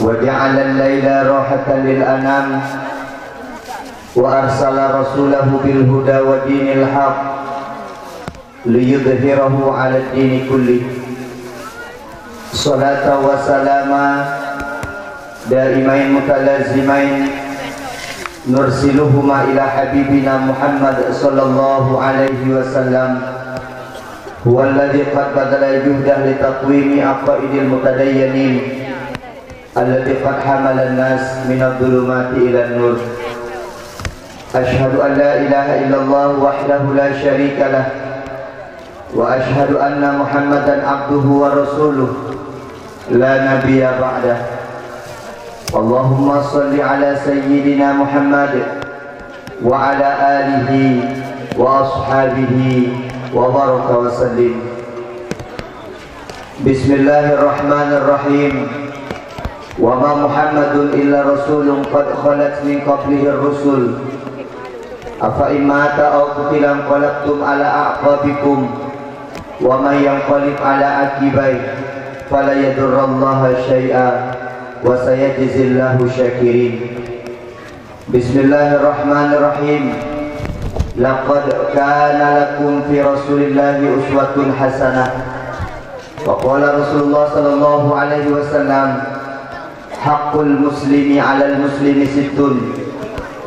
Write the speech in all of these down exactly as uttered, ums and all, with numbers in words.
وجعل الليل راحة للأنام، وأرسل رسوله بالهدى ودين الحق ليظهره على الدين كله. صلاة وسلاما دائمين متلازمين نرسلهما إلى حبيبنا محمد صلى الله عليه وسلم، هو الذي قد بذل جهده لتقويم عقائد المتدينين التي قد حمل الناس من الظلمات إلى النور. أشهد أن لا إله إلا الله وحده لا شريك له، وأشهد أن محمدا عبده ورسوله لا نبي بعده. اللهم صل على سيدنا محمد وعلى آله وأصحابه وبارك وسلم. بسم الله الرحمن الرحيم. وما محمد إلا رسول قد خلت من قبله الرسل. أفإن مات أو قتل انقلبتم على أعقابكم ومن ينقلب على عقبيه فلن يضر الله شيئا وسيجزي الله الشاكرين. بسم الله الرحمن الرحيم. لقد كان لكم في رسول الله أسوة حسنة. وقال رسول الله صلى الله عليه وسلم: حق المسلم على المسلم ست: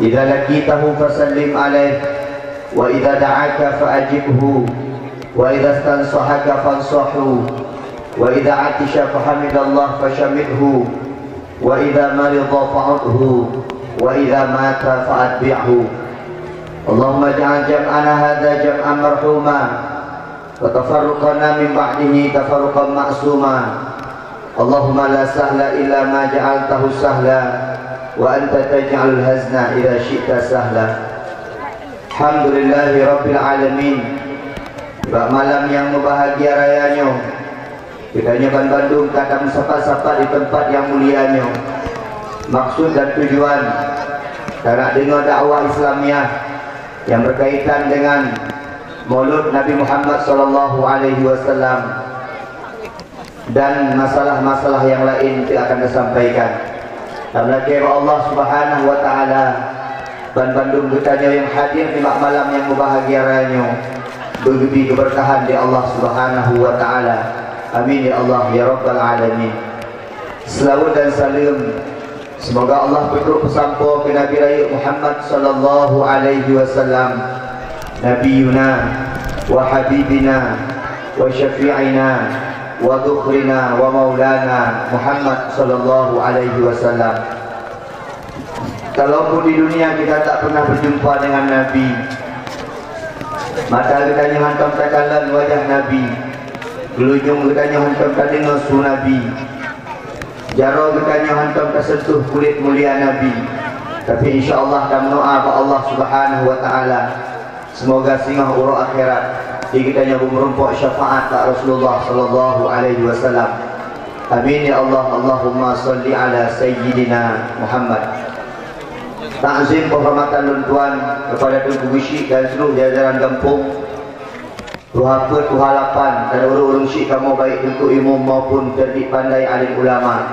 إذا لقيته فسلم عليه، وإذا دعاك فأجبه، وإذا استنصحك فانصحه، وإذا عطس فحمد الله فشمته، وإذا مرض فعده، وإذا مات فأتبعه. اللهم اجعل جمعنا هذا جمعا مرحوما، وتفرقنا من بعده تفرقا معصوما. اللهم لا سهل إلا ما جعلته سهلا، وأنت تجعل الحزن إذا شئت سهلا. Alhamdulillahi Rabbil Alamin. Bak malam nyang mubahgia raya nyoe, geutanyoe banmandum ka tameusapat-sapat di teumpat nyang mulia nyoe. Maksud dan tujuan, tanak deungoe dakwah Islamiah nyang beukaitan deungon Maulud Nabi Muhammad sallallahu alaihi wasallam dan masalah-masalah nyang laén teuk akan tasampaikan. Tameulakée bak Allah Subhanahu wa Taala, banmandum geutanyoe nyang hadir di bak malam nyang mubahgia raya nyoe beugeubri keubeurkahan lé Allah Subhanahu wa Taala. Amin ya Allah ya Rabbal Alamin. Seulaweuet dan saleuem Seumoga Allah peutrok peusampoe keu Nabi Rayeuk Muhammad sallallahu alaihi wasallam, Nabiyuna wa habibina wa syafi'ina wa dhukhrina wa maulana Muhammad sallallahu alaihi wasallam. Kalaupun di dunia kita tak pernah berjumpa dengan Nabi, mata geutanyoe hantom takalon wajah Nabi, geulunyueng geutanyoe hantom tadeungoe su Nabi, jaroe geutanyoe hantom taseuntuh kulét mulia Nabi, tapi insya Allah tameudoa bak Allah Subhanahu wa Taala, seumoga singoh uroe akhirat di geutanyoe beumeurumpok syafaat bak Rasulullah sallallahu alaihi wasallam. Amin ya Allah. Allahumma salli ala sayyidina Muhammad. Takzim penghormatan lôn tuan kepada Teungku Geuchik dan seluruh jajaran gampông. Tuha peuet, tuha lapan, dan ureuëng-ureuëng syik kamoe baik Teungku Imum maupun cerdik pandai alim ulama.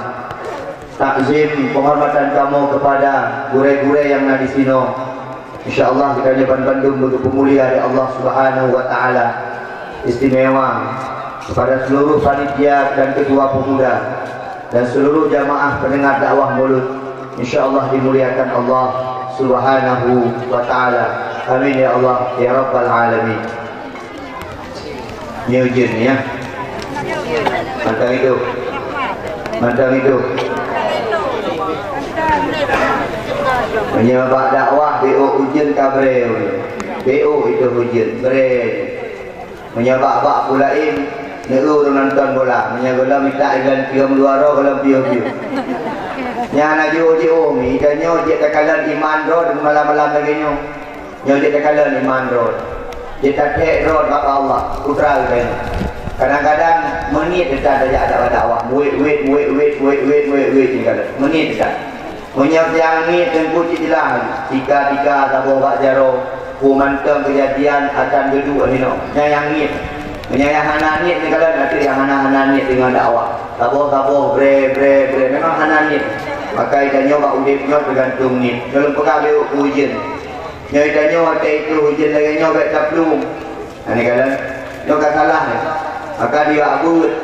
Takzim penghormatan kamoe kepada gurée-gurée nyang na disinoe. Insya Allah geutanyoe ban bandum beugeupeumulia lé Allah Subhanahu wa Taala. Istimewa kepada seluruh panitia dan ketua pemuda dan seluruh jamaah pendengar dakwah Maulud. Insya Allah dimuliakan Allah Subhanahu wa Taala. Amin ya Allah ya Rabbal Alamin. Nyoe ujeuen nyoe. Mantong idup. Mantong idup. Meunyoe bak dakwah B O ujeuen ka bré. B O itu ujeuen bré. Meunyoe bak-bak pulaén, neu ureuëng nonton bola. Meunyoe gohlom mita igan tiga meuluaro gohlom piôh-piôh. Nyan na jiôh-jiôh mi, dan nyoe jeuet takalon iman droe malam-malam lagée nyoe. Nyoe jeuet takalon iman droe. Jeuet tathek droe bak Allah, putra geutanyoe. Kadang-kadang meuniet teuka tajak dakwah-dakwah. Wet, wet, wet, wet, wet, wet, wet, wet, tinggal. Meuniet teuka. Meunyoe nyang ngiet teungku cit jeulaih, tika-tika saboh bak jaroe, peue mantong keujadian akan geuduek hinoe. Nyan nyang ngiet. Meunyoe nyang hana niet neukalon, ateueh nyang hana-hana niet deungon dakwah. Saboh-saboh, bre, bre, bre, memang hana niet. Maka geutanyoe bak udeb nyoe teugantung niet. Nyoe lôn peugah lé ujeuen. Nyoe geutanyoe watée itu ujeuen lagée nyoe bék taplueng. Hana kalon. Nyoe ka salah nyoe. Maka dia abeuet.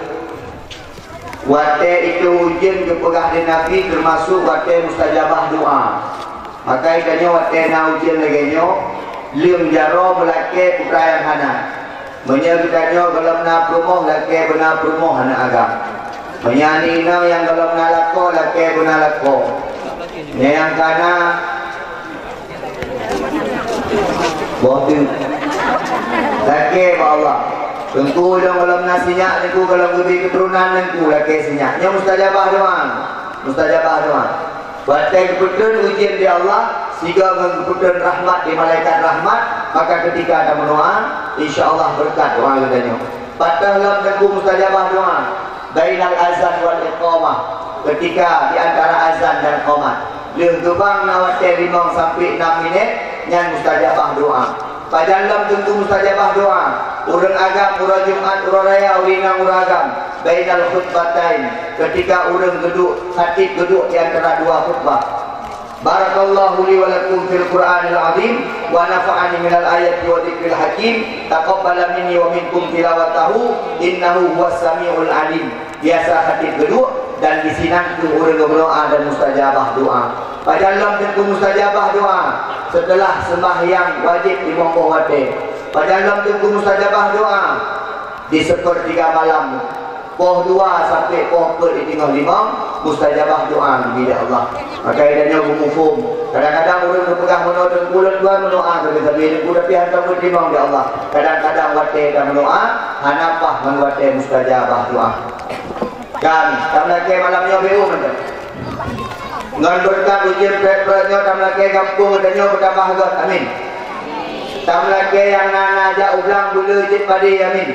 Watée itu ujeuen geupeugah lé Nabi teumasuk watée mustajabah doa. Maka geutanyoe watée na ujeuen lagée nyoe, leueng jaroe meulakée peukara nyang hana. Meunyoe geutanyoe gohlom na peurumoh, lakée beuna peurumoh aneuëk agam. Meunyoe aneuk inong nyang gohlom na lakoe, lakée beuna lakoe. Meunyoe nyang kana, boh teuk. Lakée bak Allah. Teungku lôn gohlom na sinyak, teungku gohlom geubri keuturonan, teungku lakée sinyak. Nyoe mustajabah doa. Mustajabah doa. Watée geupeutrön ujeuen di Allah, sigoe ngon geupeutrön rahmat di malaikat rahmat, maka keutika tameudoa, insya Allah beureukat doa geutanyoe. Pat lom teungku mustajabah doa, bainal azan wal iqamah, keutika di antara azan dan qomat. Lheueh geubang na watée limong sampai nam minét, nyan mustajabah doa. Pajan lom teungku mustajabah doa, ureuëng agam uroe Jumat, uroe raya, ureuëng inong, ureuëng agam, bainal khutbatain, keutika ureuëng geuduek, khatib geuduek di antara dua khutbah. Barakallahu li wa lakum fil Qur'anil azim, wa nafa'ani minal ayati wa dzikril hakim, taqabbala minni wa minkum tilawatahu, innahu huwas samiul alim. Biasa khatib geuduek dan disinan keuh ureuëng geumeudoa dan mustajabah doa. Pajan lom teungku mustajabah doa seuteulah seumbahyang wajéb limong boh watée. Pajan lom teungku mustajabah doa di seupeurtiga malam, poh dua sampai poh peuet di teungoh limong, mustajabah doa geubri lé Allah. Maka geutanyoe beumuphom. Kadang-kadang ureuëng geupeugah meunoe teungku lôn tuan meudoa sabe-sabe teungku, tapi hana meutimang di Allah. Kadang-kadang watée tameudoa, hana paih ngon watée mustajabah doa. Kan, tamlakée malam nyoe beu mantong. Ngon beureukat ujeuen prét-prét nyoe tamlakée gampông geutanyoe beutambah göt. Amin. Tamlakée nyang na-na jak u blang buleue jeuet padé. Amin.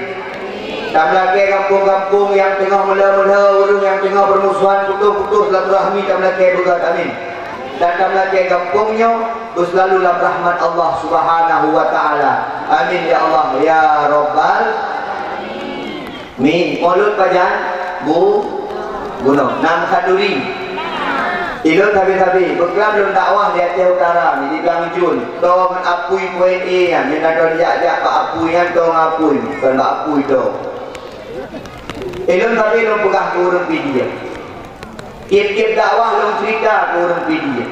Tamlakée gampông-gampông nyang teungoh meulhö-meulhö, ureuëng nyang teungoh beurmusohan putôh-putôh silaturahmi tamlakée beugöt. Amin. Dan tamlakée gampông nyoe beuseulalu lam rahmat Allah Subhanahu wa Taala. Amin ya Allah ya Rabbal. Mi, mulod pajan? Bu, bunoe. Nam khanduri. Ilôn sabe-sabe, beuklam lôn dakwah di Aceh Utara, di Blang Jun. Toh ngon apui poin E nyan, nyan na droe jak-jak bak apui nyan, toh ngon apui, kon bak apui toh. Ilôn sabe lôn peugah keu ureuëng Pidie. Tieb-tieb dakwah lôn cerita keu ureuëng Pidie.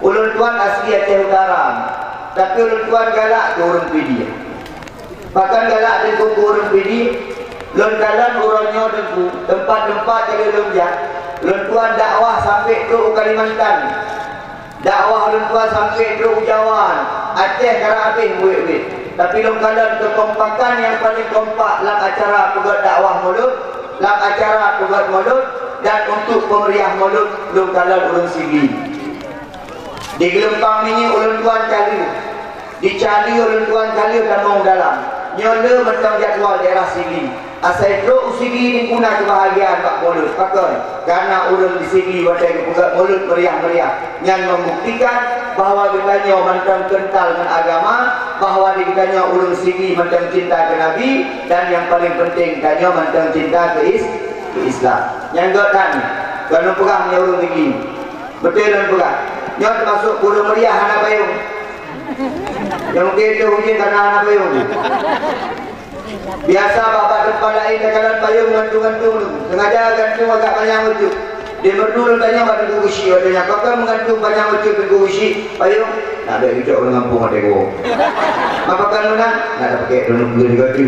Ulôn tuan asli Aceh Utara, tapi ulôn tuan galak keu ureuëng Pidie. Pakon galak teungku keu ureuëng Pidie? Lôn kalon uroe nyoe teungku, teumpat-teumpat nyang lôn jak, lôn tuan dakwah sampai trok u Kalimantan. Dakwah lôn tuan sampai trok u Jawa, Aceh karab habéh wét-wét. Tapi lôn kalon keukompakan nyang paleng kompak lam acara peugöt dakwah mulod, lam acara peugöt mulod, dan untuk peumeriah mulod, lôn kalon ureuëng Sigli. Di Geulumpang Minyeuk ulôn tuan ka lheueh. Di Cali ulôn tuan ka lheueh tamong dalam. Nyoe le mantong jadwal daerah Sigli. Asai trok u Sigli teungku na keubahgiaan bak mulod. Pakon? Karena ureuëng di Sigli watée geupeugöt mulod meriah-meriah. Nyan membuktikan bahwa geutanyoe mantong kental ngon agama, bahwa di geutanyoe ureuëng Sigli mantong cinta keu Nabi, dan nyang paleng penting tanyoe mantong cinta keu Is-, keu Islam. Nyang göt that nyoe, kon lôn peugah meunyoe ureuëng Sigli. Beutôi lôn peugah. Nyoe teumasok ureuëng meriah hana payong. Nyang mungken itu ujeuen karena hana payong. Biasa bak-bak teumpat laén takalon payong gantung-gantung tu. Sengaja gantung agak panyang ucut. Di merdu lôn tanyong bak Teungku Geuchik, watée nyan, "Pakon meugantung panyang ucut Teungku Geuchik payong?" "Nak bèk geucok ureuëng gampông watée goe." "Ma pakon meunan?" "Nak tapakèk droeneuh peue juga tu.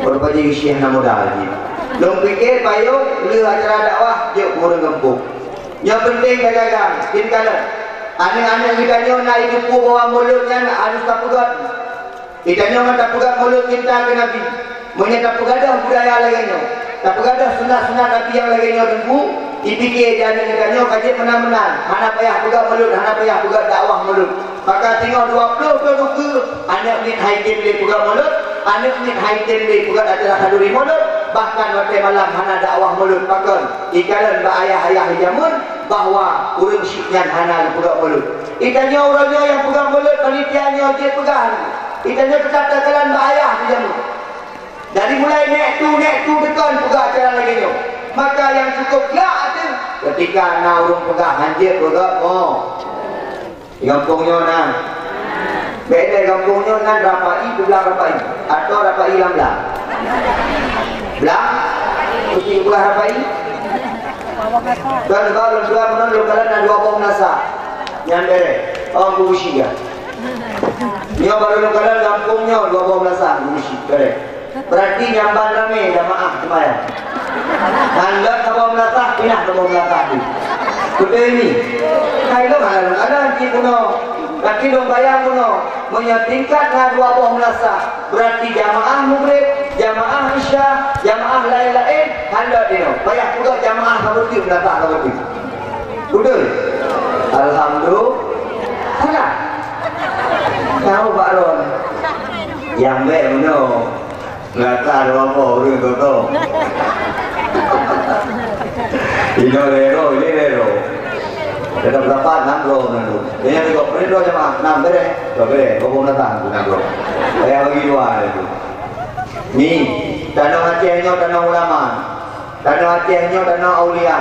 Ureuëng paji Geuchik hana modal jih." Lôn pike payong lheueh acara dakwah jok keu ureuëng gampông. Nyoe peunteng tajaga, tin kalon. Aneuk-aneuk geutanyoe na jiteupeue bahwa mulod nyan harôh tapeugöt. Geutanyoe ngon tapeugöt mulod cinta keu Nabi. Meunyoe tapeugadôh budaya lagée nyoe, tapeugadôh sunat-sunat Nabi nyang lagée nyoe teungku, jipike di aneuk geutanyoe ka jeuet meunan-meunan, hana payah peugöt mulod, hana payah peugöt dakwah mulod. Maka singoh dua ploh droe ukeue, aneuk miet han jitem lé peugöt mulod, aneuk miet han jitem lé peugöt acara khanduri mulod, bahkan watée malam hana dakwah mulod. Pakon? Jikalon bak ayah-ayah jameun bahwa ureuëng syiek nyan hana geupeugöt mulod. Geutanyoe uroe nyoe nyang peugöt mulod, panitia nyoe jeuet peugah. Geutanyoe teutab takalon bak ayah di jameun. Dari mulai nek tu, nek tu deukon peugah acara lagèe nyoe. Maka nyang cukup glak ateueh ketika na ureueng peugah hanjeuet peugah mo. Di gampông nyoe na. Bèk lé gampông nyoe nan Rapai, peublang Rapai. Atau Rapai lam blang. Blang? Mesti peugah Rapai? Kan ba lôn peugah meunan lôn kalon na dua boh meunasah. Nyan bèrèh. Oh, guru syik ya. Nyoe barô lôn kalon gampông nyoe dua boh meunasah guru syik bèrèh. Berarti nyang ban ramé jamaah seumayang. Nyan lôn saboh meunasah, pinah saboh meunasah tu. Beutôi ni. Hai lôn hana lôn kalon cit bunoe. Tapi lôn bayang bunoe, meunyoe tingkat na dua boh meunasah, berarti jamaah Maghrib, jamaah Isya, jamaah laén-laén, hana dinoe. Payah peugah jamaah saboh teuk meunasah saboh teuk. Beutôi? Alhamdulillah. Salah. Tahu Pak Ron. Nyang bèk bunoe. Gata dua boh ureueng toto. Inoe lhèe droe, ini lhèe droe. Tetap dapat enam droe meunan tu. Jadi, tiga puluh droe jamaah, enam bèrèh. Dua bèrèh, dua boh meunasah tu enam droe. Payah bagi dua lé tu. Ni, tanoh Aceh nyoe tanoh ulama. Tanoh Aceh nyoe tanoh aulia.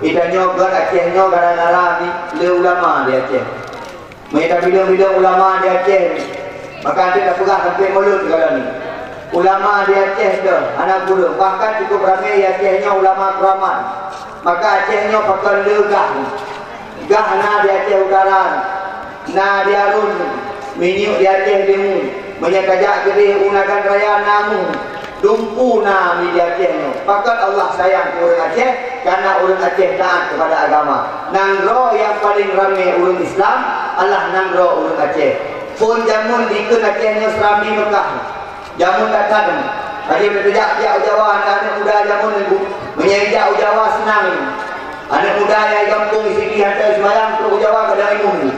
Di tanyoe gèt Aceh nyoe gara-gara di, lé ulama di Aceh. Meunyoe tabileueng-bileueng ulama di Aceh, maka hana tapeugah sampoe mulod sigohlom ni. Ulama di Aceh deuh hana kureueng, bahkan cukup ramé di Aceh nyoe ulama keuramat. Maka Aceh nyoe pakon le gah. Gah na di Aceh Utara, na di Arun, minyeuk di Aceh Timu. Meunyoe tajak keudeh u Nagan Raya na mu. Dumpu na mi di Aceh nyoe. Pakon Allah sayang keu ureueng Aceh, karena ureueng Aceh taat kepada agama. Nanggroe nyang paleng ramé ureueng Islam adalah nanggroe ureueng Aceh. Phôn jameun dikeue Aceh nyoe Serambi Meukah. Jameun that-that. Laju tajak, jak u Jawa, aneuk muda jameun nyoe, Bu. Meunyoe jak u Jawa seunang. Aneuk muda nyang di gampông di sigi hantom seumayang, trok u Jawa kadang ilmu.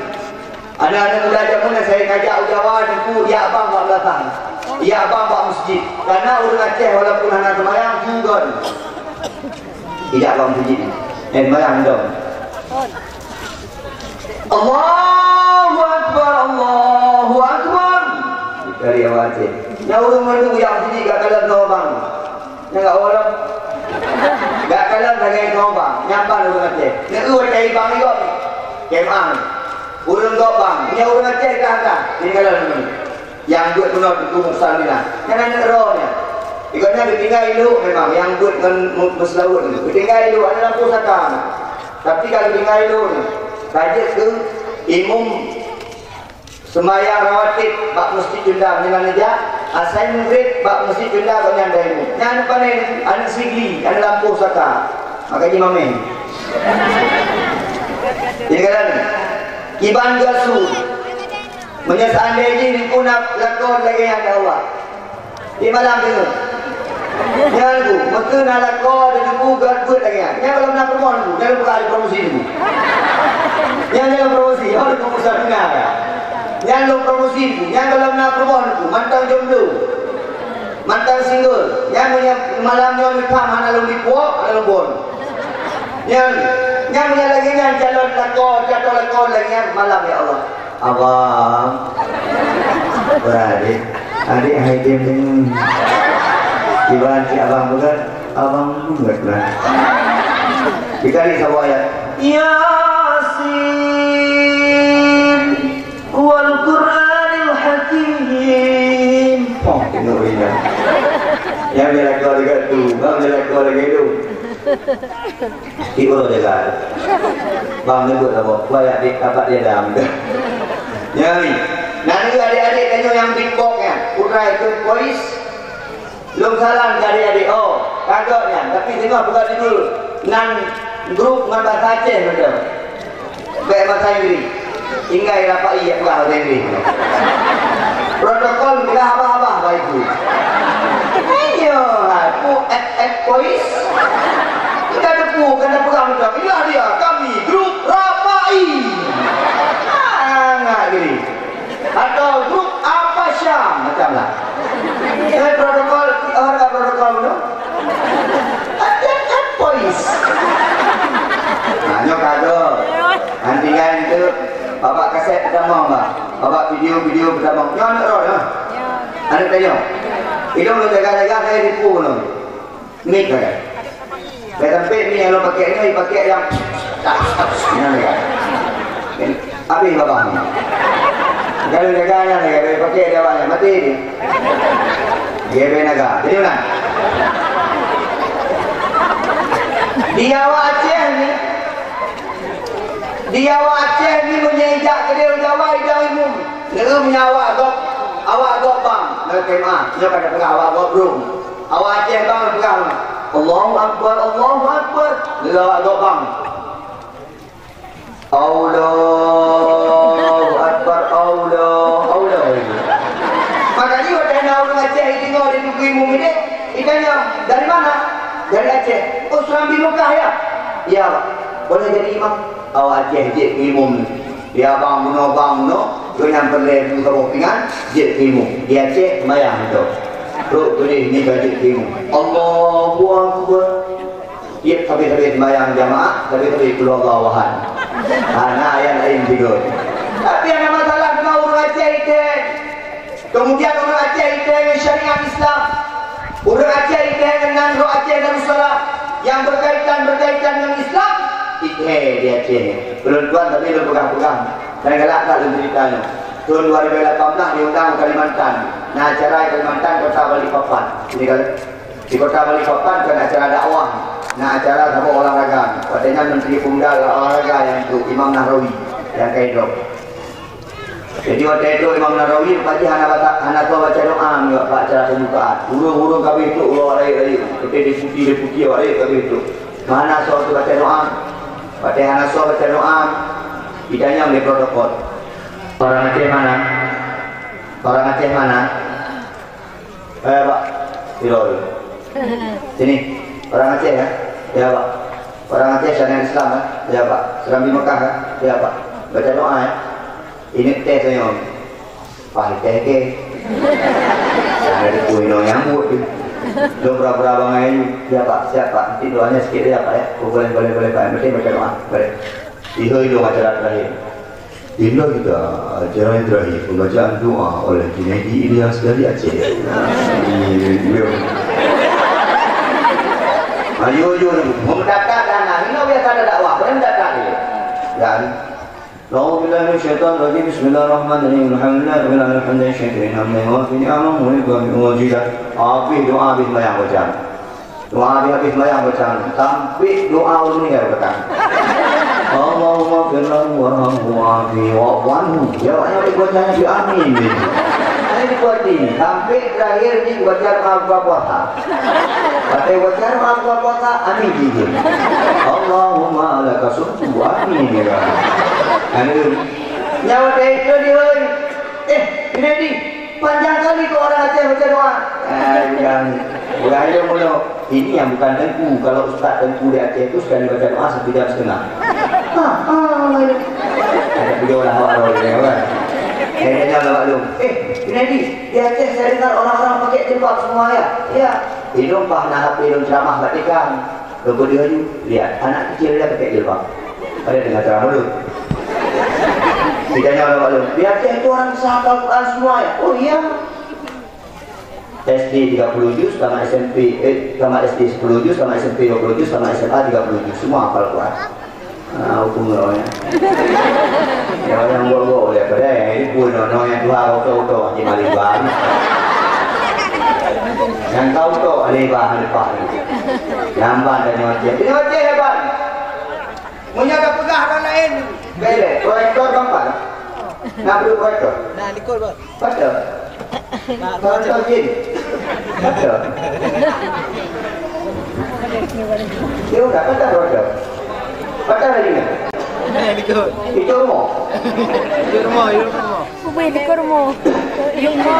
Aneuk-aneuk muda jameun nyan, saya ngajak u Jawa, Teungku, jak bang bak beulakang. Jak bang bak meuseujid. Karena ureueng Aceh walaupun hana seumayang, ju gon. Jak bak meuseujid. Eh, seumayang dong. Allahu Akbar, Allahu Akbar. Dari awak Aceh. Nyan ureueng mandum jak meuseujid gak kalon droe bang. Nyan gak ureueng. Gak kalon sagai droe bang. Nyan ban ureueng Aceh. Neu-eu watèe bang ikot. Kemah. Ureueng gop bang, nyan ureueng Aceh kah-kah, tinggalan nyoe. Nyang buet bunoe Teungku Muksan Mina. Nyan aneuk droe nyan. Di gobnyan geutinggai lhok memang, nyang buet ngon mu-, meuseulaweuet nyoe. Geutinggai lhok, aneuk lampôh saka. Tapi ka geutinggai lhok nyoe, ka jeuet keu imum seumayang rawatib bak Meuseujid Cunda meunan jak, asai Maghrib bak Meuseujid Cunda gobnyan dai imum. Nyan aneuk pané, aneuk Sigli, aneuk lampôh saka. Maka jimameh. Jadi kadang kiban gasu. Meunyoe seandai jih Teungku na lakoe lagèe nyan, ya Allah. Di malam teungoh. Nyan Teungku, meunyoe na lakoe di Teungku gèt buet lagèe nyan. Nyan gohlom na peurumoh Teungku, nyan lôn buka promosi Teungku. Nyan lôn promosi, oh, Teungku Musa dengar. Nyan lôn promosi Teungku, nyan gohlom na peurumoh Teungku, mantong jomblo. Mantong single. Nyan meunyoe malam nyoe meutam hana lôn dipuok, hana lôn bon. Nyan, nyan meunyoe lagèe nyan calon lakoe, calon lakoe lagèe nyan malam, ya Allah. Abang. Beuradek. Adek hai dem deungoe. Kiban cit abang peugah, abang peugah lah. Dikali saboh ayat. Yasin. Wal Qur'anil Hakim. Oh, tengok dia. Nyang jalan keluar dekat tu, bang jalan keluar dekat tu. Tiba jaga. Bang nyebut apa? Kuat dik dapat dia dah. Nyari. Nanti adik-adik tanya yang beatbox nya. Putra ikut voice. Lôn salam keu adik-adik, oh, ka gèt nyan, tapi singoh buka judul nan grup ngon bahasa Aceh mantong. Bèk bahasa Inggris. Tinggai rapai jak peugah bahasa Inggris. Protokol peugah abah-abah bah itu. Ayo, ha, pu et et pois. Kita depu, kena peugah macam, inilah dia kami grup rapai. Sangat gini. Atau grup apa Syam macam lah. Eh, protokol, oh, ada protokol tu. Ada kan polis. Nah, nyoe kado. Nanti kan itu babak kaset pertama, Mbak. Babak video-video pertama. Nyoe aneuk roh, ya? Aneuk tanya. Ilôn lôn jaga-jaga, saya tipu lôn. Nik lagèe. Saya sampai ni, kalau pakai ni, pakai yang nyan lagèe. Habis babah ni. Kalau jaga nyan lagèe, pakai dia awak nyan, mati dia. Dia beri naga. Jadi mana? Di awak Aceh ni, di awak Aceh ni meunyoe ijak keudéh Jawa, idong imum. Neu meunyoe awak gob, awak gob bang, neu kemah, nyoe kada peugah awak gob rum. Awak Aceh bang peugah, "Allahu Akbar, Allahu Akbar." Neu awak gob bang. Allahu Akbar, Allah, Allah. Makanya watèe na ureueng Aceh deungoe di buku imum ini, ditanya, "Dari mana?" "Dari Aceh." "Oh, Serambi Mekah, ya?" "Ya, Pak." "Boleh jadi imam?" Awak Aceh jeuet keu imum. Dia bang bunoe, bang bunoe, gobnyan peureulèe bu saboh pingan, jeuet keu imum. Di Aceh, sembahyang tu. Trok tuléh ni ka jeuet keu imum. Allahu Akbar. Tiep sabe-sabe sembahyang jamaah, sabe-sabe Qul Huwallahu Ahad. Ha, na ayat laén tiga. Tapi hana masalah, cuma ureueng Aceh itèe. Kemudian ureueng Aceh itèe ngon syariat Islam. Ureueng Aceh itèe ngon nan Aceh Darussalam. Yang berkaitan-berkaitan dengan Islam, itèe di Aceh. Ulôn tuan tapi lôn peugah-peugah. Dan galak that lôn cerita nyoe. Tahun dua ribu lapan belas diundang ke Kalimantan. Na acara di Kalimantan, kota Balikpapan. Sini kan. Di kota Balikpapan kan acara dakwah, na acara saboh olahraga. Watèe nyan Menteri Pemuda Olahraga nyang tu, Imam Nahrawi, nyang ka idrop. Jadi watèe itu Imam Nahrawi, Pak Haji hana baca, hana soe baca doa nyoe bak acara pembukaan. Ureueng-ureueng ka habéh trok, awak rayeuk-rayeuk. Watèe deputi-deputi awak rayeuk ka habéh trok. Hana soe baca doa. Watèe hana soe baca doa, ditanya lé protokol. Orang Aceh mana? Orang Aceh mana? Eh, Pak. Sini. Sini. Orang Aceh, ya? Ya, Pak. Orang Aceh syariat Islam, ya? Ya, Pak. Serambi Mekah, ya? Ya, Pak. Baca doa, ya? Ingat teh saya. Pak, teh ke? Ada di kuih no nyambut tu. Lo pura-pura bangai. Ya, Pak. Siap, Pak. Nanti doanya sikit ya, Pak, ya. Oh, boleh, boleh, boleh, Pak. Yang penting baca doa. Boleh. Tiga itu acara terakhir. Inilah kita acara yang terakhir, pembacaan doa oleh Junaidi Ilyas dari Aceh. Ayo, ayo, ayo. Mau mendadak dah, nah. Ini biasa ada dakwah, boleh mendadak ni. Dan, أعوذ بالله من الشيطان الرجيم. بسم الله الرحمن الرحيم. الحمد لله رب العالمين. حمدا يشكر نعمه ويوافي نعمه ويكافئ مزيده. Habis doa, habis sembahyang baca. Doa habis-habis sembahyang baca. Sampai doa ureueng meninggal baca. Allahumma fir lahu warhamhu wa'afihi wa'fu anhu. Ya Allah, yang baca ni amin. Ini dibuat ini. Sampai terakhir ni baca doa buka puasa. Baca doa buka puasa, amin izin. Allahumma laka sumtu, amin ya Allah. Amin. Nyawa deh itu dia. Eh, ini di. Panjang kali kok orang Aceh baca doa. Ah, bukan. Bukan aja mulu. Ini yang bukan tengku. Kalau ustaz tengku di Aceh tu sekali baca doa satu jam setengah. Ha, ha, ini. Ada video lah awak tahu dia, kan? Saya tanya lah maklum. Eh, Junaidi, di Aceh saya dengar orang-orang pakai jilbab semua, ya? Ya. Ilôn pah na H P ilôn ceramah bak tikang. Lôn peudeuh laju, lihat, anak kecil dia pakai jilbab. Ada dengar ceramah dulu. Ditanya oleh Pak Lôn, "Di Aceh itu orang bisa hafal Quran semua, ya?" "Oh, iya." S D tiga puluh juz, tamat S M P, eh, tamat S D sepuluh juz, tamat S M P dua puluh juz, tamat S M A tiga puluh juz. Semua hafal Quran. Ah, hukum lo, ya. Ya, yang buat-buat oleh pada, ya, ini pun, no, no, yang dua, oto, oto, di Maliban. Yang kau tu, Maliban, Maliban. Lamban dan nyote. Nyote hebat. Meunyoe ka peugah orang lain, bele, proyektor bang pan. Nak beli proyektor? Nah, likot, Bang. Betul. Nah, betul, Jin. Betul. Dia udah betul, betul. Betul lagi nggak? Nah, likot. Itu rumah. Itu rumah, itu rumah. Ubé di kurma. Yuma.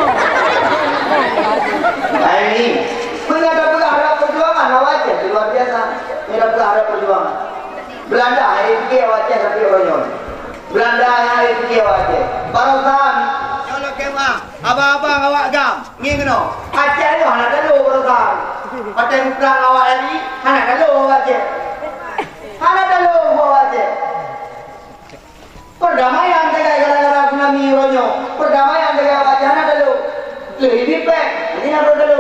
Nah, ini. Meunyoe ka peugah rot perjuangan, awak Aceh luar biasa. Meunyoe ka peugah rot perjuangan. Belanda, eh, pikir awak Aceh tapi orang nyoe. Belanda, eh, pikir awak Aceh. Barisan. Kalau kemah, abang-abang awak gam, ngieng keunoe. Aceh nyoe hana talu barisan. Pakai mutlak awak hari, hana talu awak Aceh. Hana talu awak Aceh. Perdamaian sagai gara-gara tsunami uroe nyoe. Perdamaian sagai awak Aceh hana talu. Lheueh ini pèng, ini hana talu.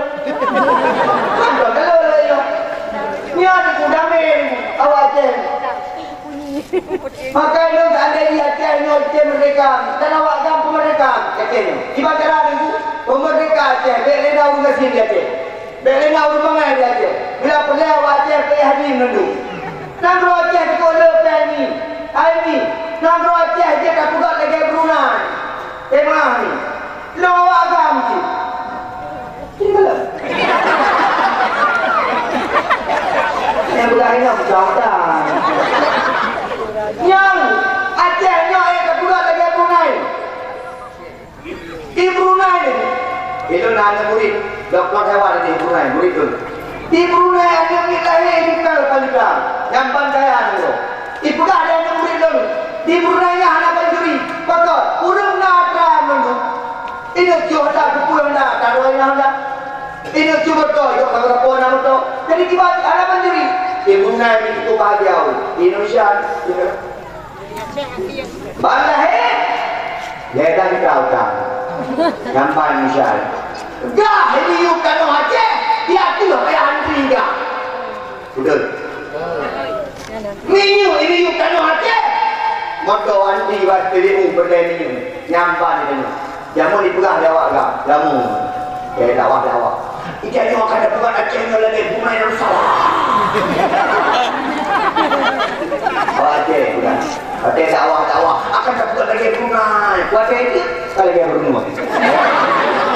Maka nyoe seandai jih Aceh nyoe Aceh merdeka, dan awak GAM pun merdeka Aceh nyoe. Kiban cara Teungku, peumerdeka Aceh, bèk lé na ureueng gasien di Aceh. Bèk lé na ureueng bangai di Aceh. Bila peureulèe awak Aceh payah di meunduek. Nanggroe Aceh dikeue le pèng ni, hai ni. Nanggroe Aceh jeuet tapeugah lagèe Brunei. Teuma ni, lôn awak GAM cit. Nyang peugah inong peucah utai. Nyang Aceh nyoe, eh, ka peugah lagèe Brunei. Di Brunei ni, ilôn na aneuk murit, doktor hewan di Brunei, murit lôn. Di Brunei aneuk miet lahé di Kuala Lumpur, nyang ban kaya nanggroe. Ipeugah lé aneuk murit lôn, di Brunei nyan hana pancuri. Pakon? Ureueng na atra ngon lôn. Inong cuh atra, kupeue atra, taroe inong atra. Inong cuh moto, yok ka rapo na moto. Jadi kiban hana pancuri. Di Brunei ni cukup bahagia. Di Indonesia ni, ban lahé, lé dan kau kan. Nyang ban Indonesia. Gah ini yuk kanoh Aceh, di ateueh payah antri gah. Betul. Minyeuk ini yuk kanoh Aceh. Moto antri bak P B U peureulèe minyeuk. Nyang ban itu. Jameun dipeugah lé awak GAM, jameun. Lé dakwah-dakwah. Ija nyoe akan tapeugah Aceh nyoe lagèe Brunei Darussalam. Awak Aceh peugah. Watèe dakwah-dakwah akan tapeugah lagèe Brunei. Watèe itu ka lagèe Brunei.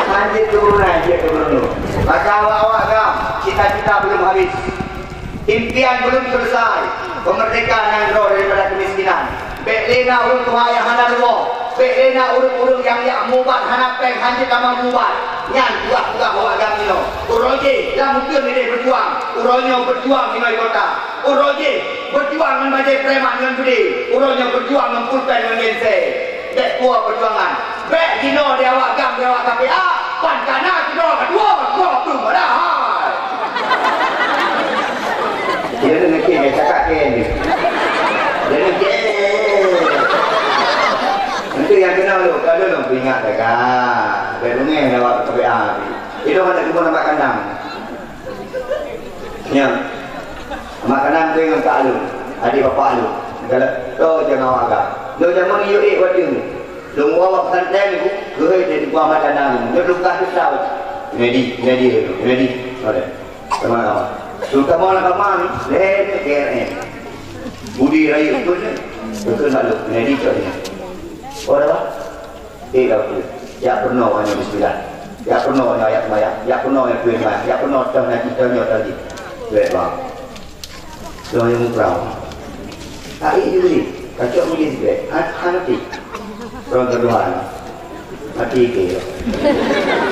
Hanjeuet keu Brunei, jeuet keu Brunei. Maka awak-awak GAM, cita-cita belum habis. Impian belum selesai. Peumerdeka nanggroe daripada kemiskinan. Bèk lé na ureueng tuha nyang hana rumoh. Bèk lé na ureueng-ureueng nyang jak mubat hana pèng, hanjeuet tamong mubat. Nyan tugaih-tugaih awak GAM inoe. Uroe jih lam uteuen idéh beujuang. Uroe nyoe beujuang inoe kota. Uroe jih beujuang ngon bajèe preman ngon beudé. Uroe nyoe beujuang ngon pulpen ngon genser. Bèk puwoe peujuangan. Bèk jinoe di awak GAM, di awak K P A, pan kana sidroe ka dua, dua ploh padahai. Dia tu nangkée, dia cakap ke ni. Dia nangkée. Nanti yang kenal tu, kalau nak peringat dah kan. Bèk beungéh di awak K P A. Itu ada cuma nampak kandang. Nyan. Makanan tu ngon kak lôn, adik bapak lôn. Galak to jangan awak agam. Lôn jameun yue ék watèe nyoe. Lôn woe bak pesantren nyoe, geuhôi di Teungku Ahmad Danang nyoe. Nyoe lôn peugah teuh tau. Junedi, Junedi, Junedi. Oleh. Sama-sama. Terutama nak kama ni, lé K R M. Budi rayeuk pun ni. Betul nak lôn. Junedi cok ni. Oh, dah, Pak? Eh, ka beutôi. Jak peurunoe nyoe bismillah. Jak peurunoe nyoe ayat seumayang. Jak peurunoe nyoe keu seumayang. Jak peurunoe toh najih, toh nyoe, toh jih. Duek bang. Doh nyang muprang. Hai, jih beli. Kacok beli sikét. Han, han mati. Ron keudua. Mati ke.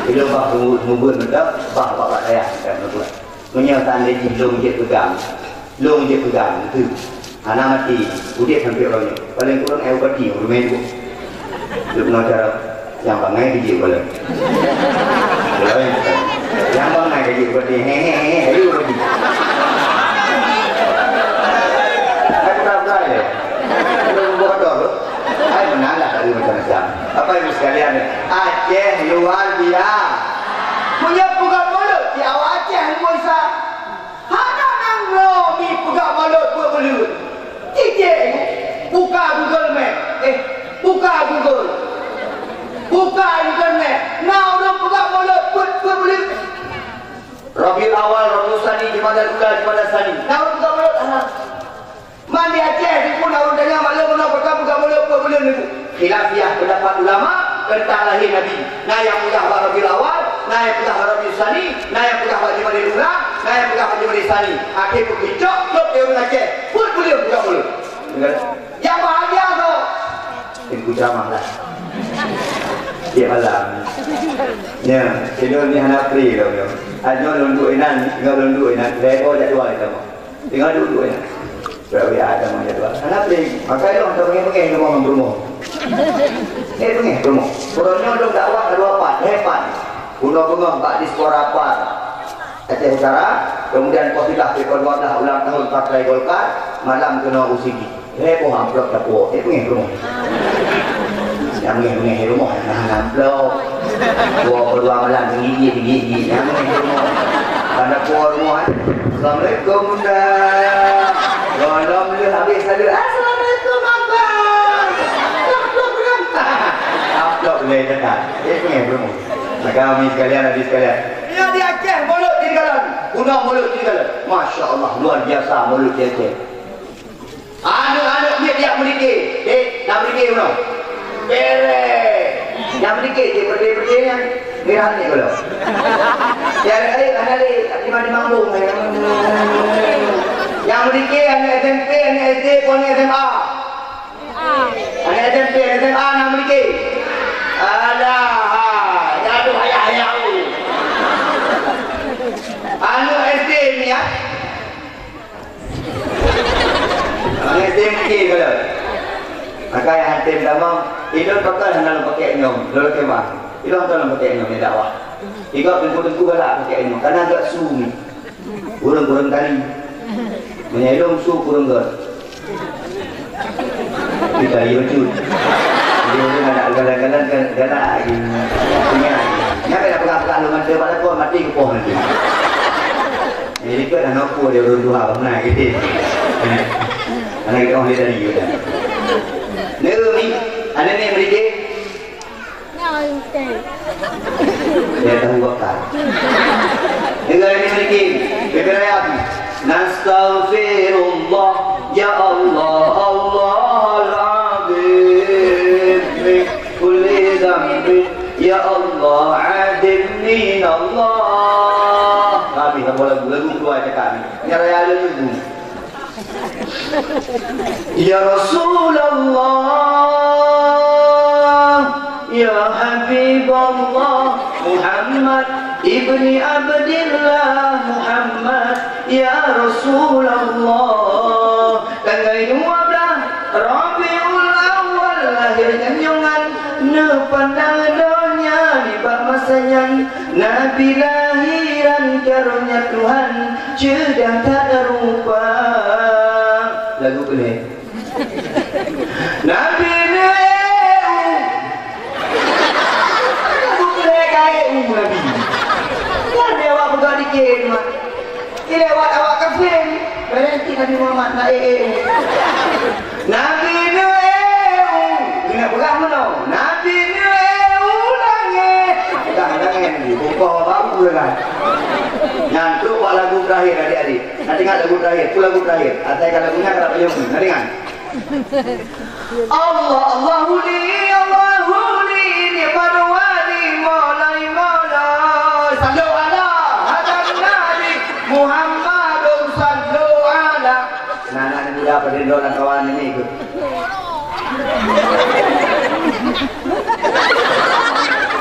Ilôn bah mubuet meudak, bah bak dayah, kan, meubuet. Meunyoe seandai jih lôn jeuet peugah, lôn jeuet peugah, teuh hana mati, udeb sampoe uroe nyoe. Paleng kureueng, eh, ubati ureueng mé dua. Lôn keunoe cara nyang bangai dijeuet bala. Bala nyang, nyang bangai dijeuet ubati, he, he, he, he, ayo ubati. Kan pura-pura je. Lôn buka motor tu. Hai, meunan lah, tak ada macam-macam. Bapak Ibu sekalian, Aceh luar biasa. Meunyoe peugah mulod, di awak Aceh lumboi sa. Hana nanggroe mi peugah mulod peuet buleuen. Cicék, buka Google Map. Eh, buka Google. Buka internet. Na ureueng peugah mulod peuet, peuet buleuen. Rabiul Awal, Rabiul Tsani, Jumadal Ula, Jumadal Tsani. Na ureueng peugah mulod? Hana. Man di Aceh dikeu na ureueng tanyong, maklum meunoe pakon peugah mulod peuet buleuen nyoe. Khilafiyah pendapat ulama tentang lahé Nabi. Na nyang peugah bak Rabiul Awal, na nyang peugah bak Rabiul Tsani, na nyang peugah bak Jumadil Ula, na nyang peugah bak Jumadil Tsani. Akhé peucok lom di ureueng Aceh. Peuet buleuen peugah mulod. Nyang bahagia tu. Teungku ceramah lah. Tiep malam. Nya, sidroe ni hana free lom nyoe. Nyoe lôn duek inan, nyoe lôn duek inan. Lhèe boh jadual kita mah. Tinggai duek-duek nyan. Surat W A dan meunyatakan. Hana peue, maka ilôn hantom beungéh-beungéh rumoh ngon peurumoh. Eh, beungéh peurumoh. Uroe nyoe lôn dakwah ka dua pat, lhèe pat. Bunoe beungoh bak diaspora pat Aceh Utara, kemudian poh sibeulaih sikula dua belas ulang tahun Partai Golkar, malam keunoe U C G. Lhèe boh amplop tapuwoe, eh, beungéh peurumoh. Nyang beungéh-beungéh rumoh, nah, amplop. Dua peuh dua malam, gigi, gigi, gigi. Nyang ni semua. Pada puan rumah, eh. Assalamualaikum, Bunda. Golom le habis saja. Assalamualaikum. Eh, dekat. Eh, pengen promo. Maka, mi sekalian, abi sekalian. Ya, di Aceh, mulut di dalam. Guna mulut di dalam. Masya Allah, luar biasa mulut di Aceh. Aneuk-aneuk miet jak meudike. Eh, na meudike bunoe. Bereh. Nyang meudike, cit, peureudeh-peureudeh nyan. Mirah ni kalau. Nyang laén, aneuk laén, di mana mambung. Nyang meudike, aneuk S M P, aneuk S D, pun aneuk S M A. Aneuk S M P, S M A na meudike. Alah, ha, jadôh ayah-ayah. Aneuk S D ni, ya. Aneuk S D mungkin kalau. Maka yang hantem tamong, ilôn pakon hana lôn pakai nyoe, lôn lakée mah. Ilôn hana lôn pakai nyoe, ya dakwah. Tiga teungku-teungku galak pakai nyoe, karena agak su ni. Ureueng-ureueng tari. Meunyoe ilôn su kureueng göt. Di tari bacut. Jadi ureueng aneuk galak-galak kan galak lagi. Punya. Nyan kan peugah-peugah lôn ngon teuh bak lakoe mati keupoh nanti. Jadi, kan aneuk ku dia ureueng tuha bang na gitu. Aneuk kita orang dari juga. Ni, aneuk ni meudike. Ya, tahu bakar. Dengar ini sedikit. Dengar ayat. Nastaghfirullah, ya Allah, Allahul azim, min kulli dzanbin, ya Allah, azim min Allah. Habis lagu, lagu kedua cakap ni. Nyara ya lagu. Ya Rasulullah, ya Habiballah, Muhammad ibni Abdillah, Muhammad, ya Rasulullah. Tanggai dua belas Rabiul Awal lahir nyan nyoe ngon neupandang donya nibak masa nyan. Nabi lahiran karunia Tuhan, ceudah that rupa. Lagu keunoe. Nabi neu eu. Lagu keunoe ka eu Nabi. Kan dia awak peugah dikit, mak. Ilewat awak kafé, berenti Nabi Muhammad na eu eu. Nabi neu eu, geuneuk peugah meunoe, Nabi neu eu langét. Peugah langét ni, bukoe baru lagak. Nyan trok bak lagu terakhir, adik-adik. Na teuingat lagu terakhir, peue lagu terakhir? Asai ka lagu nyan ka tapajoh, na teuingat? Allah, Allahu li, Allahu li, ni'mal wali, maulai, maulai. Sallu ala hadan nabi Muhammadun, sallu ala. Nah, nah, ini dah pada dua orang kawan ini tu.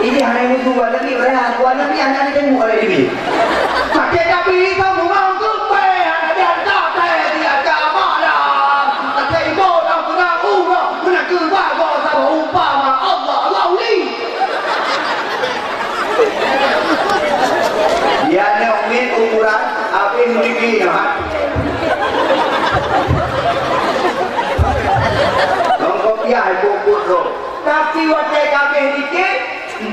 Ini hari ini dua lagi, orang dua lagi anak ni tengok oleh ini. Pakai tapi kamu mau tu, hana diantar, diantar malam. Kata ibu dah pernah urang, pernah keluar, bawa sama umpama Allah, Allah uli. Dia ni umi ukuran, habis rezeki dah. Nongkopiah ibu-ibu tu. Tapi watèe kabeh dikit,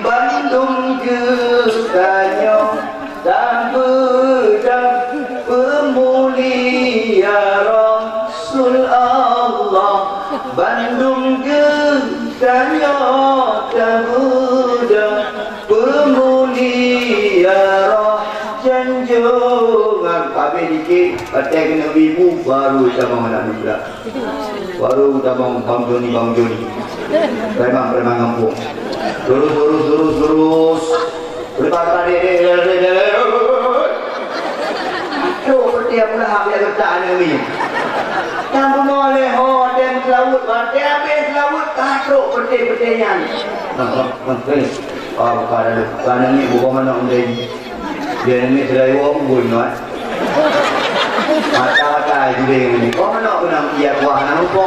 bandum geutanyoe. Tapeudong peumulia Rasul Allah, bandum geutanyoe tapeudong peumulia roh janjongan. Habéh dikit, watèe keuneuk ibu, baru tamong aneuk muda. Baru tamong Bang Joni, Bang Joni. Preman, preman gampông. Lurus, lurus, lurus, lurus. Lepas tadi, eh, eh, eh, eh, eh. Trok peuté Abu Lahab jak geutak aneuk miet. Nyang bunoe lé ho watèe meuseulaweuet, watèe habéh seulaweuet, ka trok peuté-peuté nyan. Nah, nah, nah, eh. Oh, bukan ada. Bukan aneuk miet, bukan manok meudayu. Dia aneuk miet seulaweuet, oh, bui manok. Mata-mata judeng ni. Oh, manok keunan, iya kuah aneuk muda.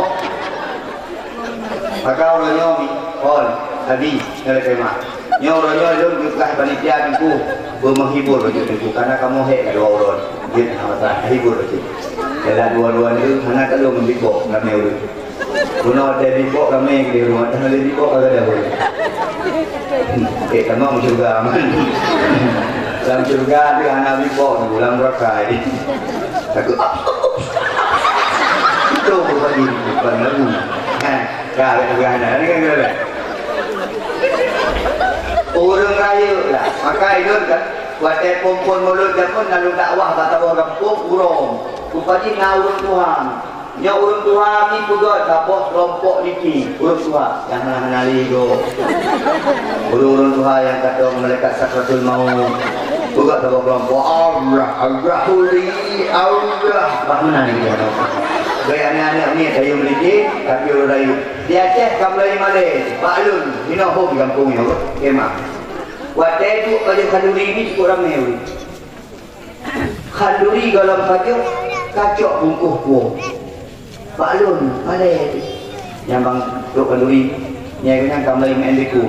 Maka uroe nyoe mi, ôn, Abi, nyoe lakèe meu'ah. Nyoe uroe nyoe lôn geupeugah panitia Teungku, beumenghibur bacut Teungku, karena kamoe hék dua uroe. Jeuet hana masalah, hibur bacut. Dalam dua-dua nyoe, hana ka lôn beatbox ramé ureueng. Bunoe watèe beatbox ramé di rumoh, hana lé beatbox ka gadôh ureueng. Hmm, eh, tamong syurga aman. Lam syurga tu hana beatbox, lam neraka. Takut. Itu pagi bukan lagu. Ha, ka, ka, ka, ka, ka. Ureuëng rayeuk lah. Maka ilôn kan, watée phon-phon mulod jameun na lôn dakwah bak saboh gampông, uroe. Rupajih na ureuëng tuha. Nyoe ureuëng tuha ni peugah saboh keulompok niki, ureuëng tuha nyang hana-hana lé gob. Ureuëng-ureuëng tuha nyang ka tong malaikat sakratul maut. Peugah saboh keulompok, "Allah, Allah, uli, Allah." Bah meunan lagée nyoe. Baik aneuk-aneuk ni tayue meulidek, tapi ureuëng rayeuk. Di Aceh ka mulai malée, bak lôn, inoe hom gampông nyoe, kemah. Watée duek pajoh khanduri ni cukôp ramé ureuëng. Khanduri gohlom pajoh, kacok bungkôh kuwoe. Bak lôn, malée. Nyang bang trok khanduri, nyang nyan ka mulai main beko.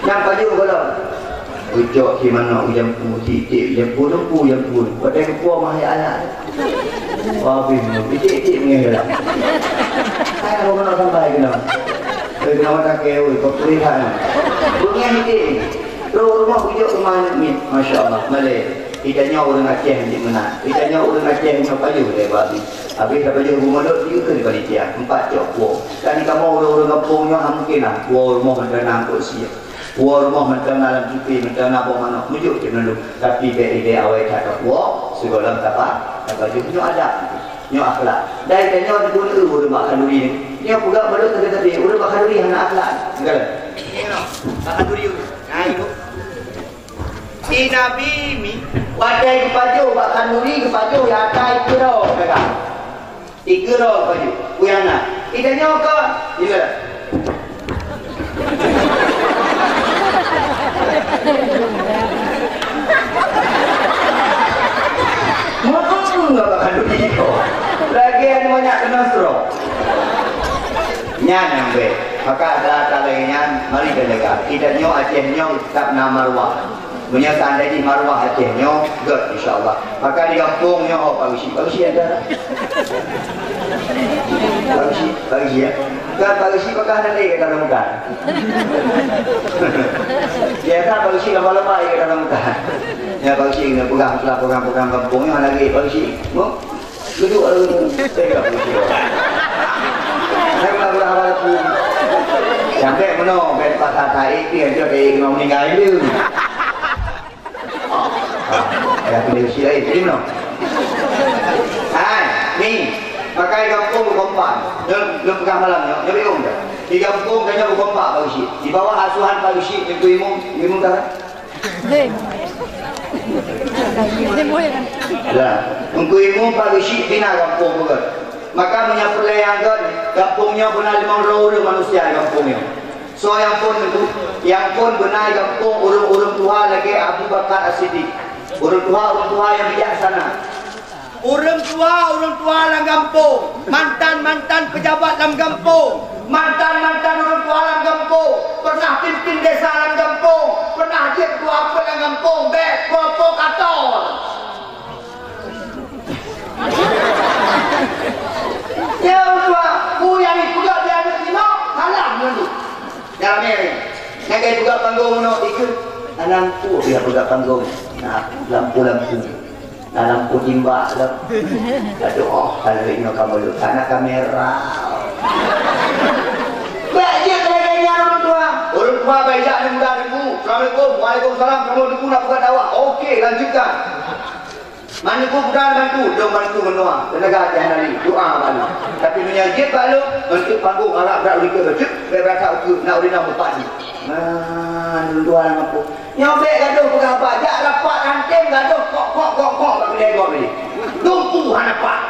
Nyang pajoh gohlom. Ucok si manok u jampu, tiek-tiek u jampu, jampu, jampu. Watée geupuwoe mah ayat-ayat. Wah, habéh nyoe, tiek-tiek meunyoe dalam. Hai, aku nak sampai kena. Kena mata keu, kau tulis hana. Bunyi tiek. Terus rumah ucok rumah anak ni. Masya Allah, malée. Kita nyoe ureuëng Aceh ni meunan. Kita nyoe ureuëng Aceh ni pajoh lé babi. Habéh ka pajoh bungulot, dikeue panitia. Empat cok kuwoe. Kan kamoe ureuëng-ureuëng gampông nyoe, mungkin lah. Kuwoe rumoh mantong na kok siek. Kuwoe rumoh mantong na lam cupi, mantong na boh manok, meujok cit meunduek. Tapi bèk idéh awai that ka puwoe, sigohlom tapa, tapajoh. Nyoe adab, nyoe akhlak. Dai tanyoe dikheun ureuëng bak khanduri nyoe. Nyoe peugah balut teuka-teuka, ureuëng bak khanduri hana akhlak. Enggak. Bak khanduri ureuëng. Nah, itu. Si Nabi mi, watèe geupajoh bak khanduri, geupajoh di atas ikeue droe, peugah. Ikeue droe pajoh, peue nyang na. Ita nyoe ka, ileue. Meukeue ngon bak khanduri nyoe. Lagèe nyan manyak keunoe sidroe. Nyan nyang bèk. Maka ata-ata lagèe nyan, mari tajaga. Ita nyoe Aceh nyoe teutap na maruah. Meunyoe seandai jih maruah Aceh nyoe gèt, insya Allah. Maka di gampông nyoe, oh, Pak Geuchik, Pak Geuchik ada. Pak Geuchik, Pak Geuchik, ya. Kan Pak Geuchik pakah nanti kata orang muda. Biasa Pak Geuchik lama-lama kata orang muda. Ya, Pak Geuchik kena pegang, pegang, pegang gampông nyoe lagi, Pak Geuchik. Mu? Duduk lalu tengok video. Saya pernah berharap aku. Sampai menoh, ben pasal tahi, dia dia dia kena meninggal dia. Ya, aku dia usia lain, jadi menoh. Hai, ni, pakai gampông berkompak. Dia, dia pegang malam, dia, dia bingung dia. Di gampông tanya berkompak Pak Geuchik. Di bawah asuhan Pak Geuchik, Teungku Imum, Imum Tara. Hei. Lah, Teungku Imum Pak Geuchik bina gampông beugöt. Maka meunyoe peureulèe nyang göt, gampông nyoe beuna limong droe ureueng manusia gampông nyoe. Soe nyang phôn Teungku? Nyang phôn beuna gampông ureueng-ureueng tuha lagèe Abu Bakar As-Siddiq. Ureueng tuha, ureueng tuha nyang bijaksana. Ureueng tuha, ureueng tuha lam gampông, mantan-mantan peujabat lam gampông, mantan-mantan ureueng tuha lam gampông, pernah pimpin desa lam gampông, pernah jeuet ketua peuet lam gampông, bèk provokator. Ya Allah, peue nyang dipeugah di aneuk inong, salah nyan. Jangan meri. Nyang ka dipeugah panggong nyoe ikheun. Aneuk peue nyang peugah panggong? Nah, lampu-lampu. Dalam putimbak tu. Aduh, oh, kalau ingat kamu lu, karena kamera. Bèk jeuet lagèe nyan ureueng tuha. Ureueng tuha bèk jak di muda Teungku. Assalamualaikum. Waalaikumsalam. Kamu Teungku nak buka dakwah. Oke, lanjutkan. Mana Teungku peugah bantu? Dong bantu menua. Tenaga Aceh Nali. Doa baru. Tapi meunyo jeuet balu, untuk panggung Arab dak ulikeu bacut, bèk berasa ukeue, nak urinam mupat ni. Nah, ureueng tuha nak apa? Nyoe bèk gadoh peugah haba, jak rapat ranting gadoh kok, kok, kok, kok bak keudè gob tadi. Lumpu hana pat.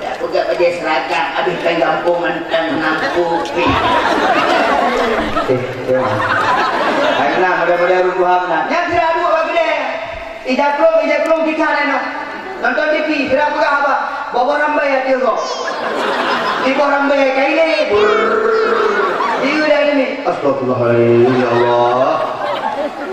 Ya, peugah bajèe seragam, abéh tan gampông mantong hana kupi. Eh, eh. Hai, nah, model-model ureueng tuha meunan. Nyan sira duek bak keudè. Ija klong, ija klong tika laén nyoe. Nonton T V, sira peugah haba, boh-boh rambèe ateueh gob. Di boh rambèe ka ilèe. Brrrr. Ieu dah ini. Astagfirullahaladzim, ya Allah.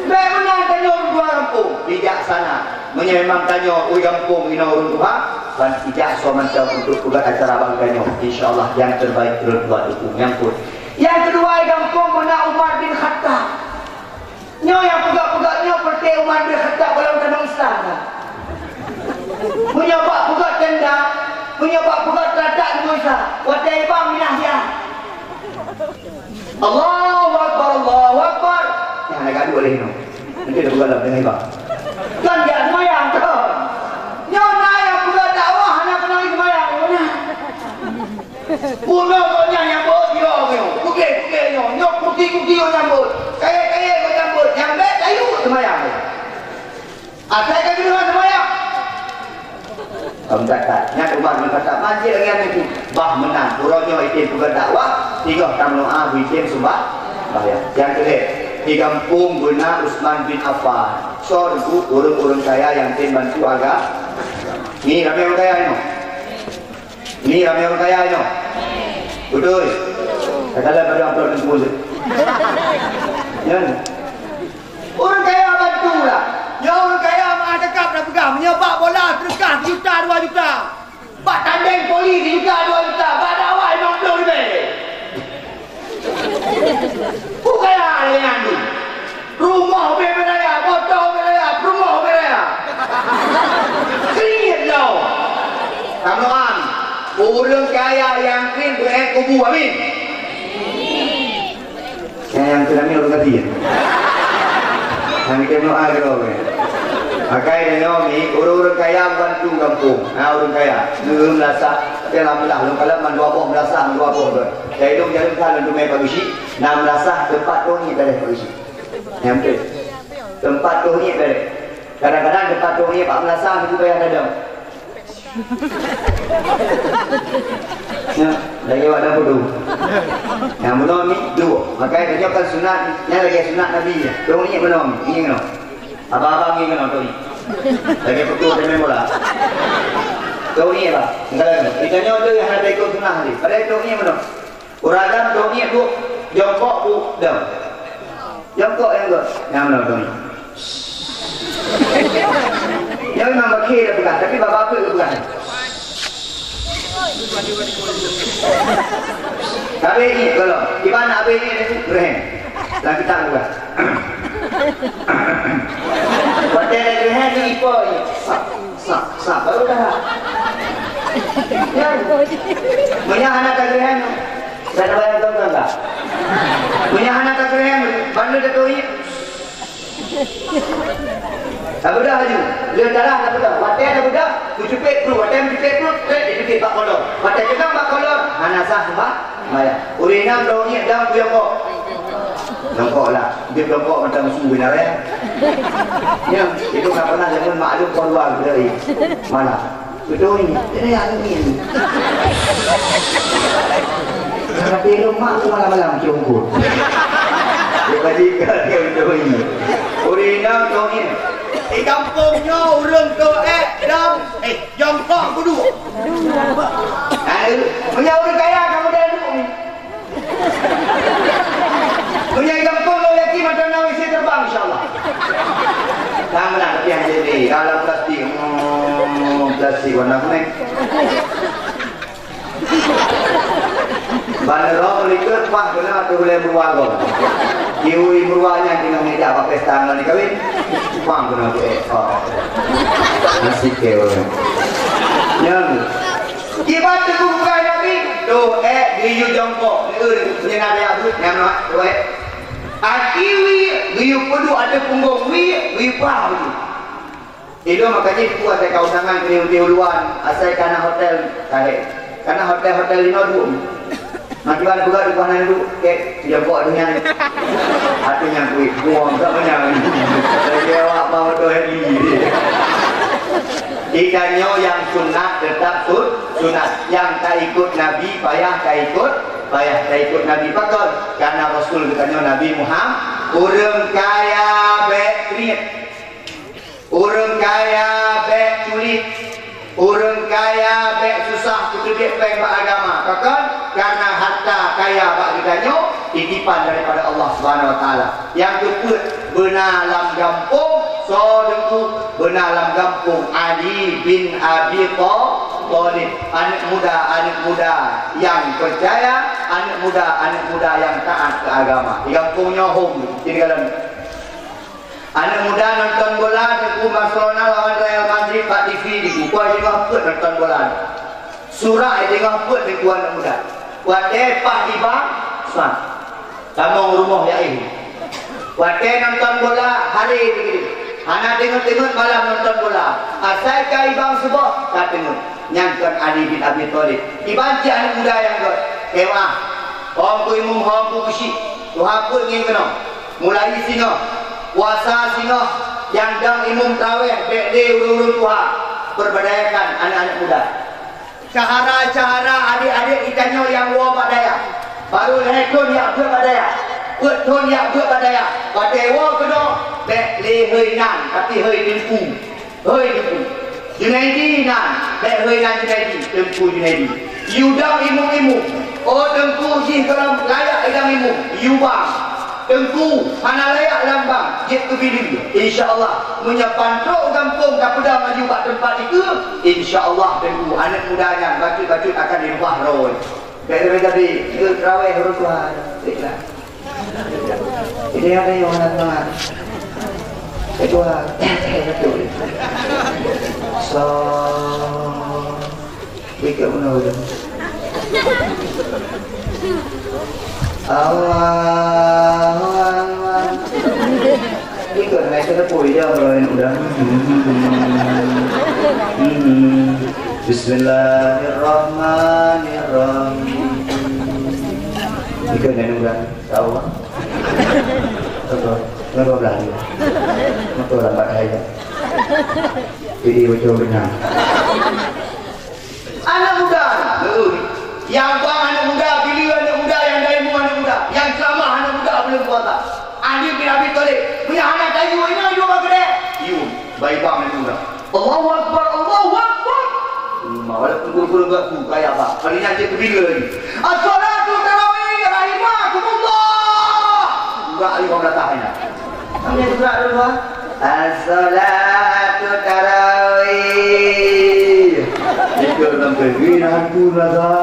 Bèk meunan tanyoe ureueng tuha gampông, bijaksana. Meunyoe memang tanyoe ureueng gampông inoe ureueng tuha, ban ijak soe mantong untuk peugöt acara bak tanyoe. Insya Allah yang terbaik ureueng tuha dukung. Nyang phôn. Nyang keudua gampông beuna Umar bin Khattab. Nyoe nyang peugah-peugah nyoe peureté Umar bin Khattab gohlom tanong Islam. Meunyoe bak peugah tenda, meunyoe bak peugah teratak Nabi Isa, watèe Allahu Akbar, Allahu Akbar. Nyang hana gaduek lé nyoe. Nanti dah buka dalam dengan ibang. Kan jak semayang tu. Nyoe na nyang peugah dakwah hana keunong semayang. Nyoe na. Bunoe gobnyan nyang beuet, yo, nyoe. Putih-putih nyoe. Nyoe putih-putih nyoe nyang beuet. Kayèe-kayèe nyoe nyang beuet. Nyang bèk kayu semayang. Asai ka jeuet seumbahyang. Ka meucatat, nyan ubak meucatat masjid lagèe nyan tu. Bah meunan, uroe nyoe item peugah dakwah, singoh tameudoa beuitem seumbahyang. Nyang keulhèe, di gampông beuna Utsman bin Affan. Soe teungku ureueng-ureueng kaya nyang tem bantu agama. Ni ramè ureueng kaya nyoe. Ni ramè ureueng kaya nyoe. Beutôi. Kadang-kadang pada amplop teungku tu. Nyan. Ureueng kaya bantu lah. Nyoe ureueng kaya meu'ah cakap na peugah, meunyoe bak bola seudeukah sijuta dua juta. Bak tandeng voli sijuta dua juta. Bak dakwah limong ploh ribèe. Peue kaya lagèe nyan tu. Rumoh ubé raya, moto ubé raya, peurumoh ubé raya. Keuneuk lom. Kamoe doa, ureueng kaya nyang keuneuk beuet kubu, amin. Nyang, nyang keu nami ureueng gati, ya? Nyang keu nyoe, ah, keudroe. Makai tanyoe ni, ureueng-ureueng kaya bantu gampông. Na ureueng kaya, neu meulasah. Tapi alhamdulillah, lôn kalon mandua boh meulasah, mandua boh tu. Jadi lôn jalan kan lôn dumè padusi, na meulasah teumpat tu ni dari padusi. Nyang tu. Teumpat tu ni dari. Kadang-kadang teumpat tu ni bak meulasah, itu payah dadong. Ya, lagèe awak dah bodoh. Nyang bunoe mi, duek. Makai tanyoe kan sunat, nyan lagèe sunat Nabi nyan. Dong ni bunoe mi, ni bunoe. Abang-abang ni bunoe, dong ni. Lagèe peutu pemain bola. Dong ni lah. Enggak lagi. Kita nyoe tu yang ada ikut sunat ni. Padahal dong ni bunoe. Ureueng Adam dong ni duek jongkok bu dong. Jongkok nyang gèt. Nyang meunan dong. Nyan memang bakhe dah peugah, tapi bak bapak peugah. Tapi ni kalau iban nak habis ni, berhen. Dalam kitab peugah. Watèe dah berhen ni ipo ni. Sap, sap, sap, baru dah. Ya. Meunyo hana tageureuhan, dah tabayang tuan-tuan tak? Meunyo hana tageureuhan, ban lheueh tatunyok. Tabeudôh laju. Lheueh darah tabeudôh. Watèe tabeudôh, kucupet pruet. Watèe meucupet pruet, trép jicupet bak kolor. Watèe keunong bak kolor, hana sah seumbah-, sembahyang. Ureueng inong droe ngieng dong kuyong kok. Jongkok lah. Dia jongkok macam musuh bina raya. Ya, itu tak pernah zaman maklum keluar dari mana. Betul ni. Ini yang ini. Tapi lu mak tu malam-malam cium pun. Dia tadi kan dia betul ni. Urina kau ni. Di kampung nyoe ureueng keu ék dong, eh, jongkok kudu. Aduh, punya ureueng kaya kamu dah duduk ni. Meunyo i gampông lôn yakin mantong na W C terbang, insya Allah. Nah, meunan, tapi hana jadi. Dalam plastik, hmm, plastik warna kuning. Ban lôn likot pah keunoe ateueh ulèe meuruwa gob. Kiui meuruwa nyan keunoe ngidak bak pesta ngon jikawin. Pah keunoe tu, eh, oh. Nasib keu ureueng. Nyan. Kiban teungku bukai Nabi, toh ék geuyue jongkok, neu-eu nyan ada abeuet nyang mak toh ék. Aki wie geuyue peuduek ateueh punggong wie, geuyue pah beutôi. Ilôn maka jih ku asai ka undangan keu di uluan, asai kana hotel, ka hék. Kana hotel-hotel inoe duek. Maki ban peugah di kuhana duek, kek, jongkok tu nyan. Hati nyang kuit, buang tak manyang. Lagi awak mau tu happy. Di tanyoe nyang sunat tetap sun-, sunat. Nyang taikot Nabi payah taikot, payah taikot Nabi pakon. Karena Rasul geutanyoe Nabi Muhammad, ureueng kaya bèk kriet, ureueng kaya bèk culit, ureueng kaya bèk susah peuteubiet péng bak agama. Pakon? Karena harta kaya bak geutanyoe titipan daripada Allah Subhanahu Wa Taala. Nyang keupeuet, beuna lam gampông, soe teungku? Beuna lam gampông Ali bin Abi Tha-, Thalib. Aneuk muda, aneuk muda nyang peucaya, aneuk muda, aneuk muda nyang taát keu agama. Di gampông nyoe hom, di dalam. Aneuk muda nonton bola teungku Barcelona lawan Real Madrid bak T V di kupah jinoe peuet nonton bola. Surak jinoe peuet teungku aneuk muda. Watèe pah iba, sa. Tamong rumoh Yaih. Watée nonton bola, hari teugede. Hana teungeut-teungeut malam nonton bola. Asai ka ibang suboh, ka teungeut. Nyang kon Ali bin Abi Thalib. Iban cit aneuk muda nyang gét. Keuwah. Hom keu imum, hom keu geusyik. Tuha peuet ngieng keunoe. Mulai singoh. Puasa singoh. Nyang dong imum traweh, bék lé ureuëng-ureuëng tuha. Perbadayakan aneuk-aneuk muda. Syahara-syahara adék-adék geutanyoe nyang woe bak dayah. Barô lhée thon jak beuet bak dayah. Peuet thon jak beuet bak dayah. Watée woe keunoe, bék lé hôi nan, tapi hôi teungku. Hôi teungku. Junaidi nan, bék hôi nan Junaidi, teungku Junaidi. Yue dong imum-imum. Oh teungku jih gohlom layak idong imum. Yue bang. Teungku, hana layak lam bang, jeuet keu bileue. Insya Allah, meunyoe pan trok u gampông tapeudong laju bak teumpat dikeue, insya Allah, teungku, aneuk muda nyan bacut-bacut akan dirubah droe. Bék lagée tadi, jeuet traweh ureuëng tuha. Baiklah. Jadi ada yang nak dengar. Kedua, betul. So, Ikut mana tu? Allahu Akbar. Ikut naik ke tepui je orang yang udah. Hmm. Bismillahirrahmanirrahim. Ikut naik udah. Tahu? Betul. Betul belah dia. Betul lambat saya. Jadi betul benar. Aneuk muda, nyang bang aneuk muda, bileue aneuk muda, nyang daimu aneuk muda, nyang ceramah aneuk muda buleuen puasa. Ali bin Abi Thalib, meunyo hana tayue inoe dua bak keudeh, yue, bai bang aneuk muda. Allahu Akbar, Allahu Akbar. Walaupun guru-guru enggak tu, kayak apa? Kali ni aja kebileue lagi. As-salatu tarawih rahimakumullah. Enggak, ayo, pemerintah ini. Sampai juga dulu, ah. As-salatu tarawih. Itu sampai gini aku rasa.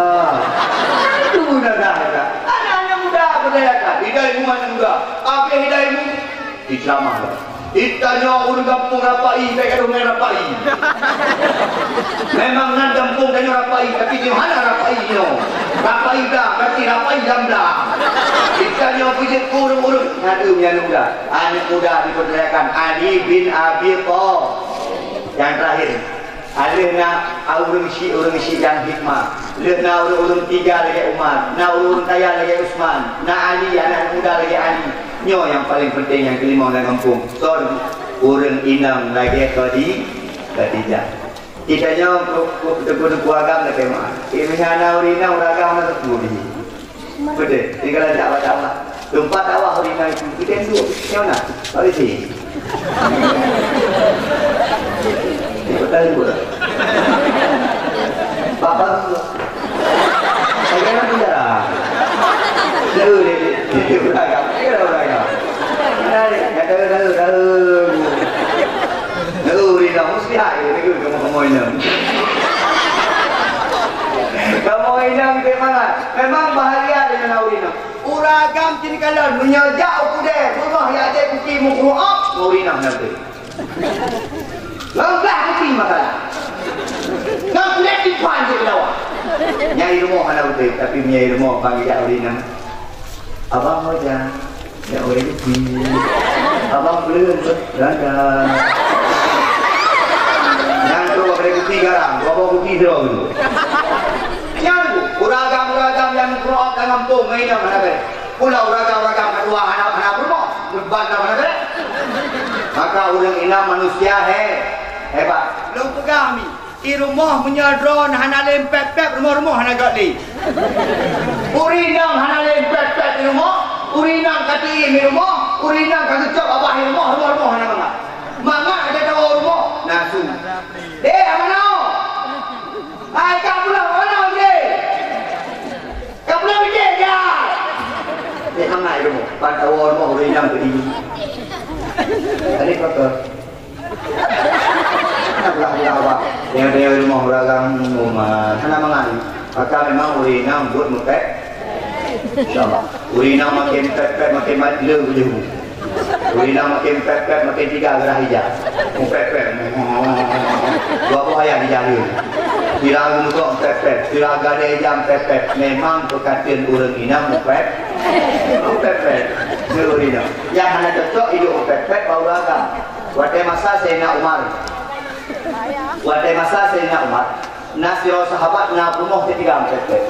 Itu mudah dah, dah. Anak-anak muda berdayakan. Hidayah ilmu anak muda. Apa hidayah ilmu? Diceramah dah. Ditanyoe ureuëng gampông rapai, bék gadoh ngon rapai. Memang nan gampông tanyoe rapai, tapi nyoe hana rapai nyoe. Rapai blang, berarti rapai lam blang. Ditanyoe peujeuet keu ureuëng-ureuëng, nyan ureuëng nyang muda. Aneuk muda dipercayakan Ali bin Abi Thalib. Yang terakhir, lheueh na ureuëng syik, ureuëng syik nyang hikmah. Lheueh na ureuëng-ureuëng tiga lagée Umar, na ureuëng-ureuëng kaya lagée Utsman, na Ali, aneuk muda lagée Ali. Nyoe nyang paleng penting nyang keulima lam gampông. Son ureuëng inong lagée Khadi-, Khadijah. Kita nyoe ku, ku, ku, ku, ku agam lagée meu'ah. Keu meuhana ureuëng inong ureuëng agam na teupeu di. Betul. Tinggal ada awak-awak. Tempat awak hari ini itu. Kita duduk. Nyoe na. Mari sini. Ini betul juga. Bapak juga. Saya kan tidak. Jauh deh. Dia beragam. Dia beragam. Tahu, tahu, tahu. Tahu, dia dah mesti hai. Dia kamu, kamu ini. Kamu ini, memang, memang bahagia dengan ureuëng inong. Ureuëng agam cit kalon, meunyoe jak u keudè, beungoh jak jép kupi meukeureuok, ureuëng inong na beutôi. Lôn blah kupi masalah. Lôn kulét dipan jeuet dawa. Nyang i rumoh hana beutôi, tapi meunyoe i rumoh ban geujak ureuëng inong. Abang Hoja, jak ureuëng kupi. Abang Peuleueng, Randa. Nyang tu ureuëng kupi garang, dua boh kupi sidroe tu. Nyan tu, ureuëng agam-ureuëng agam nyang meukeureuok lam gampông, ngon inong hana bèrèh. Pula ureuëng agam-ureuëng agam ka tuha hana, hana peurumoh, ban hana bèrèh. Maka ureuëng inong manusia he-, hebat. Lôn peugah mi, i rumoh meunyoe droeneuh hana lé pép-pép, rumoh-rumoh hana göt lé. Ureuëng inong hana lé pép-pép i rumoh, ureuëng inong ka tiém i rumoh, ureuëng inong ka geucok babah i rumoh, rumoh-rumoh hana mangat. Mangat ka tawoe rumoh, na su. Deh, amanah! Hai, ka pulang, amanah, deh! Ka pulang, deh, ya! Deh, mangat i rumoh, ban tawoe rumoh ureuëng inong keu ié. Tadi kotor. Hana pulang-pulang awak. Tengok-tengok i rumoh ureuëng agam, umat. Hana mangat. Maka memang ureuëng inong buet meupép. Insya Allah. Ureuëng inong makin pép-pép, makin mat-, le bujeuhu. Ureuëng inong makin pép-pép, makin tiga gerah ija. Meupép-pép. Dua boh ayah dijaheun. Sira geumeutok meupép-pép. Sira gadée ija meupép-pép. Memang peukateun ureuëng inong meupép. Ureueng pepet. Nyoe ureueng inong. Nyang hana cocok iduek ureueng pepet bak ureueng agam. Watèe masa Saidina Umar. Watèe masa Saidina Umar, na sidroe sahabat na peurumoh keu tiga ureueng pepet.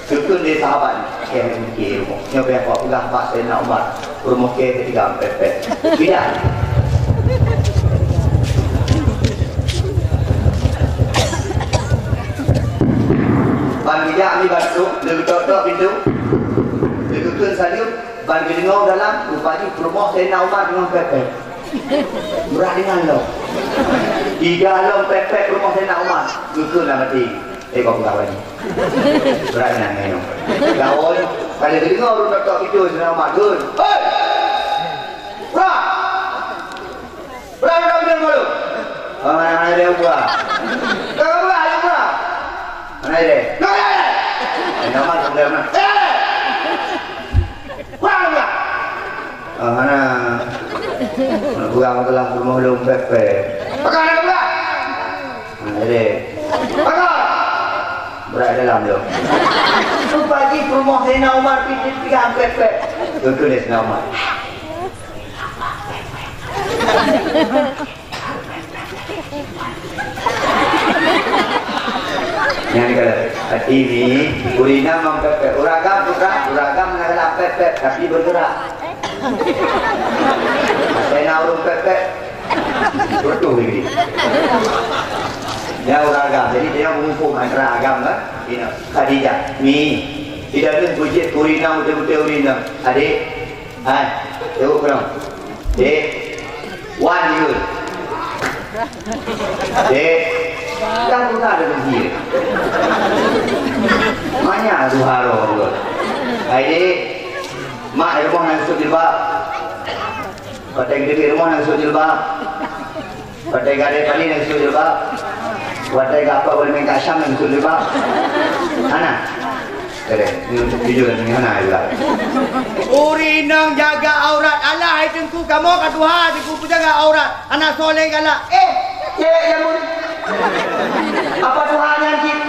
Geukheun lé sahabat nyan, "Kèe meuke rumoh." Nyoe payah kupeugah bak Saidina Umar, peurumoh kèe keu tiga ureueng pepet. Tidak. Ban geujak mi bak su, lé geutok-tok pintoe, lé geukheun saleuem, ban geudeungoe dalam, rupa jih peurumoh Saidina Umar deungon pepet. Brat deungon lom. Tiga lom pepet peurumoh Saidina Umar, geukheun lam até. Eh, kau peugah lagi. Brat deungon nyoe. Gaul, pada geudeungoe ureueng tok-tok pintoe Saidina Umar, geukheun, "Hei! Brat!" Peurang, peurang, peurang, peurang. Oh, hana, hana ada buah. Kau buah, ada buah. Hana ada. Hana ada. Hana ada. Eh, nama tu dia mana? Eh! Peurang, peurang. Oh, hana. Hana buah, masalah rumah lu pepet. Pegang ada buah. Hana ada. Pegang. Berat dalam tu. Tu pagi rumah Saidina Umar pijit tiga pepet. Betul dia Saidina Umar. Nyan kalau hati ni, ureueng inong ngon pepet. Ureueng agam, ureueng, ureueng agam na dalam pepet, tapi bergerak. Asai na ureueng pepet, beutôi lagi. Nyan ureueng agam. Jadi, dia mumpung antara agam kan? Ina, Khadijah, ni, tidak ada bujit ureueng inong, beutôi-beutôi ureueng inong. Adik, hai, tengok kena. Dek, wan jeuet. Dek, kan pernah ada bujit. Manya tuha roh jeuet. Hai, Dek, mak di rumoh na geusut jilbab. Watèe geuteubiet rumoh na geusut jilbab. Watèe gadée pani na geusut jilbab. Watèe gapa boleh main kat Syam na geusut jilbab. Hana. Gadée, ni jujur ni hana jilbab. Ureueng inong jaga aurat. Alah, hai Teungku, kamoe ka tuha, Teungku, peujaga aurat. Hana soe lé galak. Eh, cewek jameun. Apa tuha nyan cit?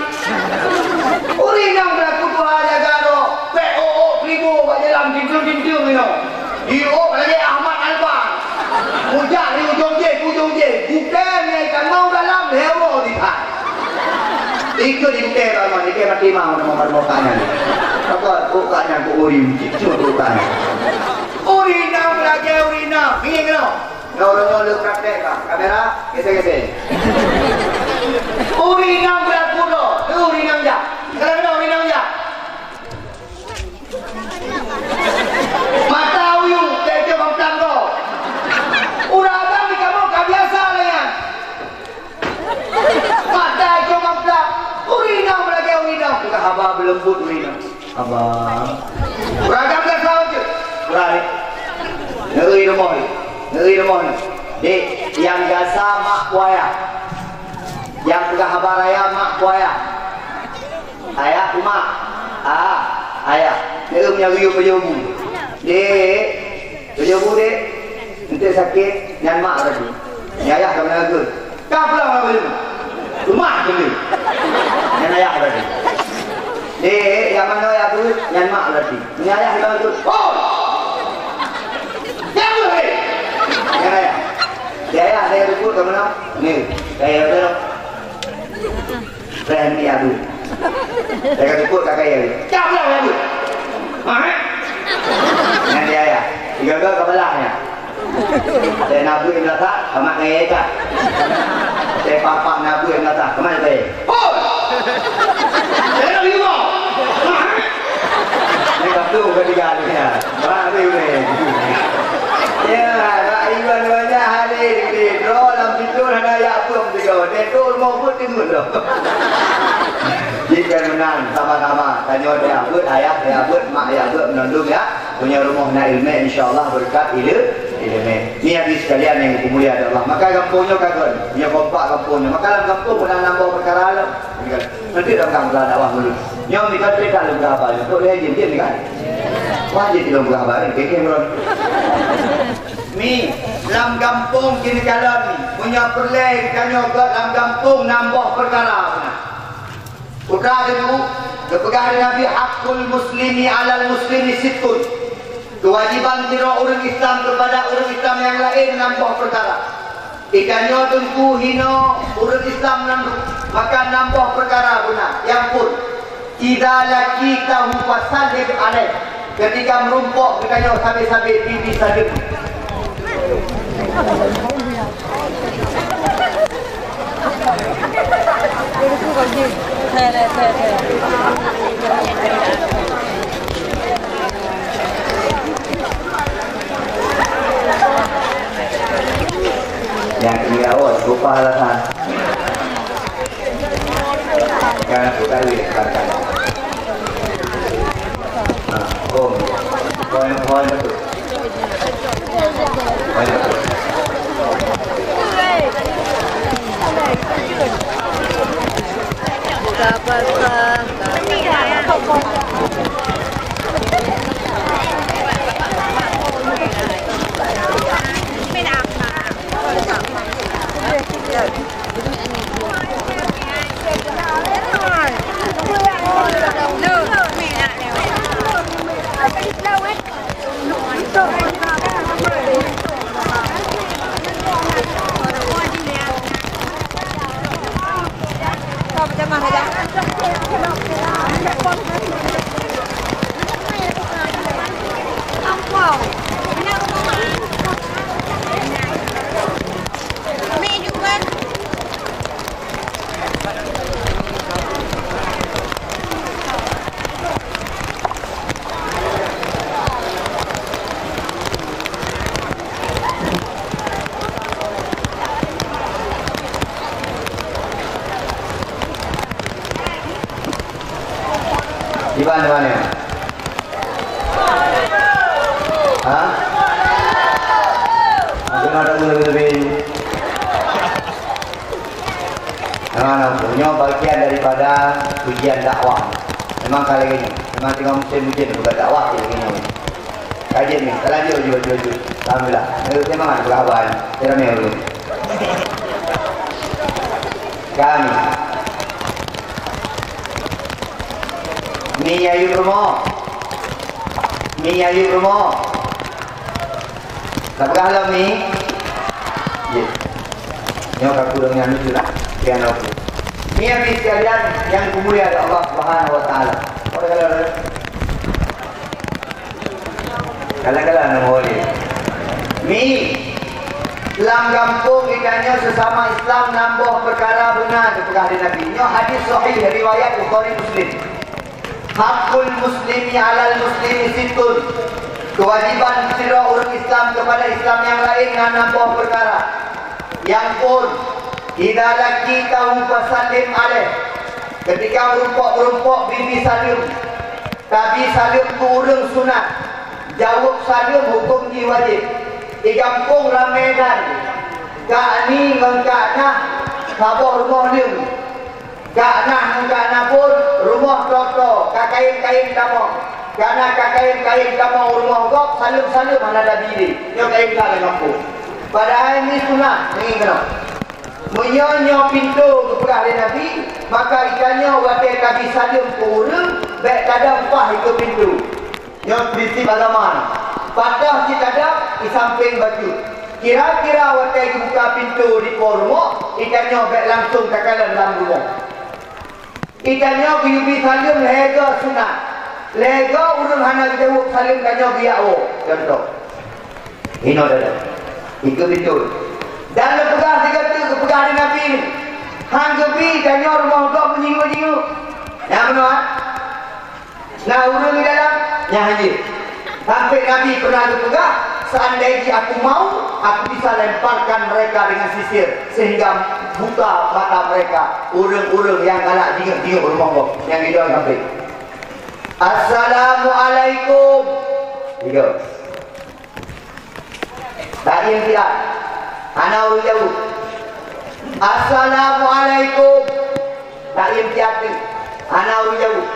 Ureueng inong beulaku tuha jaga droe. Pek ôk-ôk kribo bak jalan tinteung-tinteung inoe. Iôk lagèe Ahmad Albar. Mujak di ujong jih, ujong jih. Bukée ngai tamong dalam hewo di thai. Ikut di bukée dalam, ikut mati mau nama baru kanya. Apa kok kanya kok uri cik cuma kok kanya. Uri nam lagèe uri nam. Ngieng lo. Nyoe ureueng nyoe leueh praktek ka. Kamera, gesek-gesek. Uri nam beulaku do. Uri nam jak. Kalau uri nam jak. Mata uyu, teucok bang plang gob. Ureueng agam di kamoe ka biasa lé nyan. Mata icok bang plang. Ureueng inong beulagèe ureueng inong. Peugah haba beuleumbot ureueng inong. Haba. Ureueng agam ka saut jeuet. Ureueng ni. Neuri rumoh ni. Neuri rumoh ni. Dek, nyang gasa mak ku ayah. Nyang peugah haba raya mak ku ayah. Ayah, umak. Ah, ayah. Neuem nyang geuyue pajoh bu. Dek, pajoh bu, Dek. Enteuk sakét, nyan mak tadi. Nyan ayah ka meunan geukheun. Ka pulang lam rumah. Rumah keuneuk. Nyan ayah tadi. Dek, nyang manoe ayah beuet, nyan mak tadi. Nyan ayah ka meunan geukheun. Oh! Nyang beuet, Dek. Nyan ayah. Dek ayah, saya rumput ka meunan. Ni, saya rumput. Preh ni abu. Saya kata, "Kok tak kaya ni?" Cak lah abu. Ha, eh? Nyan dia ya. Tiga-tiga kepalanya. Saya nabui belakang, sama kaya ikan. Saya papak nabui belakang, sama saya. Oh! Saya nak lima. Ha, eh? Ni satu ketiga ni ya. Bak ni, ni. Ya, bak Iwan banyak hari ni. Droe lam pintu hana yak pun tiga. Dia tu rumah pun timbul dah. Jika menang sama-sama. Tanya dia buat ayah, dia buat mak, dia buat menandung ya. Punya rumah nak ilmu, insya Allah berkat ilmu. Ilmu. Ni habis sekalian yang dimulia Allah. Maka kampungnya kagak. Punya kompak kampungnya. Maka dalam kampung pernah nambah perkara lah. Nanti datang ke dakwah mulut. Nyoe mita cerita leuh gaba, untuk dia jin jin kan? Wah, jin leuh gaba ni, keke belum. Mi, lam gampông kini kalon ni, punya perlé kita nyoe lam gampông nambah perkara. Putra dulu, Geupeugah lé Nabi, "Haqqul muslimi 'alal muslimi sittun." Keuwajéban sidroe ureuëng Islam keupada ureuëng Islam nyang laén nam boh peukara. Geutanyoe teungku hinoe ureuëng Islam nyan, maka nam boh peukara beuna. Nyang phôn, "Idza laqitahu fasallim alaih." Keutika meurumpok geutanyoe sabe-sabe, bri-bri saleuem. Nyang kira, oh, lupa alasan. Kan aku tak boleh katakan. Ha, oh. Poin-poin tu. Iban mana? Ha? Mungkin ada lebih-lebih. Nah, nah, nyoe bagian daripada ujian dakwah. Memang ka lagèe nyoe. Memang teungoh musim ujian bukan dakwah lagèe nyoe. Kajian ni, terlanjur, jujur, jujur. Alhamdulillah. Nyoe semangat buka haba ni. Ramai dulu. Kami. Ni ayu promo. Ni ayu promo. Tapeugah lom ni. Jeuet. Nyoe ka kureueng nyan lucu lah. Pian aku. Ni habis sekalian yang dimuliakan Allah Subhanahu wa Taala. Pada kalau kala-kala nama wali. Mi, lam gampông geutanyoe sesama Islam nam boh peukara beuna geupeugah lé Nabi. Nyoe hadis sahih riwayat Bukhari Muslim. Haqqul muslimi 'alal muslimi sittun. Keuwajéban sidroe ureuëng Islam keupada Islam nyang laén na nam boh peukara. Nyang phôn, "Idza laqitahu fasallim alaih." Keutika meurumpok-meurumpok, bri-bri saleuem. Tabi saleuem keu ureuëng sunat. Jaweueb saleuem hukôm jih wajéb. Di gampông ramé that. Kak Ni ngon Kak Nah saboh rumoh leueng. Kak Nah ngon Kak Nah phôn rumoh toe-toe, ka kayém-kayém tamong. Kak Nah ka kayém-kayém tamong rumoh gob, saleuem-saleuem hana tabi lé. Nyoe kayém that lam gampông. Padahai nyoe sunat, ngieng keunoe. Meunyoe nyoe pintoe geupeugah lé Nabi, maka geutanyoe watèe tabi saleuem keu ureuëng, bèk tadong paih ikeue pintoe. Nyoe prinsip agama na. Padah cit tadong, di sampéng bacut. Kira-kira watèe geubuka pintoe di po rumoh, geutanyoe bèk langsông takalon lam rumoh. Geutanyoe geuyue bi saleuem lhèe goe sunat. Lhèe goe ureuëng hana geujaweueb saleuem, tanyoe geujak woe. Contoh. Inoe dada. Ikeue pintoe. Dan neupeugah sigoe teuk geupeugah lé Nabi, "Han geubi tanyoe rumoh gob meujingeuk-jingeuk." Nyang meunoe, ah? Na ureuëng di dalam? Nyan hana jih. Sampai Nabi pernah geupeugah, "Seandai jih aku mau, aku bisa lemparkan mereka dengan sisir, sehingga buta mata mereka." Ureuëng-ureuëng nyang galak jingeuek-jingeuek rumoh gob, nyang di dalam sampai, "Assalamualaikum." Tiga. Taiem siat. Hana ureuëng jaweueb. "Assalamualaikum." Taiem siat teuk. Hana ureuëng jaweueb.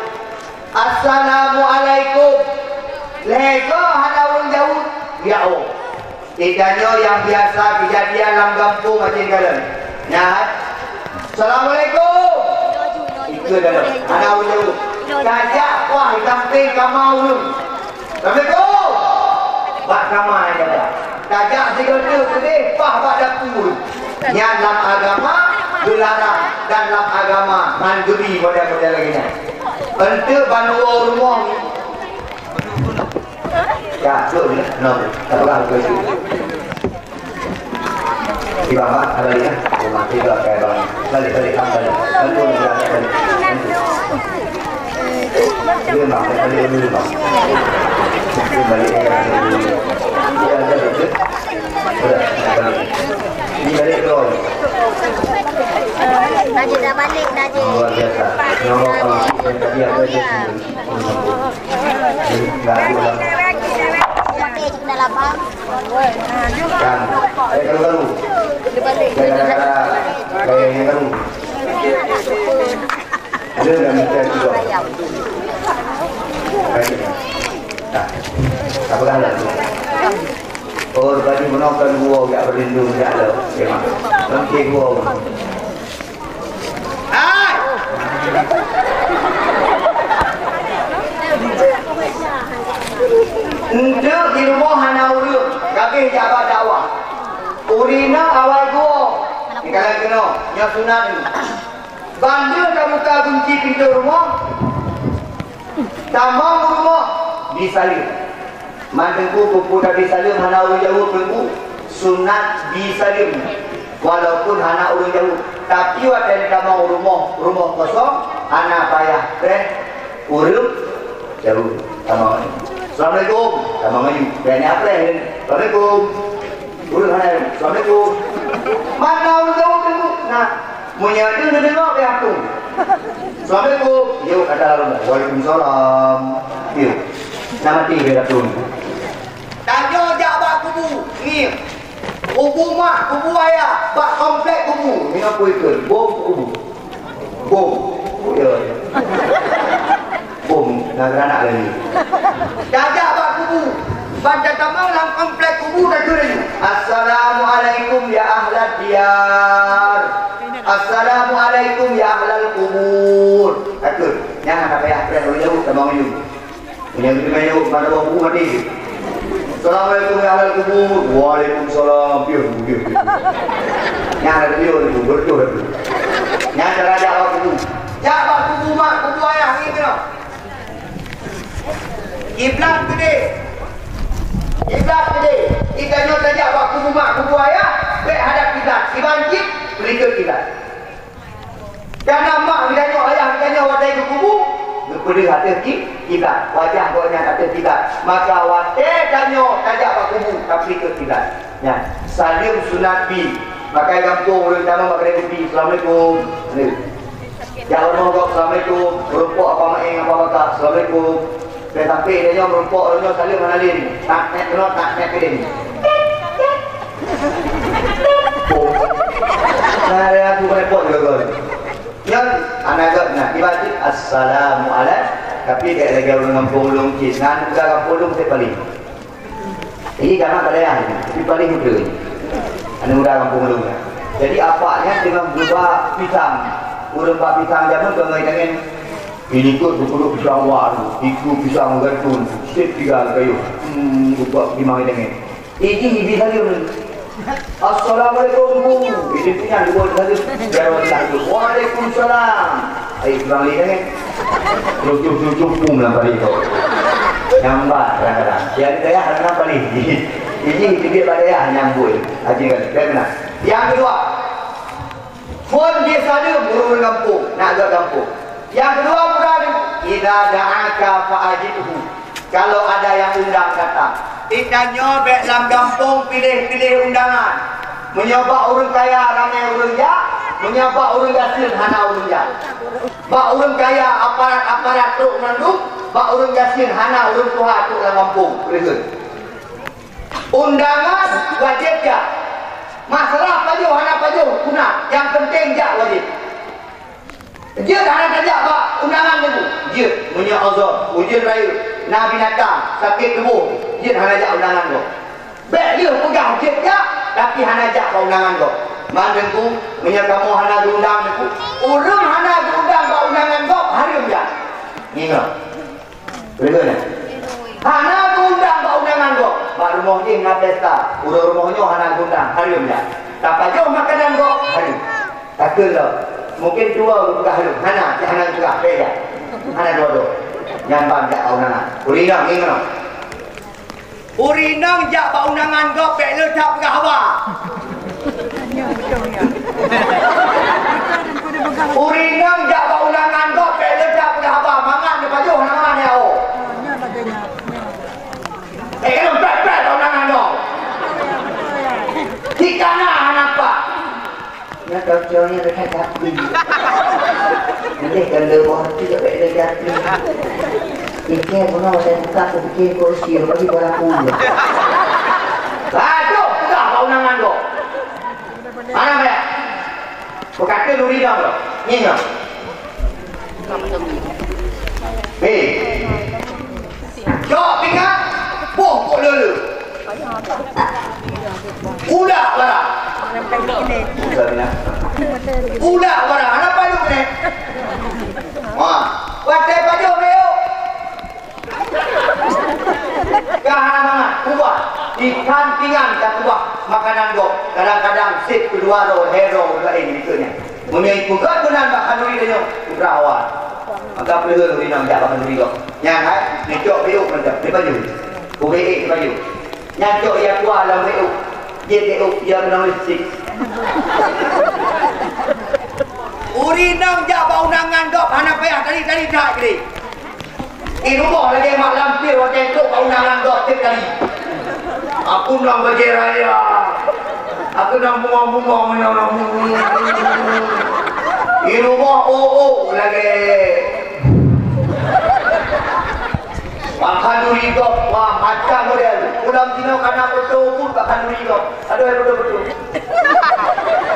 "Assalamualaikum." Lhèe goe hana ureuëng jaweueb, ya Allah. Geutanyoe nyang biasa keujadian lam gampông até kalon. Nyan. "Assalamualaikum." Ikeue dalam. Hana ureuëng jaweueb. Tajak paih sampéng kama ureueng. Assalamualaikum. Bak kama jaga. Tajak sigoe teuk keudeh paih bak dapu. Nyan lam agama geularang dan lam agama han geubri model-model lagèe nyan. Enteuk ban woe u rumoh. Ya, betul ya. No, tak pegang ke situ. Di bawah, ada lagi ya. Rumah tiga kayak bang. Balik, balik, bang, balik. Bantu, balik, balik. Bantu. Dia bang, balik dulu bang. Dia balik, balik dulu. Dia balik, dia. Udah, balik. Ini balik dulu. Najib dah balik, Najib. Luar biasa. Nomor kalau yang tadi apa itu? Enggak ada ulang. Pakai cek dalam bang. Kan, eh, kalau baru. Gara-gara gaya yang baru. Ada nggak minta juga? Baik. Nah, apa kata tu? Oh, tadi menonton gua nggak berlindung, nggak ada. Memang. Nanti gua. Hai! Enteuk di rumoh hana ureueng, ka abéh jak bak dakwah. Ureueng inong awai geuwoe. Dikareuna keunoe, nyoe sunat nyoe. Ban lheueh tabuka gunci pintoe rumoh, tamong u rumoh, bri saleuem. Man Teungku, peue-peue tabri saleuem hana ureueng jaweueb Teungku, sunat bri saleuem. Walaupun hana ureueng jaweueb, tapi watèe tamong u rumoh, rumoh kosong, hana payah preh ureueng jaweueb. Tamong, "Assalamualaikum." Tamong aju. Bèk na preh, "Assalamualaikum." Ureueng hana, "Assalamualaikum." Mana ureueng jaweueb Teungku? Nah, meunyoe deuh neudeungoe, bèk aku. "Assalamualaikum." Yuk, kata ureueng, "Waalaikumsalam." Yuk. Nah, mati dia dah turun. Tanyoe jak bak kubu, ngieng. Kubu mak, kubu ayah, bak komplek kubu. Nyoe peue ikheun? Bom kubu. Bom. Oh, ya, ya. Bom, na granat lagi. Tajak bak kubu. Ban tatamong lam komplek kubu, takheun laju, "Assalamualaikum ya ahlad diyar. Assalamualaikum ya ahlal kubur." Takheun. Nyan hana payah preh laju, tamong laju. Nyang teumanyong pada waktu mati. "Assalamualaikum ya ahlal kubur." "Waalaikumsalam." Piôh, piôh, piôh. Nyang ada piôh tu, betul tu. Nyang cara jak bak kubu. Jak bak kubu mak, kubu ayah ni kena. Kiblat gede. Kiblat gede. Kita nyoe tajak bak kubu mak, kubu ayah, bèk hadap kiblat. Kiban cit, peulikeut kiblat. Karena mak geutanyoe, ayah geutanyoe watèe geukubu, geupeudeuh ateueh ki-, kiblat. Wajah gobnyan ateueh kiblat. Maka watèe tanyoe tajak bak kubu, tapeulikeut kiblat. Nyan, saleuem sunat bi. Makai gampông ureueng tamong bak keudè kupi, "Assalamualaikum." Nyoe. Jak rumoh gob, "Assalamualaikum." Meurumpok apa maén, apa baka, "Assalamualaikum." Bèk sampai dia nyoe meurumpok, dia nyoe saleuem hana lé. Tak nek keunoe, tak nek keunoe. Oh. Nah, dia aku repot juga, Gon. Nyan, hana göt, nah, tiba-tiba, "Assalamualaikum." Tapi kayak lagi ureueng gampông ulôn cit, nah, aneuk muda gampông ulôn cit paling. Jadi, jangan pada yang, tapi paling muda. Aneuk muda gampông ulôn, ya. Jadi, apaknya tengah buka pisang. Ureueng bak pisang jameun keu ngai tangan. Ini kot bukuduk pisang wan, iku pisang gatun, sip tiga kayu. Hmm, buka pisang tangan. Iji ibi saleuem. "Assalamualaikum, Bu." Iji punya dua saleuem. Dia orang saleuem. "Waalaikumsalam." Ai, kurang lé kan? Lucu-lucu pun lah balik tu. Nyambat kadang-kadang. Dia ada daya, kadang-kadang balik. Iji, dia ada daya, nyambut. Haji kan? Dia kena. Yang kedua, phôn jih saleuem ureueng gampông, nak göt gampông. Nyang keudua, mudah, "Idza da'aka fa'ajibhu." Kalau ada yang undang datang, tanyoe bèk lam gampông piléh-piléh undangan. Meunyoe bak ureueng kaya ramé ureueng jak, meunyoe bak ureueng gasien hana ureueng jak. Bak ureueng kaya aparat-aparat trok mandum, bak ureueng gasien hana ureueng tuha trok lam gampông. Beutôi. Undangan wajéb jak. Masalah pajoh hana pajoh guna, nyang penting jak wajéb. Jeuet hana tajak bak undangan nyan. Jeuet, meunyoe uzur, ujeuen rayeuk, na binatang, sakét tuboh, jeuet hana jak undangan gob. Bèk lheueh peugah jeuet jak, tapi hana jak bak undangan gob. Man Teungku, meunyoe kamoe hana geuundang Teungku, ureueng hana geuundang bak undangan gob, hareuem jak. Beutôi nyan. Hana geuundang bak undangan gob. Bak rumoh jih na pesta, ureuëng rumoh nyoe hana geuundang, hareuem nyan. Tapajoh makanan gob, hareuem. Takheun lom. Mungken dua geupeugah hareuem. Hana, cit hana geupeugah, beda. Hana dua-dua. Nyan ban jak bak undangan. Ureuëng inong, inong. Ureuëng inong jak bak undangan gob, bék le that peugah haba. Ureuëng inong jak bak undangan gob, bék le that peugah haba. Mangat neupajoh hana mangat ya, oh. Eh, keunoe prat-prat bak undangan gob. Di kana hana pat. Nyan kacau nyan dekat kaki. Nanti kan le boh tu dekat kaki. Ikan bunoe saya buka, saya fikir kursi, bagi bola pun. Aduh, peugah bak undangan gob. Mana banyak? Peukateun ureuëng inong tu. Ngieng nyoe. Hei. Cok pingat, boh kok lele. Udak barang. Udak barang. Hana pajoh ni. Wah, watée pajoh meyok. Ka hana mangat, ubah. Ikan pingan ka ubah makanan gob. Kadang-kadang sip keudua roh, lhée roh, laén dikeue nyan. Meunyoe ipeugét meunan bak khanduri tanyoe, putra awai. Maka peuleuheuen ureuëng inong jak bak khanduri gob. Nyan hai, neucok beuek mantong, neupajoh. Ubeuek neupajoh. Nyan cok ia kuah lam beuek. Jeuet beuek ia keunong lipstik. Ureuëng inong jak bak undangan gob hana payah tari-tari that keudeh. Di rumoh lagée mak lampir watée trok bak undangan gob tieb kali. Aku nang bajée raya. Aku nang bungong-bungong nyoe nang. Di rumoh oh-oh lagée. Bak khanduri gob, wah, macam model. Ulam jinoe kana foto pun bak khanduri gob. Aduh, betul-betul.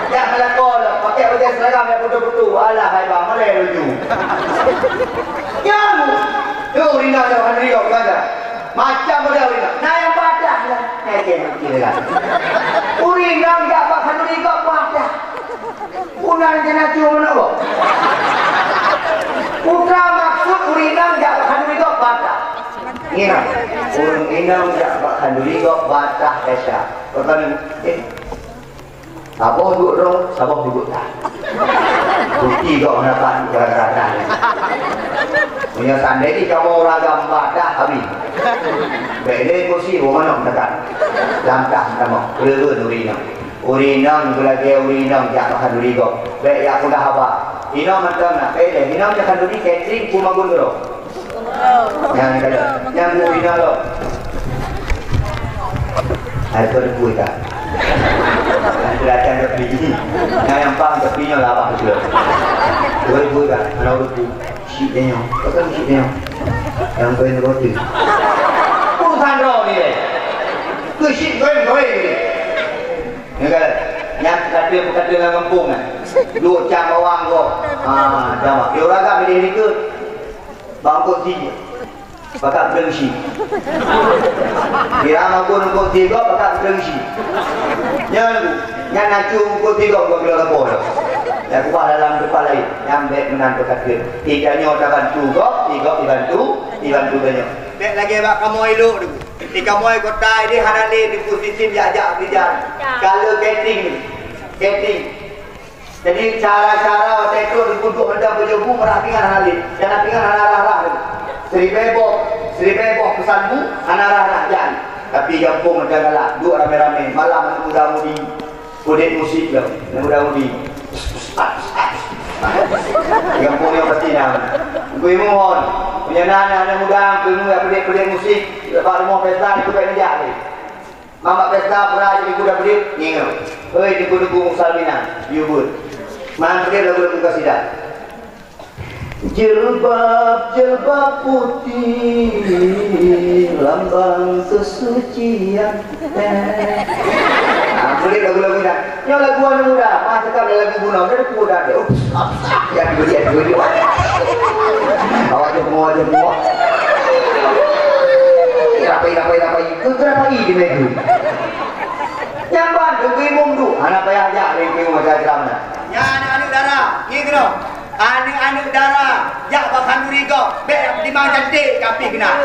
Nyang meulakon lom, pakai bajée seragam nyang beutôi-beutôi. Alah, hai bah, model lucu. Nyang, tu Rina dah Rina kata. Macam model Rina. Nah, nyang badah lah. Nah, dia nak kira lah. Ureuëng inong jak bak khanduri gob badah. Puna rencana cium anak gob. Putra maksud ureuëng inong jak bak khanduri gob badah. Ingat, ureuëng inong jak bak khanduri gob badah desa. Bukan, eh, Saboh duek droe, saboh duek that. Bukti gob hana ban gara-gara that. Meunyoe seandai jih kamoe ureuëng agam badah habéh. Bék lé kursi, boh manok meudakat. Lam tah meutamong, keureubeuen ureuëng inong. Ureuëng inong beulagée ureuëng inong jak bak khanduri gob. Bék jak peugah haba. Inong mantong na, bék lé. Inong jak khanduri catering pun magun droe. Nyang kada, nyang bui na lom. Hai, tu ada bui tak? Yang kelihatan tepi. Yang, yang paham tepinya lah apa tu? Tu ada bui tak? Mana ada bui? Sik dia nyo. Kau kan sik dia nyo. Yang kau yang roti. Urusan roh ni, eh. Kau sik kau yang kau ni. Ni kan? Nyang kata-kata dengan kampung kan. Duk cak bawang kau. Ah, dah mak. Dia orang agak milih ni ke? Bak eungkôt tiga, pakat beuteueng si. Kira makot eungkôt tiga, pakat beuteueng si. Nyan, nyan na cue eungkôt tiga, bukan kilo lapor dah. Nyang kubah dalam depan lain, nyan bék meunan teuka keu. Tiga nyoe tabantu gob, tiga dibantu, dibantu tanyoe. Bék lagée bak kamoe ilok tu. Di kamoe kota ini hana lé di posisi diajak kerja. Kalau catering ni, catering. Jadi, cara-cara watée trok di puduk mantong beujobu meurah pingan hana lé. Cara pingan hana rah-rah lé. Siribée boh, siribée boh peusan bu hana rah-rah jan. Tapi gampông mantong galak, duek ramé-ramé, malam aneuk muda mudi. Udeb musik lom, aneuk muda mudi. Gampông nyoe pasti na. Kui mohon, meunyoe na aneuk muda, kui mohon peudeb-peudeb musik, bak rumoh pesta, itu baik bijak lé. Mamak pesta peura jadi budak beudeuek, ngieng. Hei, teungku-teungku Musalmina, yue beuet. Man beudeuek lagu-lagu kasidah. Jilbab, jilbab putih, lambang kesucian. Ah, beudeuek lagu-lagu nyan. Nyoe lagu aneuk muda, masa ka lagu bunoe, dari muda dia. Ups, ups, ups, ya, dia, dia, dia, dia. Awak dia semua, dia semua. Rapai, rapai, rapai. Keu rapai di minggu. Nyang ban tu imum tu. Hana payah jak dari imum macam-macam dah. Nyan aneuk-aneuk dara. Ngieng keunoe. Aneuk-aneuk dara. Jak bak khanduri gob, bèk dimang cantik ka pih keunan.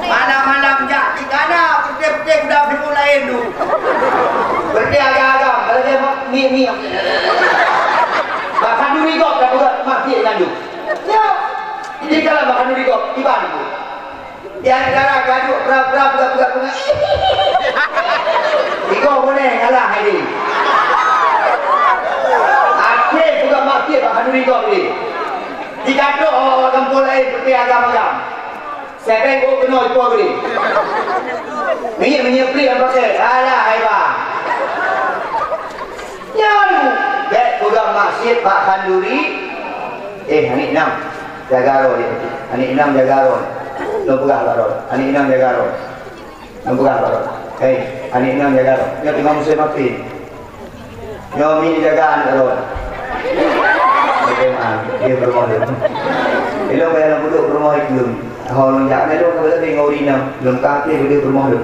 Malam-malam jak, di kana peureute-peureute kuda Fir'aun laén tu. Peureute agam-agam, kalau dia mi-, mi-, bak khanduri gob ka peugah mati nyan tu. Ya, di dalam bak khanduri gob, iban tu. Nyang dara gaduek pra-pra peugah-peugah bunga. Iko boleh ngalah hari. Akhé peugah maté bak khanduri gob ni. Dikatrok awak-awak gampông laén seperti agam-agam. Sebeng kok keunoe ipo geude. Minyeuk-minyeuk plik nyang pakai. Alah, hai bah. Nyan, bèk peugah maksiet bak khanduri. Eh, aneuk inong, jaga droe. Aneuk inong, jaga droe. Lôn peugah bak droe. Aneuk inong, jaga droe. Lôn peugah bak droe. Hei, aneuk inong, jaga droe. Nyoe teungoh musém api. Nyoe mi jaga aneuk droe. Oke, maaf. Dia peurumoh dia. Ilôn payah lôn peuduek peurumoh ikeu. Ho lôn jak ngon lôn, ka lheueh ngon ureueng inong. Lôn ka akhé peuduek peurumoh lôn.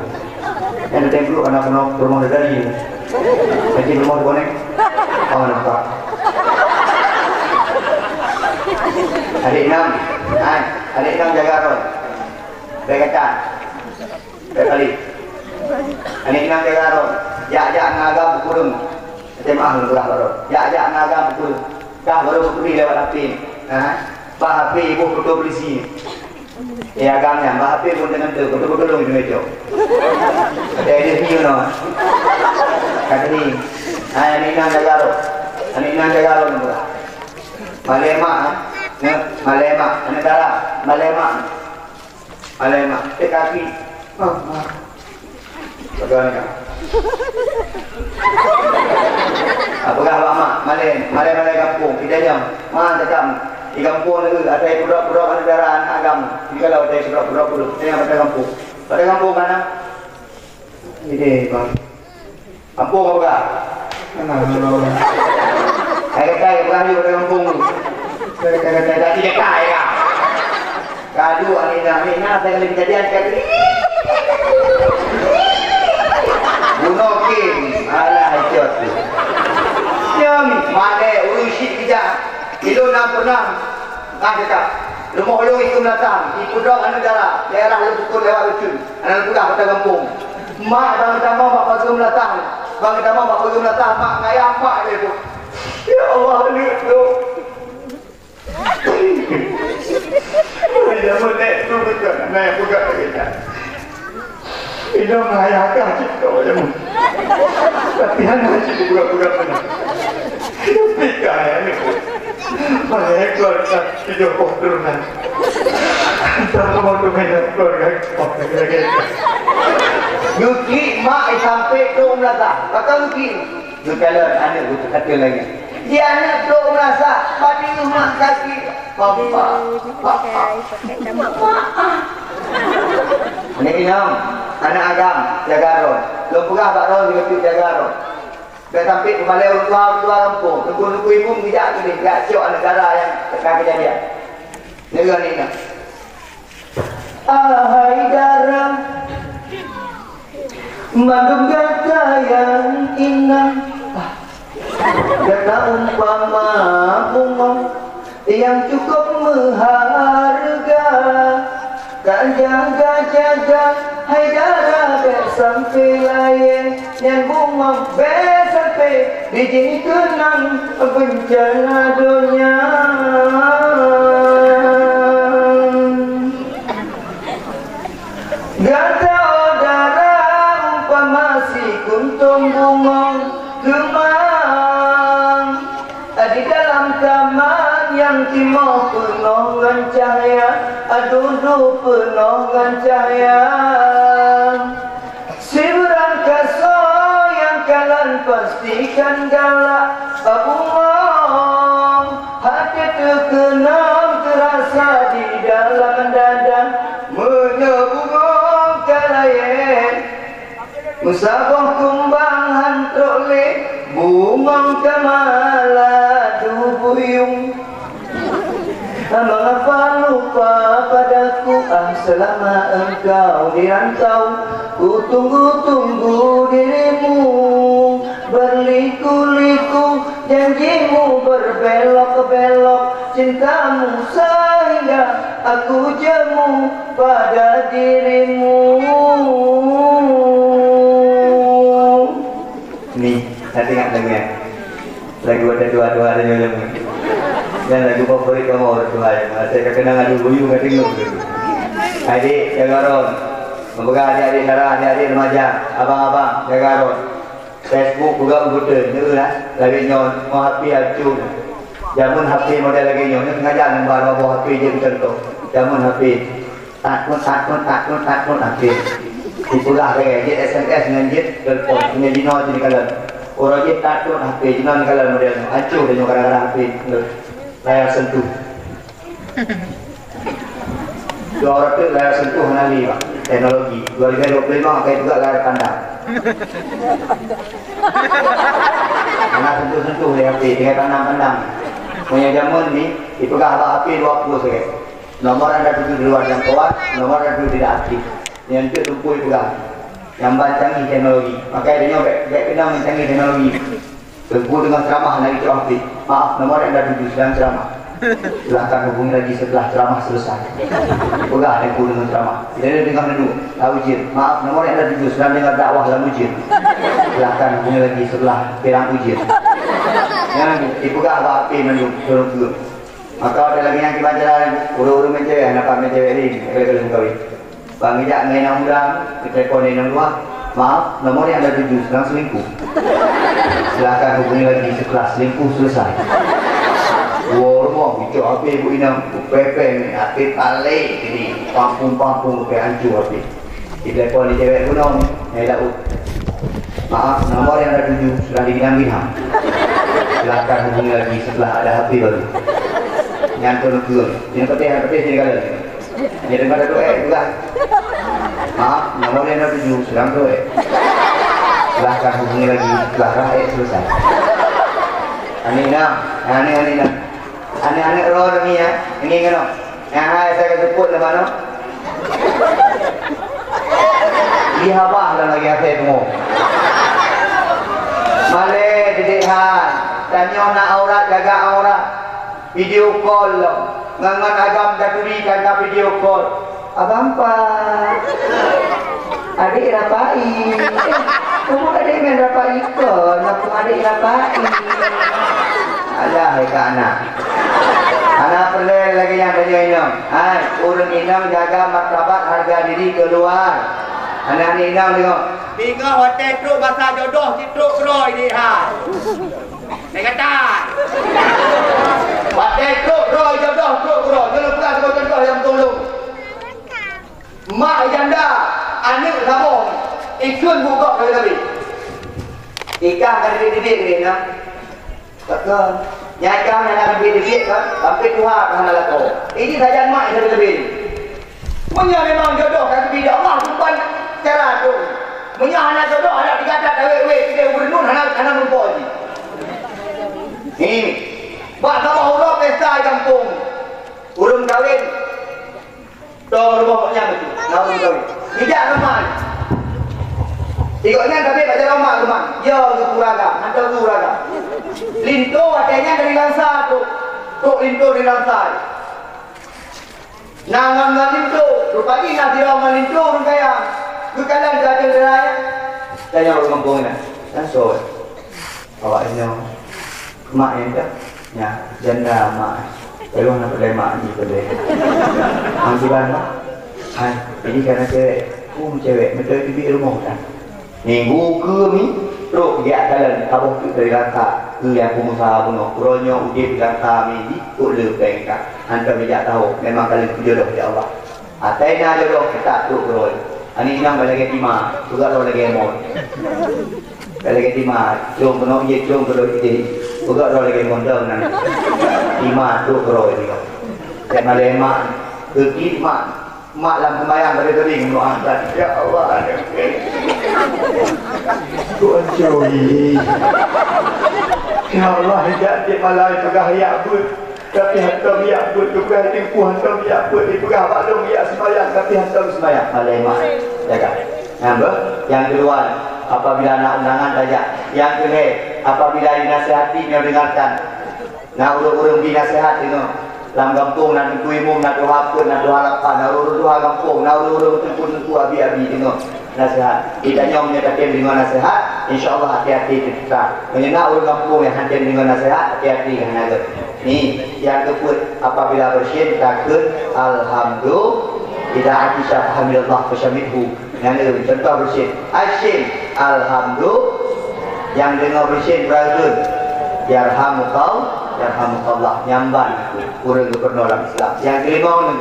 Nyan teuntèe brôk aneuk keunoe peurumoh dari. Lagi peurumoh di Boneh. Oh, nampak. Aneuk inong, hai, aneuk inong jaga droe. Bèk gata. Bèk kali. Aneuk inong jaga droe. Jak-jak ngon agam beukureueng. Até meu'ah lôn peugah bak droe. Jak-jak ngon agam beukureueng. Kah baru beukureueng lewat H P. Ha? Bak H P iboh foto polisi. Eh, agam nyan, bak H P pun teukeunteuk, beutôi-beutôi lôn keuneuk cok. Ada edit video noh. Kata ni, hai, aneuk inong jaga droe. Aneuk inong jaga droe ni pula. Malèe mak, eh? Nyoe, malèe mak. Aneuk dara, malèe mak. Malèe mak. Eh, kaki. Oh, mak. Pegang ni, Kak. Ah, peugah bak mak, malèe, malèe-malèe gampông, kita nyang. Mak, cakap, di gampông ni, asai pudok-pudok aneuk dara aneuk agam. Jadi kalau asai pudok-pudok pudok, kita nyang pada gampông. Pada gampông mana? Ini, Bang. Gampông apa, Kak? Mana, Bang? Hai, kata, peugah yuk pada gampông ni. Saya kata, kata, kata, kata, kata, ya. Kadu aneuk inong, aneuk inong, saya lagi jadi aneuk kadu. Bunoe kin, alah, icot tu. Nyang malèe ureueng syiek bijak. Ilôn na peunah, ah, cakap. Rumoh lôn i Keumeulasan, i Pudok Aneuk Dara, daerah lôn pukon lewat Lucun. Aneuk peugah kota gampông. Mak, bang tamong bak pageue meulatang. Bang tamong bak pageue meulatang, mak ngayah mak lé tu. Ya Allah, aneuk tu. Ai, jameun nèk tu beutôi, nèk peugah lagèe nyan. Inong ayah ka cit keu jameun. Tapi hana cit peugah-peugah beuna. Tapi ka ayah ni. Bangai keluarga tujoh boh turunan. Entah kamoe tu main keluarga lagèe-lagèe. Geuklik mak sampai tu meulata. Pakon geuklik? Geukalon aneuk geuh teukateun lagèe. Di aneuk trok meurasa padum mak sakét. Papa, papa, papa. Aneuk inong, aneuk agam, jaga droe. Lôn peugah bak droe, jaga droe. Bèk sampai peumalèe ureueng tuha, ureueng tuha gampông. Teungku-teungku imeum geujak keudeh, jak cok aneuk dara nyang teuka keujadian. Nyoe aneuk inong. Ahai dara, mandum gata nyang inong, gata umpama bungong nyang cukup meuhareuga. Tajaga-jaga, hai dara, bèk sampai layèe. Nyan bungong bèk sampai dijih keunong bencana donya. Gata, oh dara, umpama sikuntong bungong keumang di dalam taman nyang timoh peunoh ngon cahya, dudoe peunoh ngon cahya. Sibeurangkasoe nyang kalon pasti kan galak bungong, até teukeunong teurasa di dalam dada. Meunyoe bungong ka layèe, meusaboh kumbang han trok lé, bungong ka maladu buyong. Mengapa lupa padaku, ah, selama engkau di rantau? Ku tunggu-tunggu dirimu, berliku-liku janjimu berbelok-belok. Cintamu sehingga aku jemu pada dirimu. Ni, hati nak dengar. Lagu ada dua-dua ada nyonya. Dan lagu favorit kamu orang tua ya. Saya kenang adu buyu nggak dengar. Adik, jaga ron. Mempegang adik-adik dara, adik-adik remaja, abang-abang, jaga ron. Facebook peugah beutôi, nyoe lah, lagèe nyoe, ngon H P ancô. Jameun H P model lagèe nyoe, nyoe sengaja neuba dua boh H P jeuet keu contoh. Jameun H P. Takot, takot, takot, takot H P. Dipeugah lagèe jeuet S M S ngon jeuet telepon, nyoe jinoe neukalon. Uroe jeuet takot H P, jinoe neukalon model nyoe. Ancô tanyoe gara-gara H P. Layar sentuh. Dua ratus layar sentuh hana lé, Pak. Teknologi. Dua ribu dua puluh lima pakai juga layar pandang. Hana sentuh-sentuh lé H P, tinggai pandang-pandang. Meunyoe jameun ni, dipeugah bak H P dua puluh sagai. Nomor anda tuju di luar jangkauan, nomor anda tuju tidak aktif. Nyan tu tumpôi peugah. Nyang ban canggih teknologi. Makai tanyoe bèk, bèk keunong ngon canggih teknologi. Teungku deungon ceramah lagi ceramah pih. Maaf, nomor yang anda tuju sedang ceramah. Silahkan hubungi lagi setelah ceramah selesai. Peugah Teungku deungon ceramah. Tidak ada dengar dulu. Lam ujian. Maaf, nomor yang anda tuju sedang dengar dakwah lam ujian. Silahkan hubungi lagi setelah perang ujian. Nyan, dipeugah bak H P mandum, turun-turun. Maka ada lagi nyang kiban jalan, ureueng-ureueng meucewek, hana pat meucewek laén, kali-kali meukawen. Bang ijak ngon inong muda, ditelepon inong luwa, "Maaf, nomor yang anda tuju sedang selingkuh. Silahkan hubungi lagi setelah selingkuh selesai." Dua rumoh, geucok H P bu inong, bu pepeng, até palé, jadi pampung-pampung, sampai hancur H P. Ditelepon di cewek gunong, "Hai Daud. Maaf, nomor yang anda tuju sudah diginang-ginang. Silahkan hubungi lagi setelah ada H P baru." Nyan pun betul. Ini peuteh, peuteh jadi kalian. Jadi pada tu, eh, bukan. "Maaf, nomor yang anda tuju sedang tu, eh. Silahkan hubungi lagi setelah rakyat selesai." Aneuk inong, aneuk, aneuk inong. Aneuk-aneuk roh ni ya, ini kena. Yang hai saya sebut nama no. Di habah dan lagi akhir tunggu. Malé didik hai, tanyoe na aurat jaga aurat. Video call lom. Ngan, ngan agam daturi kana video call. Abang Pak. Adik rapai. Eh, kamu adik main rapai ikon, aku adik rapai. Alah, hai ka anak. Anak peureulèe lagèe nyang tanyoe inong. Hai, ureueng inong jaga martabat harga diri keuluar. Anak ni inong tengok. Bingung watèe trok masa jodoh, si trok keudroe di hai. Saya kata. Watèe trok keudroe jodoh, trok keudroe. Jangan pernah sebut contoh yang tolong. Mak janda, aneuk saboh, ikheun bukok kali-kali. Ikah ka didik-didik kali na. Betul. Nyai kah hana didik-didik kan, sampai tuha ka hana lakoe. Ini sajan mak yang lebih. Meunyoe memang jodoh ka geubri lé Allah, bukan cara tu. Meunyoe hana jodoh, adak digadat awet-awet, kita gubernur hana, hana meupo jih. Ni, bak saboh uroe pesta di gampông. Ureueng kawin. Tong rumoh nyan beutôi. Nah, ureueng kawin. Tidak teman. Ikut nyan tapi bak jalan mak teman. Ya, ureueng agam. Hantar ureueng agam. Linto watèe nyan dari Langsa tu. Tok linto dari Langsa. Nah, ngon, ngon linto. Rupa jih nah sidroe ngon linto ureueng kaya. Geukalon keu ateueh gerai. Tanya ureueng gampông nyan. Langsung. Awak inong, mak nyan dah. Nya, janda mak. Lalu anak pandai mak ni pandai. Mak jiban mak. Hai, jadi kana cewek. Um cewek, beutôi teubiet rumoh kan. Minggu ke mi, trok giat kalon, taboh teuk dari Langsa. Keu nyang pengusaha bunoe. Uroe nyoe udép di Langsa mi, di kok le peng ka. Hantom bijak tahu, memang kalon jodoh ya Allah. Atai na jodoh kita trok keudroe. Aneuk inong bak lagèe tima, peugah droe lagèe mon. Bak lagèe tima, cong keunoe jih, cong keunoe jih. Peugah droe lagèe mon dong nan. Tima trok keudroe jih. Cak malèe mak, keuti mak, mak lam seumayang pada teuring doa tadi. Ya Allah, aneuk. Tuhan curi. Ya Allah, jak cek malai peugah yak buet. Tapi hantom jak buet, dipeugah teungku hantom jak buet, dipeugah bak lôn jak seumayang, tapi hantom seumayang. Malèe mak, jaga. Nyan beuh, nyang keudua, apabila na undangan tajak. Nyang keulhèe, apabila dinasihati nyoe dengarkan. Na ureuëng-ureuëng bi naseuhat deungoe. Lam gampông na teungku imum, na tuha peuet, na tuha lapan, na ureuëng-ureuëng tuha gampông, na ureuëng-ureuëng teungku-teungku, abi-abi deungoe naseuhat. Geutanyoe meunyoe tatem deungoe naseuhat, insya Allah hati-hati teuka. Meunyoe na ureuëng gampông nyang hana tem deungoe naseuhat, hati-hati hana gét. Ni, nyang keupeuet, apabila beureusin takheun alhamdulillah, idza atisya fahamidallah fasyammithu. Nyan lé contoh beureusin. Asyik, alhamdulillah. Nyang deungoe beureusin beureusin. Yarhamukal, yarhamukallah. Nyamban ureuëng geupeureunoe lam Islam. Nyang keulimong ni,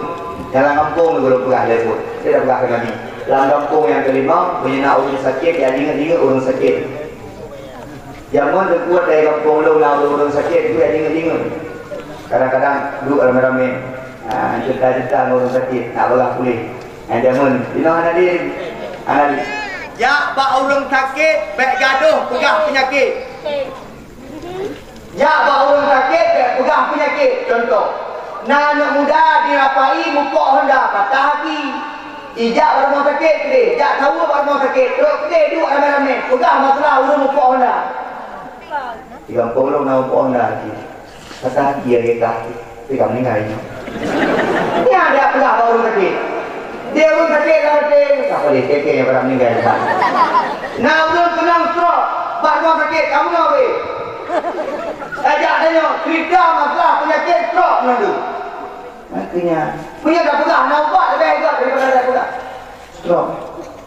nyang lam gampông ni belum peugah lé pun. Dia dah peugah ke Nabi. Lam gampông nyang keulimong, meunyoe na ureuëng sakét, ya ingat-ingat ureuëng sakét. Jameun teukuat dari gampông lôn na ureuëng sakét, ya ingat-ingat. Kadang-kadang duduk ramai-ramai. Ha, cerita-cerita ngon ureuëng sakét, nak bagah puléh. Nyan jameun. Inoe hana di, hana di. Jak bak ureuëng sakét, bék gadoh peugah peunyakét. Jak bak ureuëng sakét, bék peugah peunyakét. Contoh, na aneuk muda dirapai mupok honda, patah aki. Ijak bak rumoh sakét keudeh, jak saweue bak rumoh sakét, trok keudeh duek ramé-ramé, peugah masalah ureuëng mupok honda. Di gampông lôn na mupok honda aki. Patah aki lagée kah, tapi ka meuninggai nyoe. Nyan dak peugah bak ureuëng sakét. Di ureuëng sakét lam até, ka paleng keke nyang pada meuninggai nyoe. Na ureuëng keunong stroke, bak rumoh sakét, ka meunoe weh. Tajak tanyoe, cerita masalah peunyakét stroke nyan tu. Makanya, meunyoe tapeugah na ubat leubeh gét daripada tapeugah. Stroke.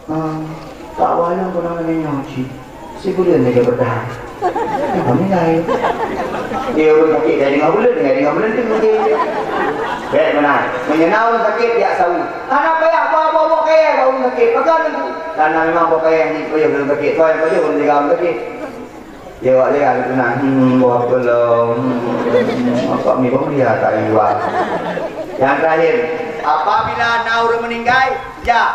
Hmm, Pak Walong pernah nanya cik. Sebulan saja bertahan. Kami lain. Dia ureuëng sakét dari lima bulan, dengan lima bulan tu mungkin. Baik, benar. Meunyoe na ureuëng sakét, jak saweue. Hana payah bawa-bawa kayèe bak ureuëng sakét. Pakon tu? Karena memang bawa kayèe yang dipayah ureuëng sakét. Soal yang payah ureuëng tiga ureuëng sakét. Dia awak lihat itu nah, hmm, buah belum. Hmm, apa ni pun dia tak liwat. Yang terakhir, apabila na ureuëng meuninggai, jak.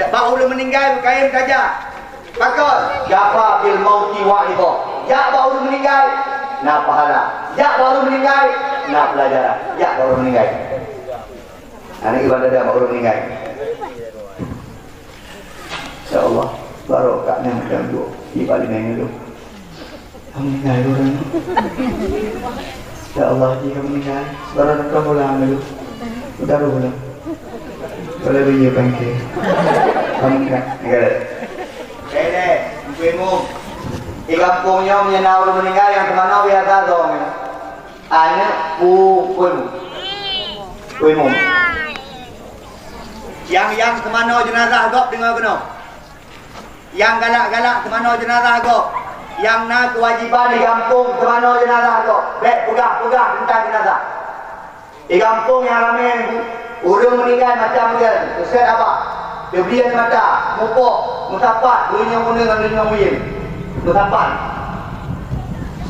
Bak ureuëng meuninggai, kayém saja. Pakon? Kafa bil mauti wa'idha. Jak bak ureuëng meuninggai, na pahala. Jak bak ureuëng meuninggai, na pelajaran. Jak bak ureuëng meuninggai. Aneuk iban dada bak ureuëng meuninggai. Insya Allah, barokah nyan macam tu. Di Parlemen dulu. Ka meuninggai ureuëng. Ya Allah, jih ka meuninggai. Barokah pulang dulu. Udah dulu pulang. Boleh beli pangke. Ka meuninggai. Negara. Deh, deh, Teungku Imum. Di gampông nyoe meunyoe na ureuëng meuninggai nyang teumanoe biasa dong. Aneuk pu-, pu imum. Pu imum. Nyang, nyang teumanoe jeunazah gob deungoe keunoe. Nyang galak-galak teumanoe jeunazah gob. Nyang na keuwajéban di gampông teumanoe jeunazah gob. Bék peugah-peugah teuntang jeunazah. Di gampông nyang ramé nyan, ureuëng meuninggai macam model, geuset abah, teubiet mata, mupoh, meusapat, ureuëng nyang uneung ngon ureuëng nyang buyeu. Meusapat.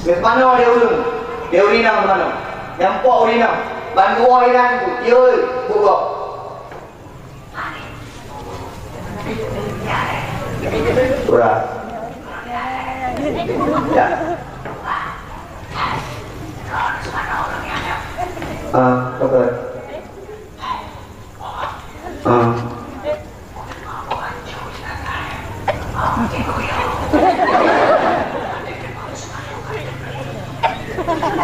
Meuteumanoe lé ureuëng, lé ureuëng inong teumanoe. Nyang pok ureuëng inong, ban geuwoe inan, yoi, bugok. Urat. Ya. Ah, apa? Ah.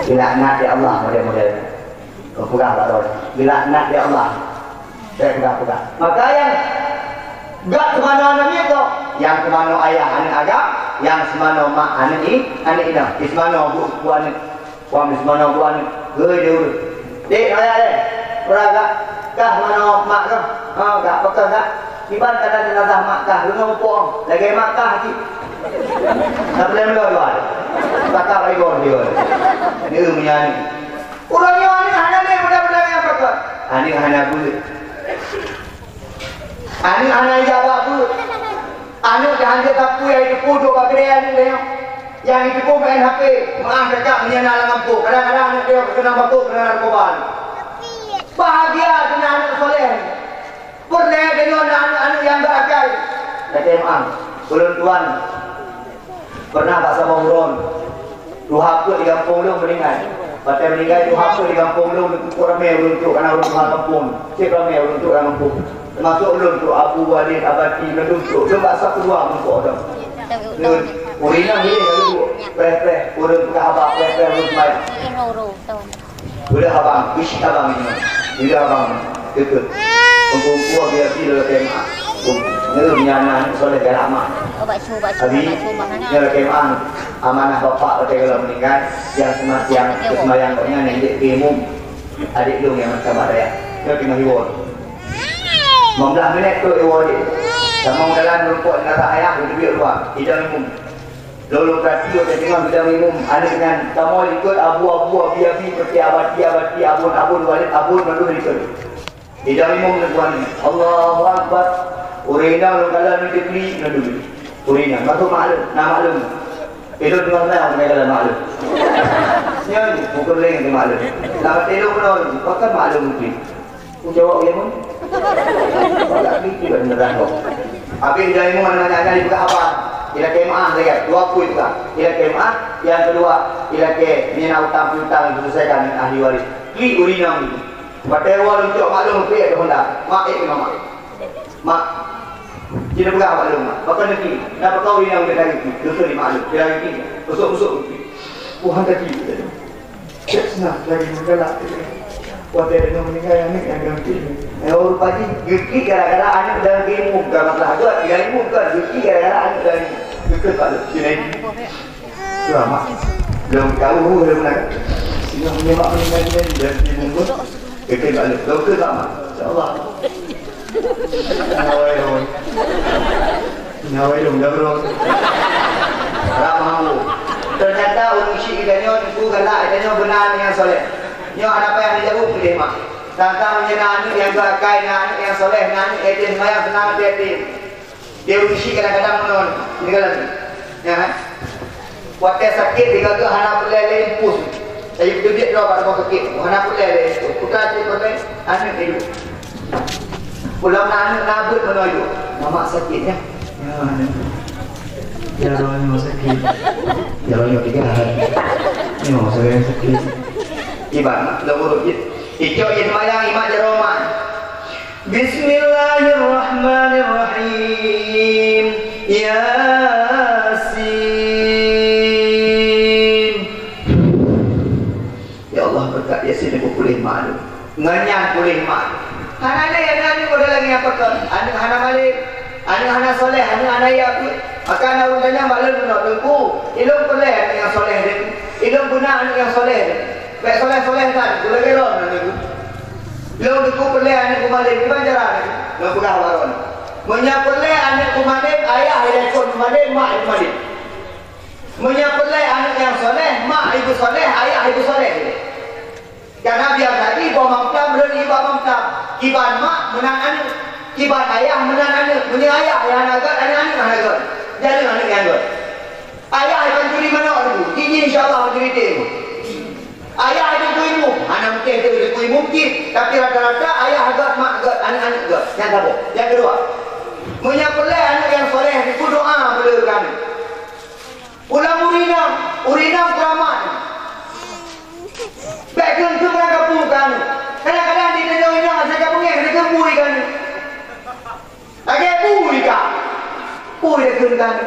Dilaknat ya Allah model-model. Peugah bak droe, geulaknat lé Allah. Bék peugah-peugah. Maka nyang gak seumanoe aneuk miet kok, nyang seumanoe ayah aneuk agam, nyang seumanoe mak aneuk i-, aneuk inong, di seumanoe bu, bu aneuk, wang di seumanoe bu aneuk, hei di ureueng. Dek, raya deh, peugah gak, kah seumanoe mak kah? Ha, gak, peugah gak. Kiban kata jenazah mak kah, deungoe muphom, lagèe mak kah cit. Tapi lain dua dua. Kata baik gol dia. Dia menyani. Ureueng nyoe aneuk hana lé budak-budak nyang pakon. Aneuk hana beuet. Aneuk hana ijak bak beuet. Aneuk dah hanjeuet sapeue nyang jiteupeue duek bak keudè aneuk nyoe. Nyang jiteupeue main H P, meu'ah cakap meunyo na lam gampông. Kadang-kadang aneuk nyoe keunong batuk, keunong narkoba. Bahagia keu aneuk soleh. Peureulèe deungon aneuk-aneuk nyang berakai. Lagèe meu'ah, ulôn tuan pernah bak saboh uroe, tuha peuet di gampông lôn meuninggai. Watèe meuninggai tuha peuet di gampông lôn, teupeu ramè ulôn trok, kareuna ulôn tuha gampông. Cit ramè ulôn trok lam gampông. Teumasok ulôn trok Abu Walid, Abati, ulôn trok. Lôn bak sapeue dua meuko dong. Lôn Ureueng inong hiléh ka geuduek, preh-preh, ureueng peugah haba, preh-preh, ureueng seumayang. Peugah haba, bisi haba nyoe. Peugah haba nyoe. Keu-keu. Teungku-teungku, biar-biar lagèe mak. Nyoe nyan aneuk soleh galak mak. Abi, nyoe lagèe mak. Amanah bapak watèe galak meuninggai, nyang seumayang, nyang seumayang gobnyan nyang jeuet keu imum. Adék lôn nyang masa bak dayah. Nyoe teungoh iwoe. Lima belas minit trok iwoe jih. Tamong dalam rumpok jenazah ayah, geuteubiet luwa. Idong imum. Lôn, lôn peurati, watèe teungoh idong imum, aneuk nyan kamoe likot abu-abu, abi-abi, peuti abati-abati, abon-abon, walét abon, mandum likot. Idong imum lôn tuan nyan. Allahu Akbar. Ureueng inong lôn kalon nyoe teuklik, lôn duek. Ureueng inong. Masuk maklum, na maklum. Ilôn teungoh na, lôn kalon maklum. Nyan, pukul leng keu maklum. Lam até lôn keunoe, pakon maklum teuklik. Ku jaweueb lé mon. Wala bit iban meurah kok. Habéh dari mon aneuk nyan dipeugah haba. Ilakèe meu'ah lagèe dua pui peugah. Ilakèe meu'ah, nyang keudua, ilakèe meunyoe na utang piutang diselesaikan ngon ahli waréh. Klik ureueng inong. Watèe woe lôn cok mak lôn piep di honda. Mak, ék keunoe mak. Mak. Ci neupeugah bak lôn mak. Pakon neuki? Na pakon ureueng inong geutanyoe ki? Dosa di mak lôn. Kira ki. Besok-besok ki. Tuhan tadi. Cek seunang lagèe meugalak. Watèe deungoe meuninggai aneuk nyang ganti. Eh, oh, rupa jih geuklik gara-gara aneuk dan ilmu, bukan masalah agam, ilmu bukan, geuklik gara-gara aneuk dan ilmu. Geukheun bak lôn, sini. Selamat. Belum tahu, belum nak. Sini menyemak meuninggai dan ilmu pun. Geukheun bak lôn, geukheun bak mak. Insya Allah. Nyawai lôn. Nyawai lôn, dah berong. Rap mahu. Ternyata ureueng syik geutanyoe teungku galak geutanyoe beuna aneuk nyang soleh. Nyoe hana payah neujaweueb keudeh mak. Tantang meunyoe na aneuk nyang geuakai, na aneuk nyang soleh, na aneuk yatim, seumbayang seunang yatim. Di ureueng syik kadang-kadang meunan, tinggalan. Ya, kan? Watèe sakét digagah hana peureulèe lé impus. Saya teubiet droe bak rumah sakit, hana peureulèe lé impus. Putra cit peureulèe, aneuk hidup. Pulang na aneuk na beuet meunoe yuk. Mamak sakét, ya. Ya, aneuk. Ya, roh nyoe sakét. Ya, roh nyoe tiga hari. Nyoe saya sakét. Iban, mak, dah urut jit. Icok jit mayang, imak jaroe mak. Bismillahirrahmanirrahim. Yasin. Ya Allah, beureukat Yasin, ibu puléh mak lôn. Ngon nyan puléh mak lôn. Hana lé aneuk-aneuk udah lagèe nyan pakon. Aneuk hana malém. Aneuk hana soleh, aneuk hana iya peuet. Maka na ureueng tanyong bak lôn keunoe, "Teungku, ilôn peureulèe aneuk nyang soleh teuh? Ilôn beuna aneuk nyang soleh teuh?" Bèk soleh-soleh that, gulagèe lôn nyan teungku. Lôn teungku peureulèe aneuk keumalém, kiban cara nyan? Lôn peugah bak droeneuh. Meunyoe peureulèe aneuk keumalém, ayah ilèe kon keumalém, mak ilèe keumalém. Meunyoe peureulèe aneuk nyang soleh, mak ibu soleh, ayah ibu soleh. Karena biasa jih boh mamplam, lôn iba mamplam. Kiban mak meunan aneuk. Kiban ayah meunan aneuk. Meunyoe ayah nyang hana gèt, aneuk-aneuk hana gèt. Jaleueng aneuk nyang gèt. Ayah pancuri manok teungku, jih insya Allah pancuri tem. Ayah teungku ilmu, hana mungken teungku ilmu cit, tapi rata-rata ayah gèt, mak gèt, aneuk-aneuk gèt. Nyan saboh. Nyang keudua, meunyoe peureulèe aneuk nyang soleh, teungku doa beu le keu aneuk. Ulang ureueng inong, ureueng inong keuramat. Bèk kheun-kheun meunan kapeue keu aneuk. Kadang-kadang di tanyoe inong asai ka beungèh, hana keuh bui keu aneuk. Lagèe bui ka. Bui dah kheun kan.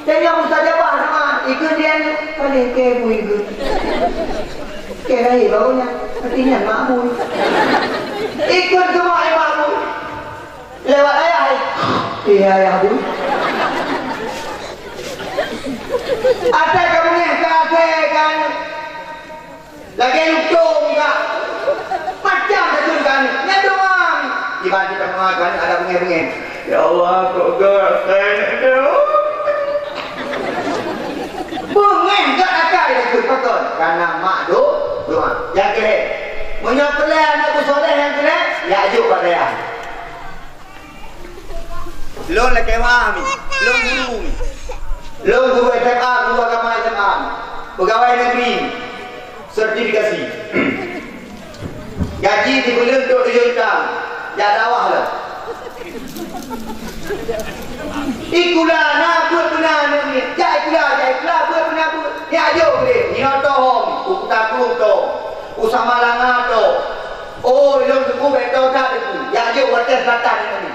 Tanyoe mustajabah doa, ikheun di aneuk, paléng kèe bui kheun. Kèe lahé baru nyan, artinya mak bui. Ikheun keu mak, mak bui. Lewat ayah, eh. Eh, ayah bui. Asai ka beungèh, ka asai kan. Lagèe lutông ka. Macam takheun keu aneuk. Nyan doa. Iban kita mengaku aneuk ada beungèh-beungèh. Ya Allah, kok gèt aneuk tu? Beungèh gèt akai takheun, pakon? Karena mak do-, doa. Nyang keu lhèe. Meunyoe peureulèe aneuk beusoleh nyang keu lhèe, jak jok bak dayah. Lôn lakèe meu'ah mi. Lôn guru mi. Lôn guru S M A, guru agama S M A mi. Peugawai negeri mi. Sertifikasi. Gaji sibuleuen trok tujoh juta. Jak dakwah lôn. Ikula na beuet beuna aneuk mi. Jak ikula, jak ikula, beuet beuna beuet. Nyak jok lé. Nyoe toh hom. Kuta kru toh. Usama langa toh. Oh, ilôn teungku bèk toh that teungku. Jak jok watèe seulatan aneuk mi.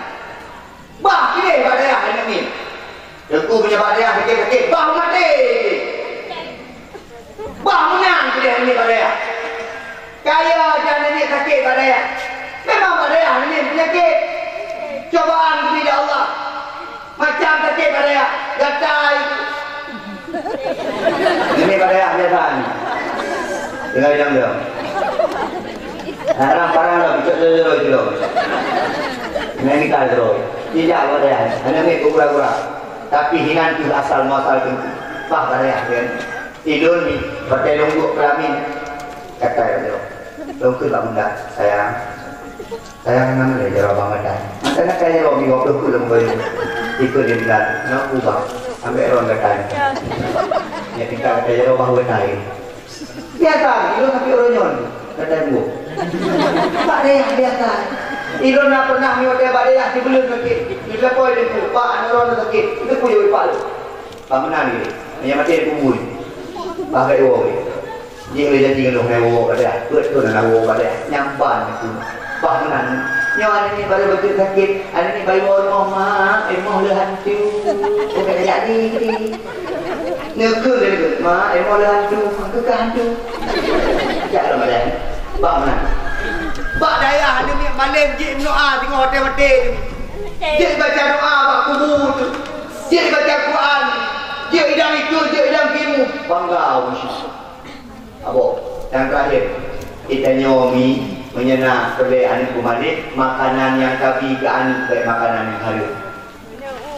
Bah, piléh bak dayah aneuk mi. Teungku meunyoe bak dayah sakét-sakét, bah maté. Bah meunan keudeh aneuk bak dayah. Kaya aja aneuk sakét bak dayah. Memang bak dayah aneuk peunyakét. Cobaan geubri lé Allah. Macam sakét bak dayah, gatai. Aneuk bak dayah biasa ni. Tinggai dam-dam. Nah, orang parah lah, bisa jauh-jauh itu loh. Nah, ini kan terus. Tidak bak dayah. Aneuk ni gura-gura. Tapi hinan tu asal muasal tu. Bah bak dayah kan. Ilôn ni, pakai lôn buet kelamin. Kata dia, "Lôn keu bak bunda, sayang. Sayang, nama dia jaroe bang gatai. Masa nak kaya roh minggu puluh puluh lôn keu ikut dia bunda, nak ubah. Ambil roh gatai. Ya, tinggal kata jaroe bang gatai. Biasa, ilôn tapi orang nyon, gatai buah. Bak dayah biasa. Ilôn nak pernah nyoe bak dayah di belum sakit. Di belakang dia tu, pak, anak orang sakit. Itu pun jadi pak lu." Bah meunan lé, nyang maté kubui. Bah gét woe lé. Jih lé janji ngon lôn hai woe bak dayah. Peuet thon hana woe bak dayah. Nyang ban nyan. Bah meunan. Nyoe aneuk ni baru beutôi sakét. Aneuk ni baru woe rumoh, "Mak, emoh le hantu." Bukan jadi. Neukeu lé neukeu. "Mak, emoh le hantu. Hantu kah hantu?" Jak lom bak dayah. Bah meunan. Bak dayah aneuk ni malém jih meudoa teungoh watèe maté. Jih baca doa bak kubu tu. Jeuet baca Quran, jeuet idang ikeu, jeuet idang timu, bangga ureueng syiek. Abo, nyang terakhir, geutanyoe mi, meunyoe na peureulèe aneuk peumalém, makanan nyang tabi keu aneuk bèk makanan nyang hareuem.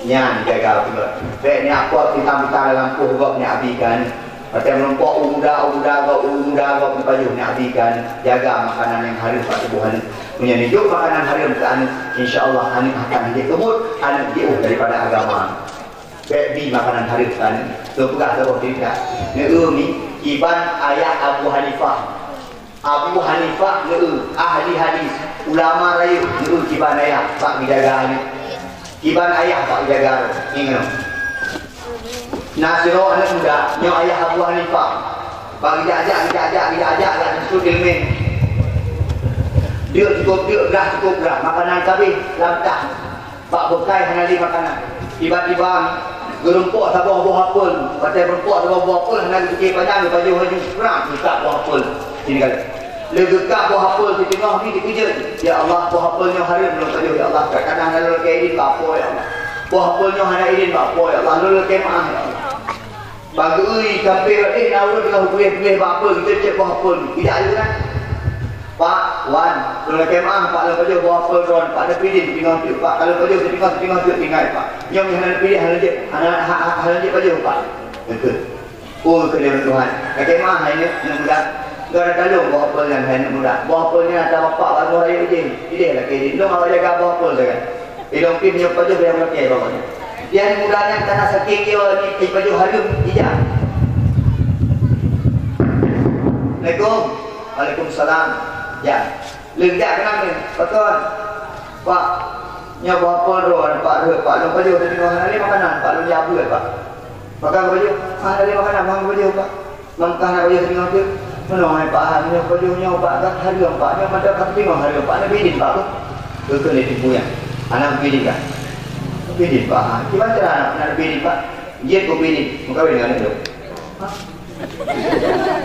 Nyan jaga beutôi. Bèk nyan pot pisang-pisang lam lampôh gob nyan abi keu aneuk. Watèe meurumpok u muda, u muda gob, u muda gob neupajoh nyan abi keu aneuk. Jaga makanan nyang hareuem bak tuboh aneuk. Meunyoe neujok makanan hareuem keu aneuk, insya Allah aneuk akan jeuet keumot, aneuk jiôh daripada agama. Bèk bi makanan hareuem kan. Lôn peugah saboh ceurita. Neu-eu mi, kiban ayah Abu Hanifah. Abu Hanifah neu-eu, ahli hadis, ulama rayeuk, neu-eu kiban ayah bak geujaga aneuk. Kiban ayah bak geujaga aneuk. Ingat. Na sidroe aneuk muda, nyoe ayah Abu Hanifah. Bak geujak-jak, geujak-jak, geujak-jak, jak meusut ileumèe. Deuk cukôp deuk, grah cukôp grah, makanan ka abéh lam tah. Bak beukai hana lé makanan. Tiba-tiba geurumpok saboh boh apel. Watèe geurumpok saboh boh apel hana geupikir panyang, geupajoh laju, prang, geukab boh apel. Sini kali. Lé geukab boh apel siteungoh jih dikeujot. Ya Allah, boh apel nyoe hareuem lôn pajoh, ya Allah. Kadang-kadang hana lôn lakèe idin bak Po, ya Allah. Boh apel nyoe hana idin bak Po, ya Allah. Lôn lakèe meu'ah, ya Allah. Bak geu-ui sampé rot éh na ureueng teungoh geupeuleh-peuleh bak apel, geucok-cok boh apel. Tidak lé na. Pak, wan, lôn lakèe meu'ah, Pak, lôn pajoh boh apel droen, Pak, neupidin teungoh teuk, Pak, ka lôn pajoh siteungoh, siteungoh teuk tinggai, Pak. Nyoe hana neupidin, hana jeuet, hana, ha, ha, hana jeuet pajoh, Pak. Beutôi. Oh, keu Tuhan. Lakèe meu'ah hai aneuk, aneuk muda. Gata talông boh apel nyan hai aneuk muda. Boh apel nyan ata bapak baru rayeuk idin. Ideh lakèe idin. Lôn awak jaga boh apel sagai. Ilôn pih meunyoe pajoh nyang lakèe bak nyan. Di aneuk muda nyan kana saking yo ni ipajoh hareuem ija. Assalamualaikum. Waalaikumsalam. Ya. Leueng jak keunan ni. Beutôi. Pak, nyoe boh apel droen, Pak, rhot, Pak, lôn pajoh teudeungoe hana lé makanan, Pak, lôn jak beuet, Pak. Maka geupajoh, hana lé makanan, maka geupajoh, Pak. Mangkah na pajoh singoh teuk, meunoe hai Pak, hai, meunyoe pajoh nyoe Pak, ka hareuem Pak, nyoe mantong ka teurimong hareuem Pak, neupidin Pak, beuh. Keu keuneuk tipu nyan. Hana neupidin ka? Neupidin Pak, ha. Kiban cara na neupidin Pak? Jeuet kupidin, meukawen ngon aneuk lôn. Ha?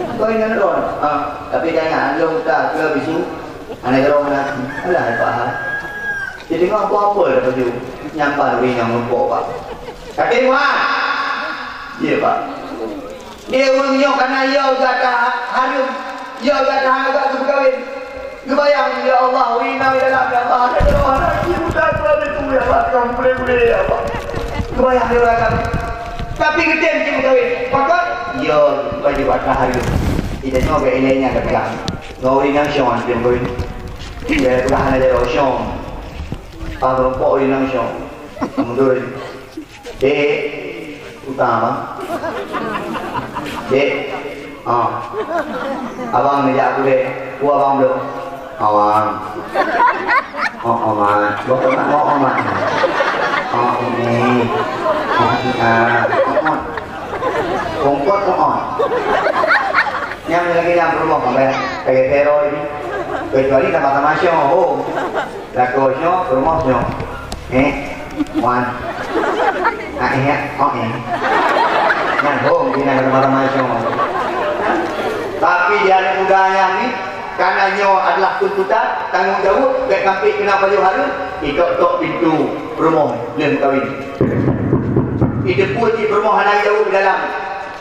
Meukawen ngon aneuk lôn. Ha, tapi ka ingat, aneuk lôn ka keu bisu, aneuk lôn hana. Alah hai Pak, ha. Jadi ngon apa-apa dah pajoh. Nyampan ureueng nyang meupok Pak. Kaki Tuhan. Iya Pak. Di ureueng nyoe kana yo gata hareuem, yo gata hana gata geumeukawen. Geubayang, ya Allah, ureueng inong dalam, ya Allah, hana jroh, hana laki muda, dua ribu, ya Allah, tukang gulé-gulé, ya Allah. Geubayang lé ureueng agam. Tapi geutem cit meukawen. Pakon? Yo, baju gata hareuem. Ida nyoe bèk ilèe nyan gata. Ngon ureueng inong syong, aneuëk meukawen. Bèk pula hana jaroe syong. Pah meurumpok ureueng inong syong. Mundur. Dek, utang abang. Dek, ha. Abang neujak gulé. Peue abang bloe? Awang. Oh, oh, mat. Boh peue mat? Oh, oh, mat. Oh, ini. Oh, ah. Oh, oh. Bungkot, oh, oh. Nyang lagèe nyan peurumoh sampai lagèe teror ini. Kecuali sama-sama syok, oh. Lakoe nyoe, peurumoh nyoe. Eh, wan. Nyan hom inan ramai-ramai nyoe. Tapi di aneuk muda nyan ni, karena nyoe adalah tuntutan, tanggong jaweueb, bèk sampai keunan pajoh hareuem, itok-tok pintoe peurumoh lheueh meukawen. Iteupeue cit peurumoh hana jaweueb di dalam.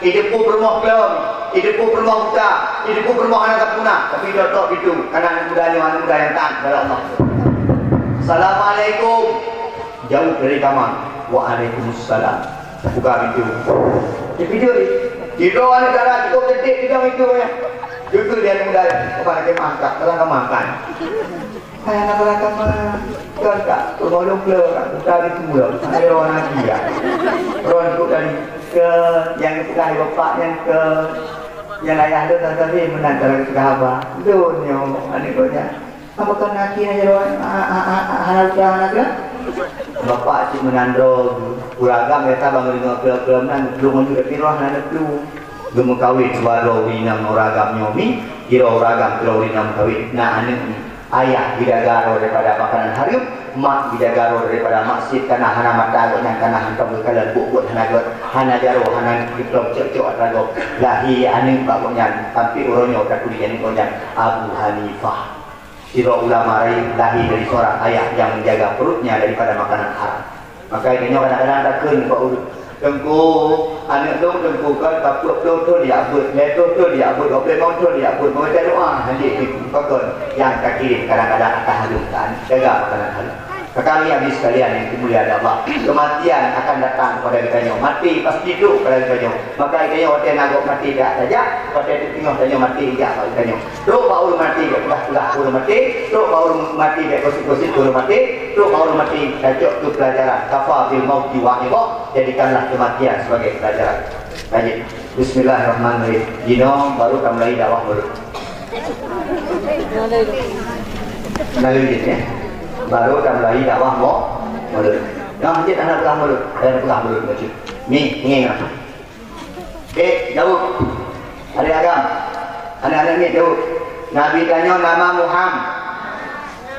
Iteupeue peurumoh klom, iteupeue peurumoh buta, iteupeue peurumoh hana sapeue na, tapi itok-tok pintoe, karena aneuk muda nyoe aneuk muda nyang taat kepada Allah. Assalamualaikum. Jaweueb dari kamar, "Waalaikumsalam." Buka pintoe. Di pintoe ni, sidroe aneuk dara cukôp cantik sidroe pintoe nyan. Geukheun lé aneuk muda, "Apa nak keumah, Kak? Dalam kamar, Kak." "Hai aneuk dara kamar, kon, Kak, peurumoh lôn kleueng, Kak, buta di tuha, hana droe lagi, Kak." Droe cukôp dari ke nyang peugah bapak nyan ke nyang ayah lôn, tapi meunan cara geupeugah haba. Lôn nyoe aneuk gobnyan. Apa kan aki hana jaroe, a, a, a, a, hana usaha hana gerak? Bapak cit meunan droe geuh, ureueng agam biasa ban geudeungoe kleueng-kleueng nan, geuplueng laju tapi roh hana neuplueng. Geumeukawen dua droe ureueng inong ngon ureueng agam nyoe mi, sidroe ureueng agam sidroe ureueng inong meukawen, na aneuk mi. Ayah geujaga droe daripada makanan hareuem, mak geujaga droe daripada maksiet, kana hana mata gobnyan, kana hantom geukalon, buet-buet hana gèt, hana jaroe, hana diplom cok-cok atra gob. Lahé aneuk bak gobnyan, sampai uroe nyoe taturi aneuk gobnyan Abu Hanifah. Sidroe ulama laén lahé dari seorang ayah yang menjaga perutnya daripada makanan haram. Maka geutanyoe kadang-kadang takheun bak ureueng, "Teungku, aneuk lôn Teungku kan ka peuet ploh thon jak beuet, lhèe ploh thon jak beuet, dua ploh limong thon jak beuet, meunurot doa hana jeuet Teungku." Pakon nyang takirém kadang-kadang ata haleueng ka aneuk, jaga makanan halal. Kakang adik sekalian yang dimuliakan Allah, kematian akan datang kepada geutanyoe. Maté pasti trok kepada geutanyoe. Maka geutanyoe watèe na gob maté jak tajak, watèe teungoh tanyoe maté jak bak geutanyoe. Trok bak ureueng maté bèk peugah-peugah keu ureueng maté, trok bak ureueng maté bèk gosip-gosip keu ureueng maté, trok bak ureueng maté tacok keu peulajaran. Kafa bil mauti wa'idhah, jadikanlah kematian sebagai pelajaran. Lanjut. Bismillahirrahmanirrahim. Jinoe baru tamulai dakwah mulod. Melalui jih, ya. Baru tamulai dakwah mo-, mulod. Nah, jih aneuk peugah mulod, aneuk peugah mulod bacut. Mi, ngieng ah. Oke, jaweueb. Adik agam. Aneuk-aneuk miet jaweueb. Nabi tanyoe nama Muham.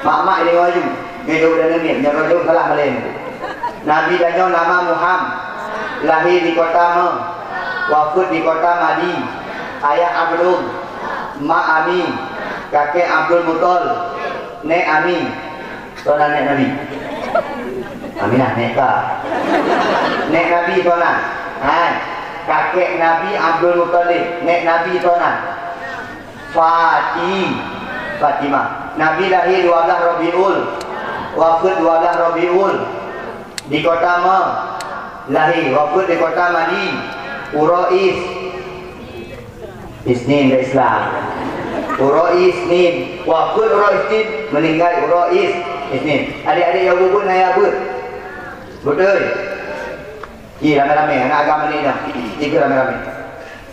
Mak-mak deungoe laju. Nyoe jaweueb aneuk miet, nyoe jaweueb salah malèe. Nabi tanyoe nama Muham. Lahé di kota Meuh. Wafeuet di kota Madi. Ayah Abdul. Mak Ami. Kakek Abdul Muthalib. Nèk Ami. Soe nan nèk Nabi? Aminah, nèk ka. Nèk Nabi soe nan? Hai, kakek Nabi Abdul Muthalib, nèk Nabi soe nan? Fati-, Fatimah. Nabi lahé dua belas Rabiul, wafeuet dua belas Rabiul. Di kota Meuh. Lahé, wafeuet di kota Madi. Uroe Is-, Isnin dah Islam. Uroe Isnin. Wafeuet uroe Isnin, meninggai uroe Is-, Isnin. Adik-adik nyang beuet na jak beuet. Beutôi? Ih, ramé-ramé, aneuk agam ni dah. Tiga ramé-ramé.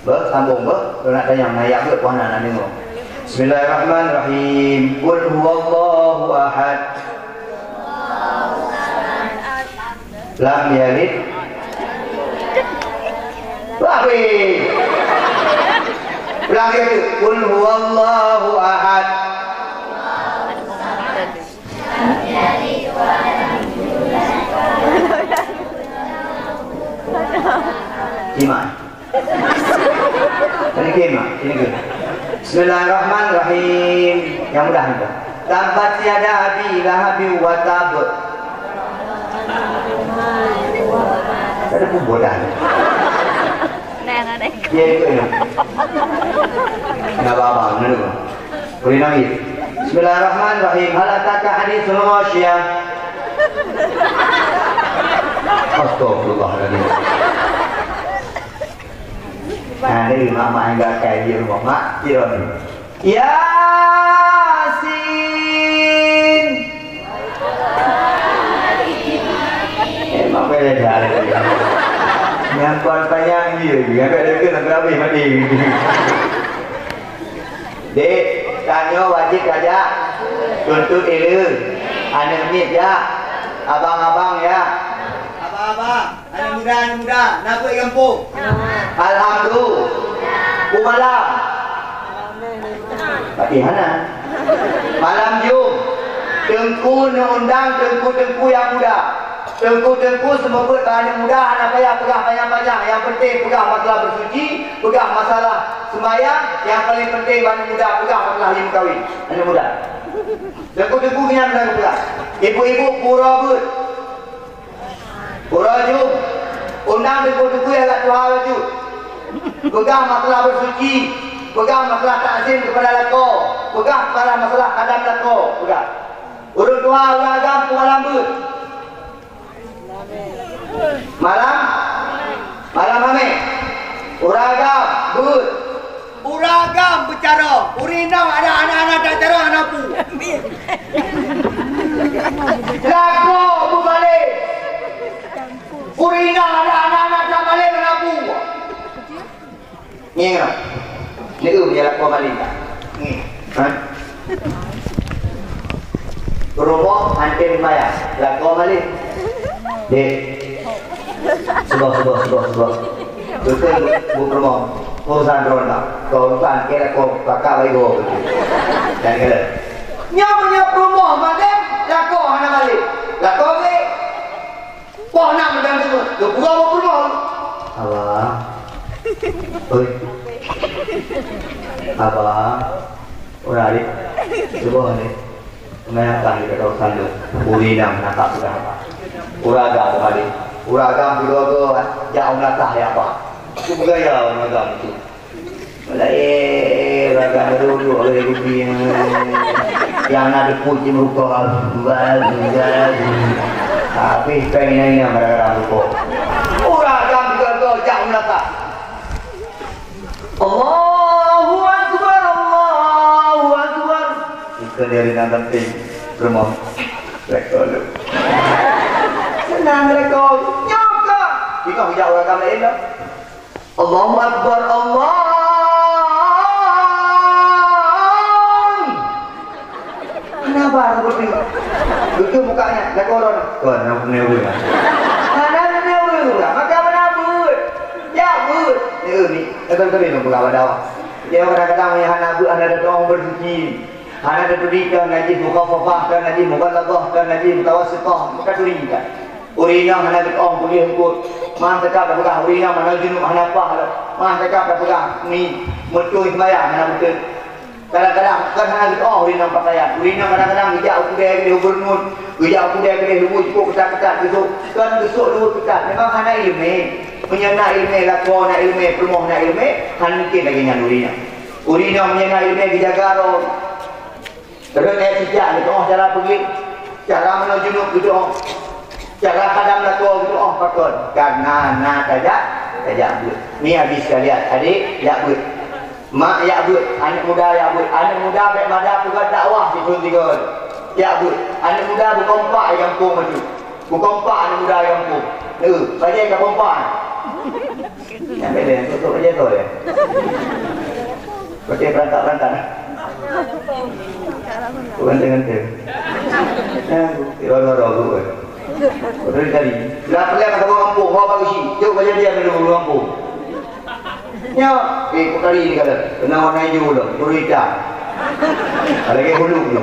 Beuh, sambung beuh. Lôn nak tanyong, na jak beuet, puan na deungoe. Bismillahirrahmanirrahim. Qul huwallahu ahad. Lam yalid. Wahai. Ulang lagi. Qul huwallahu ahad. Iman. Sini ke, Mak. Sini ke. Bismillahirrahmanirrahim. Yang mudah ni. Tabbat yada Abi Lahabin wa tab. Ada pun bodoh. Nah, nah, nah. Ya, itu ya. Enggak apa-apa, benar. Boleh nangis. Bismillahirrahmanirrahim. Hal ataka haditsul ghasyiyah. Astagfirullahaladzim. Nah, ini mak-mak yang gakai di rumah, mak, Iron. Yasin. Memang beda. Nyang kuat panyang dia, agak deket sampai habis mati. Dek, tanyoe wajéb tajak tuntut ileu. Aneuk miet jak. Abang-abang jak. Abang-abang, aneuk muda, aneuk muda, na peuet gampông? Alhamdulillah. Peue malam? Tapi hana. Malam jom. Teungku neuundang teungku-teungku nyang muda. Teungku-teungku seumeubeuet bak aneuk muda hana payah peugah panyang-panyang. Nyang penting peugah masalah beusuci, peugah masalah seumayang, nyang paleng penting bak aneuk muda peugah masalah lheueh meukawen. Aneuk muda. Teungku-teungku nyan meunan peugah. Ibu-ibu pura beuet. Pura jeuem. Undang teungku-teungku nyang agak tuha bacut. Peugah masalah beusuci, peugah masalah takzim keupada lakoe, peugah masalah, masalah kadam lakoe, peugah. Ureueng tuha ureueng agam peumalam beuet. Malam? Malam ramé. Ureueng agam beuet. Ureueng agam beucarông. Ureueng inong ada aneuk-aneuk tacarông hana peue. Lakoe beumalém. Ureueng inong ada aneuk-aneuk tamalém hana peue. Ngieng. Ni eu meunyoe lakoe malém tak? Ngieng. Ha? Rumoh han tem seumayang, lakoe malém. Dek. Suboh, suboh, suboh, suboh. Beutôi bu, bu rumoh. Urusan droe na. Kau urusan kira kau pakak baik gua beutôi. Dan kira. Nyoe meunyoe peurumoh malém, lakoe hana malém. Lakoe malém. Poh nam dan teungoh, geupeugah bak peurumoh. Abang. Oi. Abang. Ureueng adek. Cuba ni. Mengapa kita tahu sandung? Uri nam nakak sudah apa? Uraga kembali. Uraga digogo, jak umrah ya apa? Itu gaya orang agama itu. Mulai rakan duduk oleh rugi. Yang nak deput di muka. Habis pengen nanya gara-gara muka. Orang agam juga kau jak melata. Allahu Akbar, Allahu Akbar. Bukan dari nak penting. Rumah. Rekor lu. Senang rekor. Nyokak. Tengok jak orang agam lain dah. Allahu Akbar, Allah. Kenapa aku berhenti? Betul mukanya, dah korang. Tuan, nak kena apa? Mana kena apa? Maka mana buat? Ya, buat. Ya, ni. Kata-kata ni, nak buka dakwah. Dia kadang-kadang yang hana buat, hana ada doa bersuci. Hana taturi kan najih mukhaffafah, kan najih mughalladhah, kan najih mutawassithah, maka turi kan. Ureueng inong hana geutu'oh kuliah eungkôt, manteuka tapeugah ureueng inong hana junub hana paih lom, manteuka tapeugah mi meucue seumayang hana beutôi. Kadang-kadang kan hana geutu'oh ureueng inong pakaian, ureueng inong kadang-kadang geujak u keudè keudeh gubernur, geujak u keudè keudeh lubui cukôp keutat-keutat geusôk, kan geusôk lubui keutat, memang hana iéleumé. Meunyoe na iéleumé lakoe, na iéleumé peurumoh, na iéleumé, hana mungken lagèe nyan ureueng inong. Ureueng inong meunyoe na iéleumé geujaga droe. Rhot ayat sijak geutu'oh cara peugét, cara meunoe junub geutu'oh, cara kadam lakoe geutu'oh pakon? Karena na tajak, tajak beuet. Ni habéh sekalian, adék jak beuet. Mak jak beuet, aneuk muda jak beuet. Aneuk muda bèk mada peugöt dakwah di thôn tiga. Jak beuet. Aneuk muda beukompak di gampông maju. Beukompak aneuk muda di gampông. Neu, bajèe ka kompak. Nyang beda, untuk kerja tu ya. Pakai perangkat-perangkat. Bukan dengan tu. Ya, kira-kira tu, eh. Betul tadi. Dah pernah kata orang kampung, bawa bagi si. Jauh kerja dia dulu orang kampung. Ya, eh, kau tadi ni kata, kena warna hijau tu, guru hitam. Ada lagi hulu tu.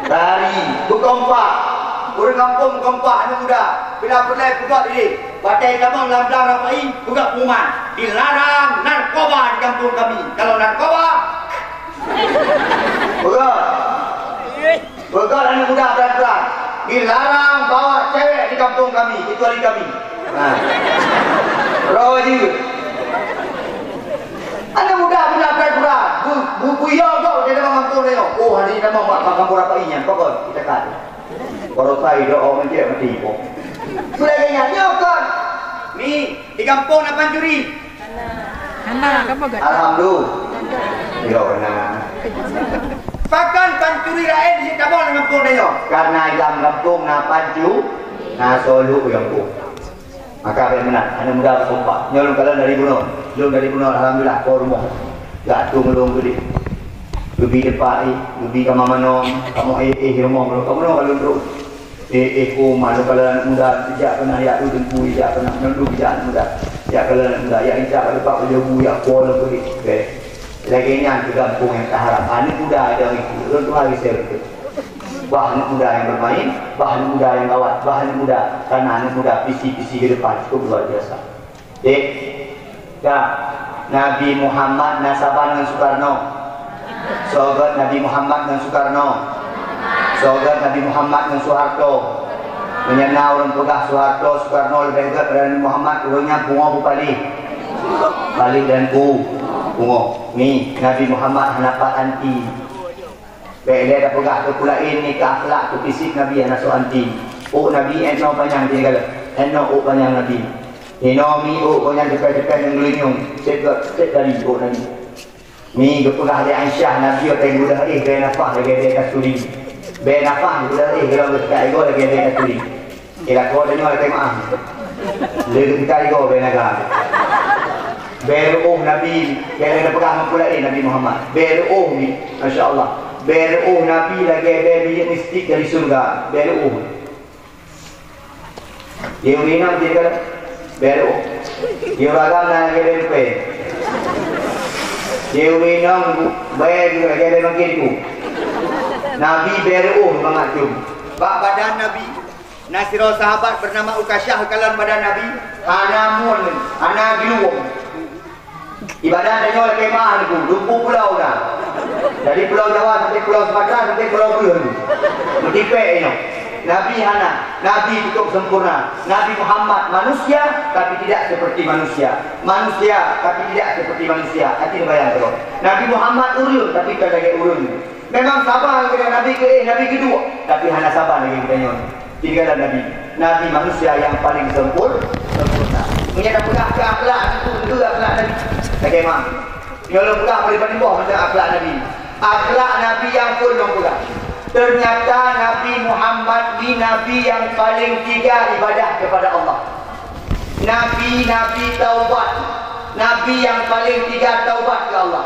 Tari, bukan empat. Orang kampung bukan empat, anak muda. Bila pernah peugah diri. Watèe tamong lam blang rapai, peugah pengumuman, "Dilarang narkoba di kampung kami." Kalau narkoba, peugah. Peugah aneuk muda pelan-pelan, "Dilarang bawa cewek di kampung kami, kecuali kami." Nah. Roh jeuet. Aneuk muda pelan-pelan, bu-, bu-, buyong kok di dalam kampung nyoe. Oh, hari tamong bak kampung rapai nyan, pokok kita kan. Baroesa idoe meujak meuti po. Sulai geuh nyan, nyoe kon. Mi, di gampông na pancuri? Hana, kamoe gata. Alhamdulillah. Yo, na. Pakon pancuri laén di gampông na gampông na nyoe? Karena di dalam gampông na pancu, na soluek gampông. Maka bèk meunan, aneuk muda beukompak. Nyoe lôn kalon dari bunoe. Lôn dari bunoe, alhamdulillah, po rumoh. Gak tu meulông geudeh. Geubi depak, eh, geubi kama manong, kamoe, eh, eh, rumoh, kamoe, kamoe, kalon terus. Eh, eh, ko, malu kalon aneuk muda, jak keunan, jak tu teungku, jak keunan, nyoe tu jak aneuk muda. Jak kalon aneuk muda, jak intat, jak lepak, jak bu, jak po, lôn geudeh. Oke. Lagèe nyan keu gampông nyang taharap. Aneuk muda ada itu. Lôn tu hari saya betul. Bah aneuk muda nyang bermain, bah aneuk muda nyang gawat, bah aneuk muda, karena aneuk muda visi-visi ke depan cukup luar biasa. Dek, dah, Nabi Muhammad na saban ngon Soekarno. Soe gét Nabi Muhammad ngon Soekarno? Soe gét Nabi Muhammad ngon Soeharto? Meunyoe na ureuëng peugah Soeharto, Soekarno leubeh gét daripada Nabi Muhammad, ureuëng nyan pungo bupali. Balik dan pu, pungo. Ni, Nabi Muhammad hana pat anti. Bék lé tapeugah keu peue laén, nyan keu akhlak, keu fisik Nabi hana soe anti. Ôk Nabi inoe panyang tinggai, inoe ôk panyang Nabi. Inoe mi ôk gobnyan teupéh-teupéh ngon geulinyueng, sép gét, sép tali ôk Nabi. Mi geupeugah lé Aisyah, Nabi watée geubeudôh éh bée nafah lagée bée kasturi. Bée nafah geubeudôh éh golom geusikat igoe lagée bée kasturi. Kira kau tanya lagi maaf. Lagi kita juga bela negara. Beruh Nabi, yang ada pegang mempulai Nabi Muhammad. Beruh ni, masya Allah. Beruh Nabi lagi ada minyak mistik dari surga. Beruh. Dia urina dia kata, beruh. Dia uragam dan lagi ada rupai. Dia urina bayar juga lagi ada makin tu. Nabi beruh mengacung. Bak badan Nabi, na sidroe sahabat beunama Ukasyah kalon badan Nabi, hana mun, hana giluwong. Ibadah tanyoe lakée meuah Teungku, dua puluh pulau na. Dari Pulau Jawa sampai Pulau Sumatera sampai Pulau Breuh. Meutipék inoe. Nabi hana, Nabi cukup sempurna. Nabi Muhammad manusia, tapi tidak seperti manusia. Manusia, tapi tidak seperti manusia. Hati bayang terus. Nabi Muhammad ureuëng, tapi bukan lagée ureuëng. Memang saban lagée Nabi keu éh, Nabi keu duek, tapi hana saban lagée geutanyoe. Tinggalan Nabi. Nabi manusia yang paling sempur-, sempurna. Meunyoe tapeugah keu akhlak, tentu, tentu akhlak Nabi. Bagaimana? Nyoe lôn peugah bak Iban Iboh tentang akhlak Nabi. Akhlak Nabi yang pun lôn peugah. Ternyata Nabi Muhammad ni Nabi yang paling tiga ibadah kepada Allah. Nabi-nabi taubat, Nabi yang paling tiga taubat keu Allah.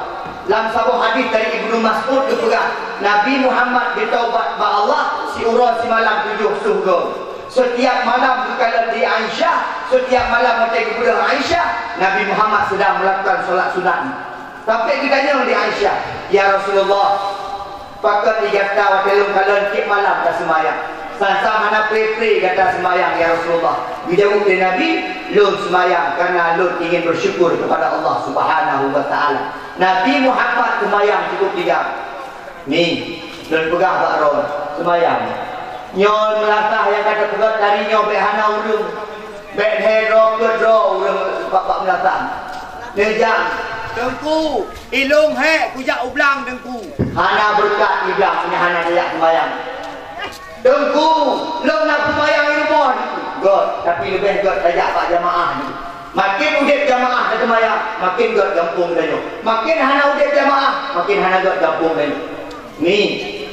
Lam saboh hadis dari Ibnu Mas'ud geupeugah, Nabi Muhammad geutaubat bak Allah siuroe simalam tujoh suh goe. Setiap malam geukalon di Aisyah, setiap malam watée geubeudôh Aisyah, Nabi Muhammad sedang melakukan solat sunat. Sampai geutanyong di Aisyah, "Ya Rasulullah, pakon di gata watée lôn kalon tieb malam taseumayang? Sang-sang hana pre-pre gata seumayang, ya Rasulullah." Geujaweueb lé Nabi, "Lôn seumayang karena lôn ingin bersyukur kepada Allah Subhanahu wa Ta'ala." Nabi Muhammad seumayang cukup tiga. Ni, lôn peugah bak droe, seumayang. Nyoe meulasah nyang ka teupeugét tadi nyoe bék hana ureuëng. Bék lhée droe peuet droe ureuëng bak-bak meulasah. Neujak, "Teungku, ilong hék kujak u blang, Teungku." Hana beureukat i blang, meunyoe hana tajak seumayang. "Teungku, lôn na seumayang i rumoh, Teungku." Gét, tapi leubeh gét tajak bak jamaah, Teungku. Makin udeb jamaah ka seumayang, makin gét gampông tanyoe. Makin hana udeb jamaah, makin hana gét gampông tanyoe. Ni,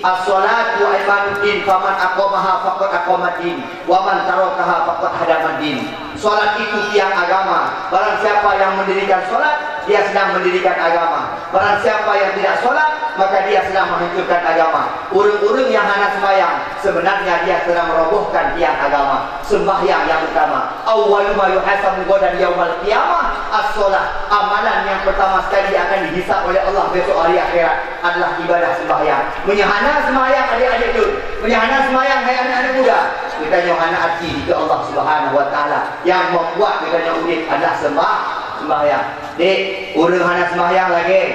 as-salatu imaduddin, faman aqamaha faqad aqamaddin, wa man tarakaha faqad hadamaddin. Salat itu tiang agama. Barang siapa yang mendirikan salat, dia sedang mendirikan agama. Barang siapa yang tidak salat, maka dia sedang menghancurkan agama. Ureuëng-ureuëng nyang hana seumayang, sebenarnya dia sedang merobohkan tiang agama. Sembahyang yang utama. Awwalu ma yuhasabu ghadan yaumal qiyamah as-shalah. Amalan yang pertama sekali akan dihisab oleh Allah besok hari akhirat adalah ibadah sembahyang. Meunyoe hana sembahyang, adik-adik lôn, meunyoe hana sembahyang, hai aneuk-aneuk muda, geutanyoe hana até dikeue Allah Subhanahu wa Taala yang membuat geutanyoe udeb adalah sembah-, sembahyang. Dek, ureuëng hana sembahyang lagée,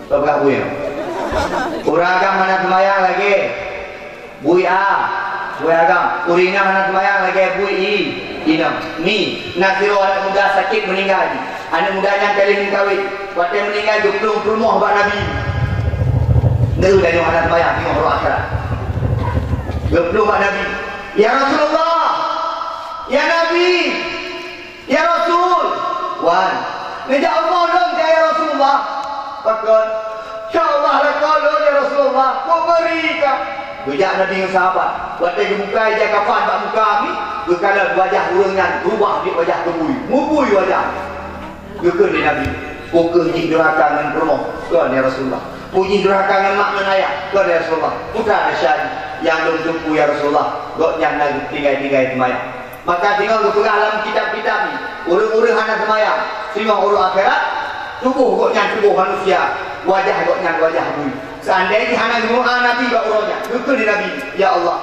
peugah bui. Ureuëng agam hana sembahyang lagée, bui a, bui agam. Ureuëng inong hana seumayang lagée bui i, inong. Mi, na sidroe aneuk muda sakét meuninggai. Aneuk muda nyan ka lheueh meukawen. Watée meuninggai geuplueng peurumoh bak Nabi. Neu tanyoe hana seumayang, singoh rot akhirat. Geuplueng bak Nabi. "Ya Rasulullah! Ya Nabi!" "Ya Rasul, wan, neujak umu lôn kah, ya Rasulullah?" "Pakon?" "Insya Allah lakoe lôn, ya Rasulullah, kubri kah." Geujak Nabi ngon sahabat. Watée geubuka ija kafan bak muka mi, geukalon wajah ureuëng nyan beurubah jeuet wajah keu bui. Mubui wajah. Geukheun lé Nabi, "Peu kheueh jih durhaka ngon peurumoh?" "Kon, ya Rasulullah." "Peu jih durhaka ngon mak ngon ayah?" "Kon, ya Rasulullah." "Peue that desya jih?" "Nyang lôn teupeu, ya Rasulullah, gobnyan na geutinggai-tinggai seumayang." Maka singoh geupeugah lam kitab-kitab nyoe, ureuëng-ureuëng hana seumayang, singoh uroe akhirat, tuboh gobnyan tuboh manusia. Wajah gobnyan wajah bui. Seandai jih hana geumeu'ah Nabi bak uroe nyan, geukheun lé Nabi, "Ya Allah,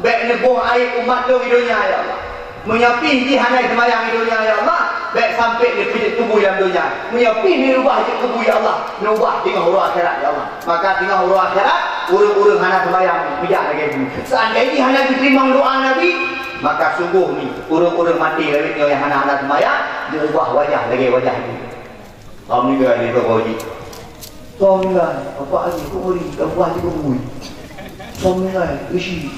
bèk neuboh aéb umat lôn di donya, ya Allah. Meunyoe pih jih hana seumayang di donya, ya Allah, bèk sampoe neupeujeuet keu bui lam donya. Meunyoe pih neuubah jeuet keu bui, ya Allah, neuubah teungoh uroe akhirat, ya Allah." Maka teungoh uroe akhirat, ureueng-ureueng hana seumayang neujak lagèe bui. Seandai jih hana geuteurimong doa Nabi, maka sunggoh nyoe ureueng-ureueng maté lawét nyoe nyang hana-hana seumayang, meuubah wajah lagèe wajah bui. Alhamdulillah, dia tak wajib. Alhamdulillah, bapak lagi, kok ngeri, tak buat juga bui. Alhamdulillah, isi.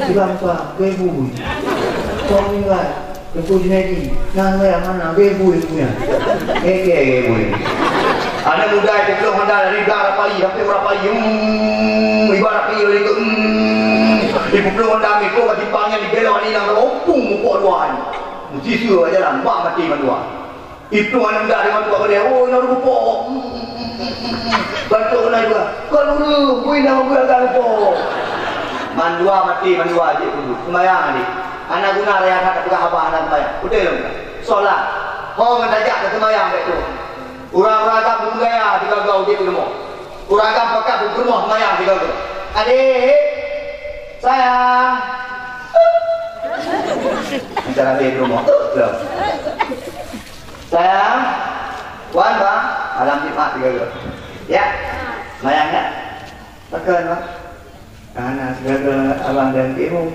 Bilang apa, gai bui. Alhamdulillah, Teungku Junaidi, nah, saya mana, gai bui punya. Oke, gai bui. Aneuk muda itu belum ada dari Rapai, sampai Rapai, hmm, ibarat dia itu, hmm, ibu belum ada mikro, lagi panjang di belok ni, nang rompung mupok luar ni. Mesti suruh jalan, bang mati mandua. Itu aneuk muda dengan tuha keudéh, "Oh, na rupa." Bantuk na dua. "Kau nureueng, bui na meubeurangkat rupa." Mandua maté, mandua jeuet keu seumayang, adik. Hana guna raya that peugah haba hana seumayang. Beutôi lom. Solat. Ho ngon tajak keu seumayang bèk tu. Ureueng-ureueng agam beugaya sigaga udép di rumoh. Ureueng agam pakat beupeurumoh seumayang sigaga. Adik, sayang. Bicara di rumoh. Sayang, wan, bang, malam Jumat sigaga. Ya, mayang, ya. Pakon, bang? Hana sigaga abang dan ibu.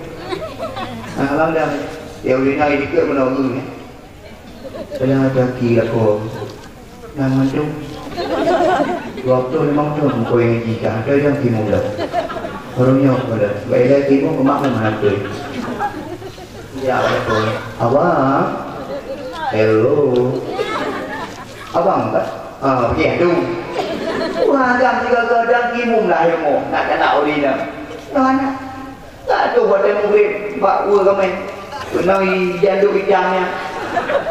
Ah, abang dan, ya, ulina dikeue guna guru, ya. Pernah kaki lakoe. Nang mandum. Dua puluh lima tahun muka yang jika ada yang timu dah. Baru nyok pada. Baiklah timu kemak mana tu? Ya, betul. Abang. Hello. Abang, tak? Ah, okey, aduh. Wah, agam sigaga dan imum lah ilmu. Nak kena uli dah. Nah, nak. Tak ada hotel mugrib bak ua ramai. Kena janduk itam nya.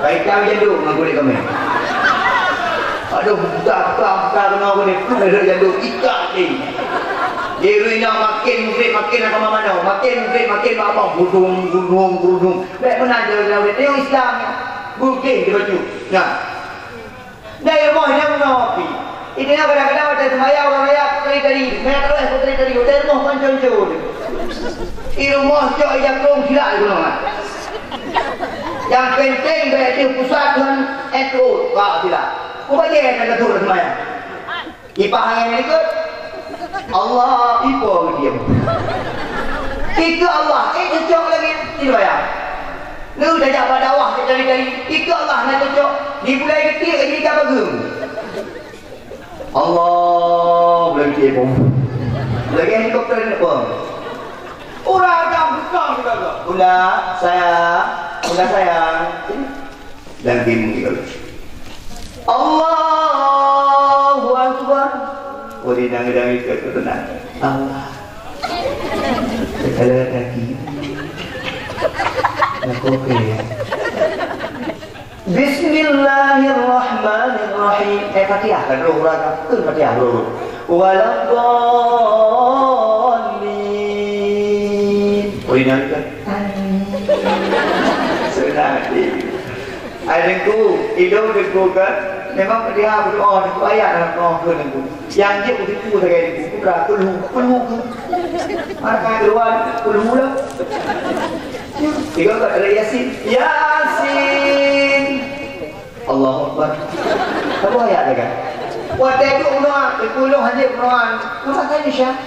Baik itam janduk dengan kulit ramai. Aduh, buka, buka, buka kena aku ni. Ada janduk ikat ni. Dia ina makin mugrib, makin nak kemana-mana. Makin mugrib, makin apa. Gudung, gudung, gudung. Baik mana dia, dia, dia tengok Islam. Bukit dia baca. Nah. Dai rumoh nyang ngopi. Itu nyang kadang-kadang watèe seumayang ureueng raya putri tadi. Meunan terus putri tadi. Dai rumoh kon con-con. Di rumoh cok ija kong silak di gunong. Yang penting bèk di pusat Tuhan N U. Ka silak. Ku bagi yang kata tu seumayang. Ipah angin ikut. Allah ipo diam. Itu Allah, eh cocok lagi. Ini bayar. Lu dah jak bak dakwah ke cari-cari. Itu Allah nak cocok. Di bulan kecil lagi ikan bagus. Allah, bulan kecil pun. Lagi helikopter ni pun. Orang agam bukan juga. Bunda, sayang. Bunda, sayang. Sini. Dan timu juga. Allahu Akbar. Oh, dia nangis-nangis ke tu tenang. Allah. Sekali kaki. Nak kopi. Bismillahirrahmanirrahim. Eh, Fatihah. Kan roh orang kan. Betul Fatihah, roh. Waladdallin. Oh, ini kan. Amin. Senang hati. Ai Teungku, ilôn Teungku kan, memang peudiha berdoa Teungku, ayat dalam doa ke Teungku. Yang jeuet beutipu sagai Teungku, putra, peulhu, peulhu ke. Maka keluar, peulhu lah. Tiga kat dalam Yasin. Yasin. Allahu Akbar. Apa ayat dia kan? Watèe tu unoe, Teungku lôn hajat unoe. Kenapa saya ni, Syah?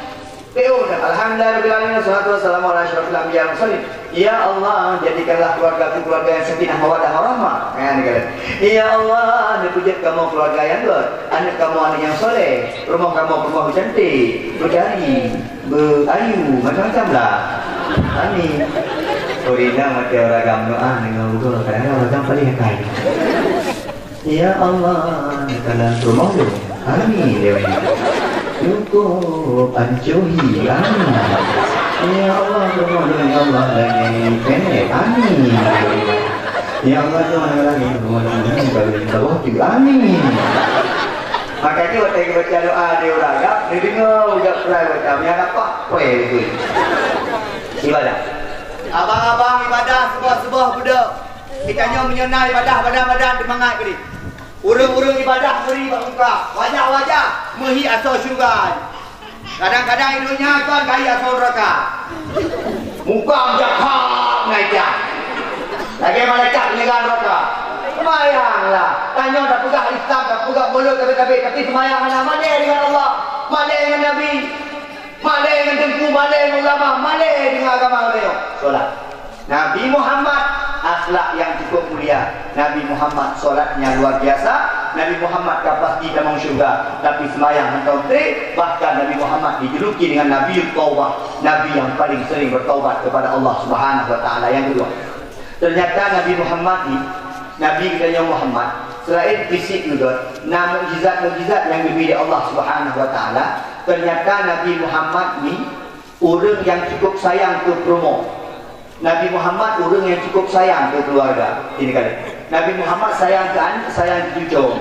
P O dah. Alhamdulillahirabbil alamin, wassalatu wassalamu ala asyrafil anbiya wal mursalin. Ya Allah, jadikanlah keluargaku keluarga yang sakinah mawaddah warahmah. Kan, kan. Ya Allah, neupeujeuet kamoe keluarga yang gèt. Aneuk kamoe aneuk yang soleh. Rumoh kamoe rumoh cantik, beudari, beuayu, macam-macam lah. Amin. Ureueng inong watèe ureueng agam doa deungon uroe, kadang-kadang ureueng agam paléng akai. Ya Allah, neukalon rumoh lôn. Amin, ya Allah. Cukup ancohi. Amin. Ya Allah, rumoh lôn, ya Allah, lagèe penek. Amin. Ya Allah, Tuhan yang langit, rumoh lôn, ya Allah, lagèe penek. Amin. Maka nyoe watèe geubaca doa di ureueng agam, neudeungoe ujoe peulai baca, meunyo na paih, preh beutôi. Ibadah. Abang-abang ibadah, suboh-suboh beudôh. Geutanyoe meunyoe na ibadah badan-badan teumangat keudéh. Ureuëng-ureuëng ibadah meuri bak muka, wajah-wajah meuhi asoe syeuruga. Kadang-kadang i donya kon ka hi asoe neuraka. Muka meujakat ngai jak. Lagée malaikat peunyeugah neuraka. Seumayanglah. Tanyoe tapeugah Islam, tapeugah mulod tabé-tabé, tapi seumayang hana, malée deungon Allah, malée deungon Nabi. Malée ngon teungku, malée ngon ulama, malée deungon agama geutanyoe. Solat. Nabi Muhammad, akhlak nyang cukup mulia. Nabi Muhammad solatnya luar biasa. Nabi Muhammad ka pasti tamong syeuruga, tapi seumayang mantong treb. Bahkan Nabi Muhammad dijuluki dengan Nabiut Taubah, Nabi yang paling sering bertaubat kepada Allah Subhanahu wa Taala. Nyang keudua, ternyata Nabi Muhammad ni, Nabi geutanyoe Muhammad, selain fisik geuh, na mukjizat-mukjizat nyang geubri lé Allah Subhanahu wa Taala. Ternyata Nabi Muhammad ni ureuëng nyang cukup sayang keu peurumoh. Nabi Muhammad ureuëng nyang cukup sayang keu keuluwarga. Ini kali. Nabi Muhammad sayang keu aneuk, sayang keu cucoe.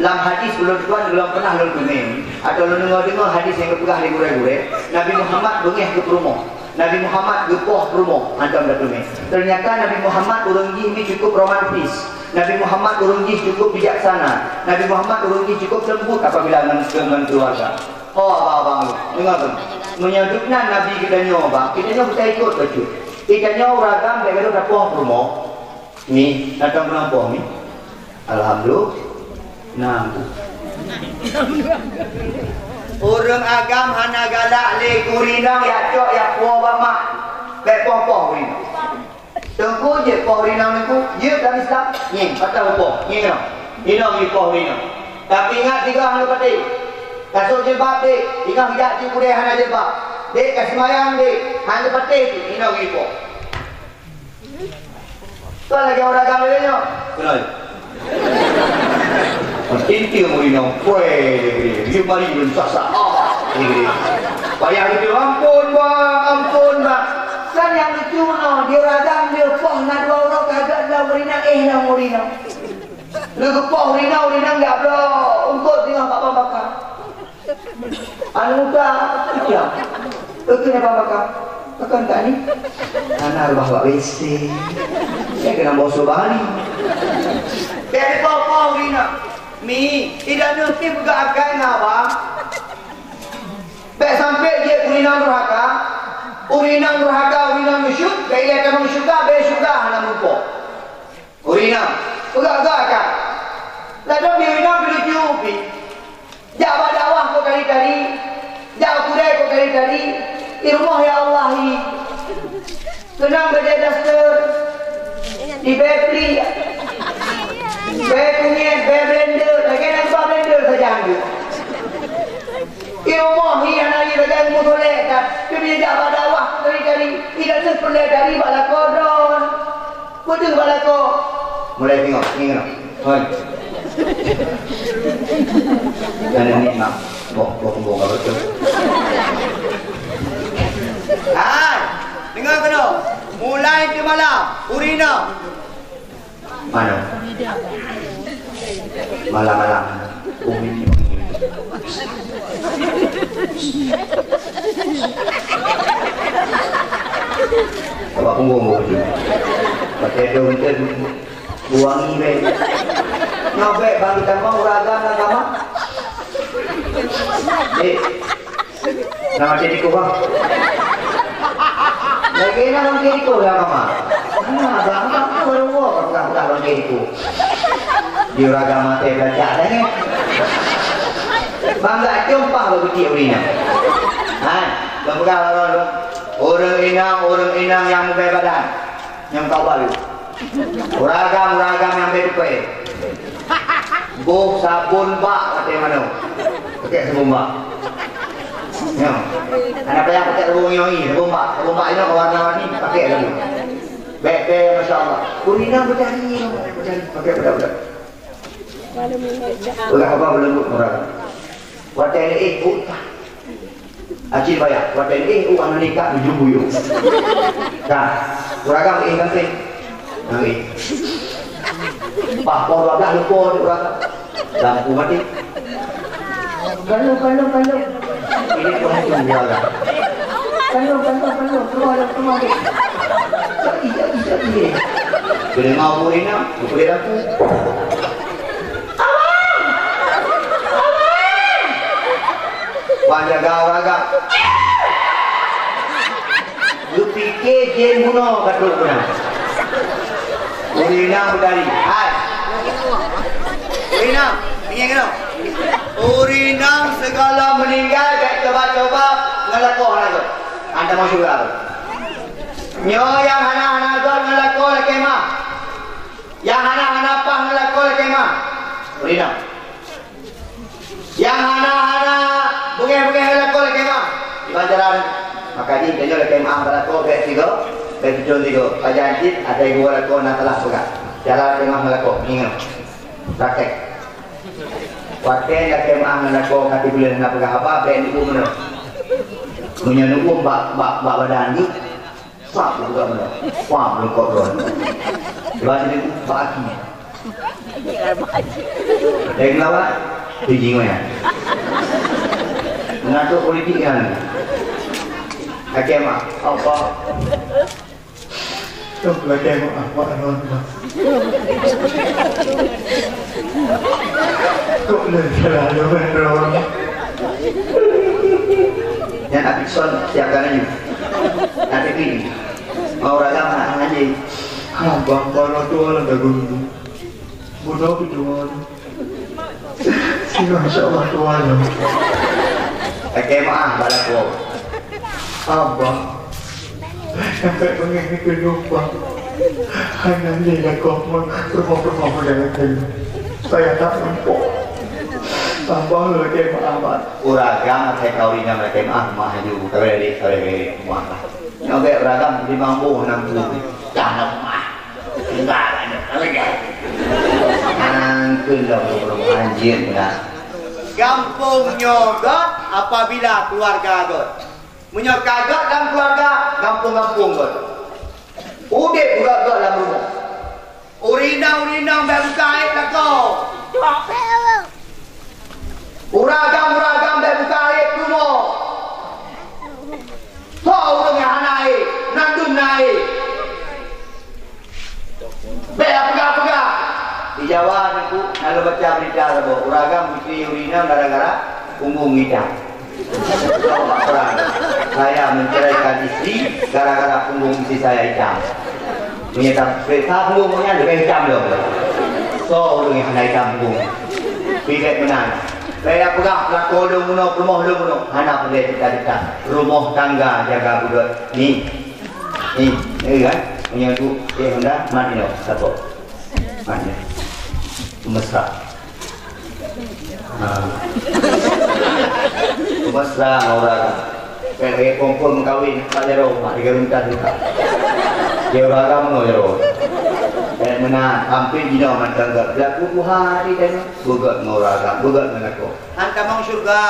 Lam hadis ulôn tuan, ulôn pernah lôn teumé, atau lôn deungoe-deungoe hadis nyang geupeugah lé gurée-gurée, Nabi Muhammad beungéh keu peurumoh. Nabi Muhammad geupoh peurumoh, hantom tateumé. Ternyata Nabi Muhammad ureuëng jih ni cukup romantis. Nabi Muhammad ureuëng jih cukup bijaksana. Nabi Muhammad ureuëng jih cukup lembut apabila ngon, ngon keuluwarga. Oh, abang-abang, deungoe, deungoe. Meunyoe dubna Nabi geutanyoe, bang, geutanyoe bisa ikot bacut. Geutanyoe ureuëng agam bèk gadoh tapoh peurumoh. Ni, datang peunampôh ni. Alhamdulillah. Nah. Ureuëng agam hana galak lé keu ureuëng inong, jak cok jak puwoe bak mak. Bèk poh-poh ureuëng inong. Teungku jeuet poh ureuëng inong teungku, jeuet dalam Islam. Ngieng, patah poh, ngieng inong. Inong jeuet poh ureuëng inong. Tapi ingat tiga hana patéh. Kasôk jilbab dek, ingat jak cit udée hana jilbab. Dek ka seumayang dek, hana patéh tu, inong jeuet poh. Kon lagée ureuëng agam lagée nyoe. Keunoe. Tinti ureuëng inong, weh, lagée, lagée mari lôn sasa. Ah, lagée. Payah gitu, ampôn, Bang, ampôn, Bang. Kan nyang lucu nyoe, di ureuëng agam dia poh na dua uroe kagak lam ureuëng inong, eh, lam ureuëng inong. Leugeupôh ureuëng inong, ureuëng inong jak bloe eungkôt singoh bak babah baka. Aneuk muda, ya. Beutôi nyan babah baka. Pakon tak ni? Hana reubah bak W C. Saya kena bawa sobari. Dari poh-poh ureuëng inong. Mi, tidak ngerti peugah akai na, Bang. Bèk sampai jeuet ureuëng inong durhaka. Ureuëng inong durhaka, ureuëng inong nusyuk, bèk ilée tamong syeuruga, bèk syeuruga hana meurumpok. Ureuëng inong, peugah-peugah ka. Ladôm di ureuëng inong pih lucu pih. Jak bak dakwah keu tari-tari, jak u keudè keu tari-tari, di rumoh ya Allah hi. Keunong bajèe daster, di bèe plik, bèe kunyét, bèe blender, lagèe nyang ba blender sajan geuh. Di rumoh hi hana lé lagèe musola that, tapi jak bak dakwah keu tari-tari, idak teuh peureulèe tari bak lakoe droen. Peue deuh bak lakoe? Mulai tengok, ingat. Hoi. Ada nikmat. Boh, boh, boh, boh, boh. Hai, dengar keunoe. Mulai teumalam, ureueng inong. Mana? Malam-malam. Umi. Awak punggong baju. Pakai daun teh. Wangi bèk. Nyoe bèk bagi tamong ureueng agam lam kama. Eh. Nama jadi kau, Bang? Lagi nak bang jadi kau lam kama. Nah, bang, bang, baru gua pegang-pegang bang jadi kau. Di ureueng agam mati belajar dah ni. Bang, tak jumpa bagi tiap hari ni. Ha, bang pegang lawan lu. Ureueng inong, ureueng inong nyang meubai badan. Nyang ka ubah lé. Ureueng agam, ureueng agam nyang bèk tukai. Boh sabon bak watèe manoe. Pakai sabon bak. Nyoe. Hana payah pakai sabon nyoe, sabon bak. Sabon bak nyoe warna-warni pakai lagi. Bèk, bèk, masya Allah. Ureueng inong beucari, beucari. Pakai budak-budak. Ulah haba beuleumbot ureueng. Watèe lé éh, oh, tah. Aci baya, watèe lé éh, oh, aneuk nikah tujoh buyong. Tah, ureueng agam éh ganteng. Nang éh. Paih poh dua blah lupa di ureueng agam. Lampu mati. Kalau, kalau, kalau. Ini pun tu dia lah. Kalau, kalau, kalau. Keluar, keluar. Jadi, jadi, jadi. Bila mau ini, aku boleh lampu. Jaga ureueng agam. Geupike jén bunoe ka trok keunan. Ureueng inong beutari. Hai. Ureueng inong, ingat keunoe. Ureueng inong sigohlom meuninggai bèk coba-coba ngeulakoe hana göt. Hana tamong syeuruga. Nyoe nyang hana-hana göt ngeulakoe lakèe meu'ah. Nyang hana-hana paih ngeulakoe lakèe meu'ah. Ureueng inong. Nyang hana-hana beungèh-beungèh lakoe lakèe meu'ah. Kiban cara nyoe. Maka jih tanyoe lakèe meu'ah bak lakoe bèk sigoe, bèk sithôn sigoe. Pajan cit asai geuwoe lakoe na salah peugah. Cara lakèe meu'ah lakoe, ingat. Praktek. Watèe lakèe meu'ah ngon lakoe ka tibuleuen hana peugah haba, bèk neu'uem meunoe. Meunyoe neu'uem bak, bak, bak badan jih, Pam leuka meunan. Pam leuka droe. Dua jadi baki. Dari Melawan, pergi ngoyak. Mengatur politik kan. Lakèe meu'ah, apa? Tuh, lakèe meu'ah, apa, apa, apa. Kok le salah, le droe. Nyan Apikson siap ka laju. Tapi ni, mau ragam nak ngaji. Abang para tua lah dah guru. Bunuh tu tua tu. Masya Allah tua tu. Lakèe meu'ah bak lakoe. Abang. Sampai bengeh ni keunoe, Bang. Hana lé lakoe rumoh-rumoh model nyan. Saya tak mampu. Abang lakèe meu'ah, Bang. Ureueng agam asai ka ureueng inong lakèe meu'ah, meu'ah laju. Ka lheueh, ka lheueh, meu'ah lah. Nyoe bèk ureueng agam limong boh nam puluh. Dah na meu'ah. Tinggai nyoe, ka lheueh. Angkeun lom ureueng anjing meunan. Gampông nyoe göt apabila keuluwarga göt. Meunyoe ka göt lam keuluwarga, gampông-gampông göt. Udép göt-göt lam rumoh. Ureueng inong-ureueng inong bèk buka aèb lakoe. Ureueng agam-ureueng agam bèk buka aèb rumoh. Soe ureueng nyang hana aèb, mandum na aèb. Bèk peugah-peugah. Di Jawa Teungku, na lôn baca berita saboh, ureueng agam geuturi ureueng inong gara-gara punggong itam. Saya menceraikan istri gara-gara punggong istri saya hitam. Meunyoe tapeuriksa punggong nyan leubeh hitam lom. Soe ureueng nyang hana hitam punggong? Pih bèk meunan. Bèk peugah lakoe lôn bunoe, peurumoh lôn bunoe. Hana peureulèe cerita-cerita. Rumoh tangga jaga beugöt. Ni. Ni, ni kan? Meunyoe tu, eh, honda, mat inoe, saboh. Mat inoe. Mesra. Ha. Mesra ngon ureueng agam. Kayak, kayak kompor meukawen, tak jaroe, mak tiga runtas juga. Dia ureueng agam ngon jaroe. Kayak meunan, hampir jinoe mantong gak. Belaku Tuhan hati tengok. Beugöt ngon ureueng agam, beugöt ngon lakoe. Han tamong syeuruga,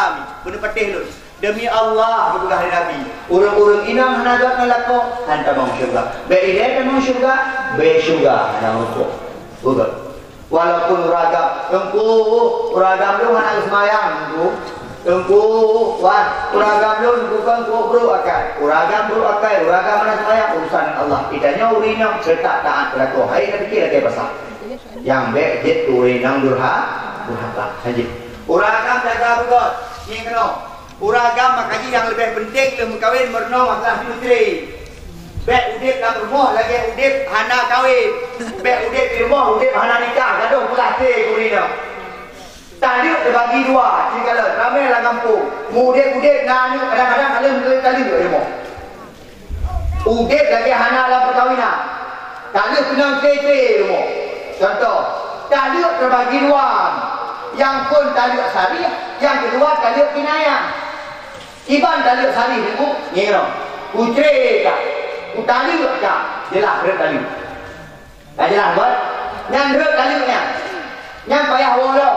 beuneupatéh lôn. Demi Allah, geupeugah lé Nabi, ureueng-ureueng inong hana göt ngon lakoe, han tamong syeuruga. Bèk ilèe tamong syeuruga, bèk syeuruga hana meurumpok. Beugöt. Walaupun ureueng agam, Teungku, ureueng agam lôn hana geuseumayang, Teungku. Teungku, wan, ureueng agam lôn bukon keu brôk akai. Ureueng agam brôk akai, ureueng agam hana seumayang, urusan Allah. Geutanyoe ureueng inong, seutap taát keu lakoe. Hai, tapike lakèe pasah. Nyang bèk jeuet keu ureueng inong durha-, durhaka. Lanjut. Ureueng agam jaga beugöt, ngieng keunoe. Ureueng agam maka jih nyang leubeh peunteng lheueh meukawen meurunoe masalah peutre. Bèk udép lam rumoh lagèe udép hana kawen. Bèk udép di rumoh udép hana nikah, gadôh peugasé gurina. Taleuek teubagi dua, sikalon ramè lam gampông. Meu-udép-udép na aneuk kadang-kadang ka lheueh meutaleuek di rumoh. Udép lagèe hana lam peukawinan. Ka lheueh keunong cre-cre rumoh. Contoh, taleuek teubagi dua. Nyang phôn taleuek sarih, nyang keudua taleuek kinayah. Kiban taleuek sarih nyoe, ngieng, kucre ka, kutaleuek ka, jeulaih rhot taleuek. Ka jeulaih, beuet? Nyan rhot taleuek nyan. Nyan payah woe lom.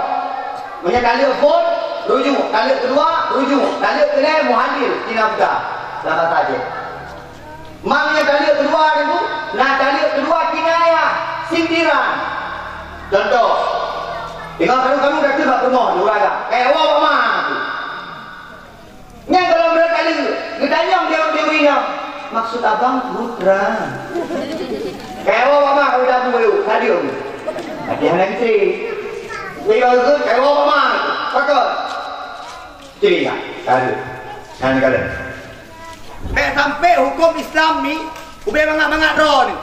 Meunyoe taleuek phôn, rujuk. Taleuek keudua, rujuk. Taleuek keulhèe, muhalil, tina buta. Lam basa Aceh. Mang nyang taleuek keudua nyoe, na taleuek keudua kinayah, sindiran. Contoh, teungoh karu-karu dateueh bak rumoh, ureueng agam. Kaya woe bak ma. Nyan gohlom rhot taleuek, geutanyong di, di ureueng inong, "Maksud abang putra?" Kaya woe bak ma, keu tabu baru, stadion. Tapi hana istri. Jadi baru tu, kaya woe bak ma, pakon. Ciri ka, ka lheueh. Nyan ka lheueh. Bèk sampai huköm Islam ni ubé mangat-mangat droe ni.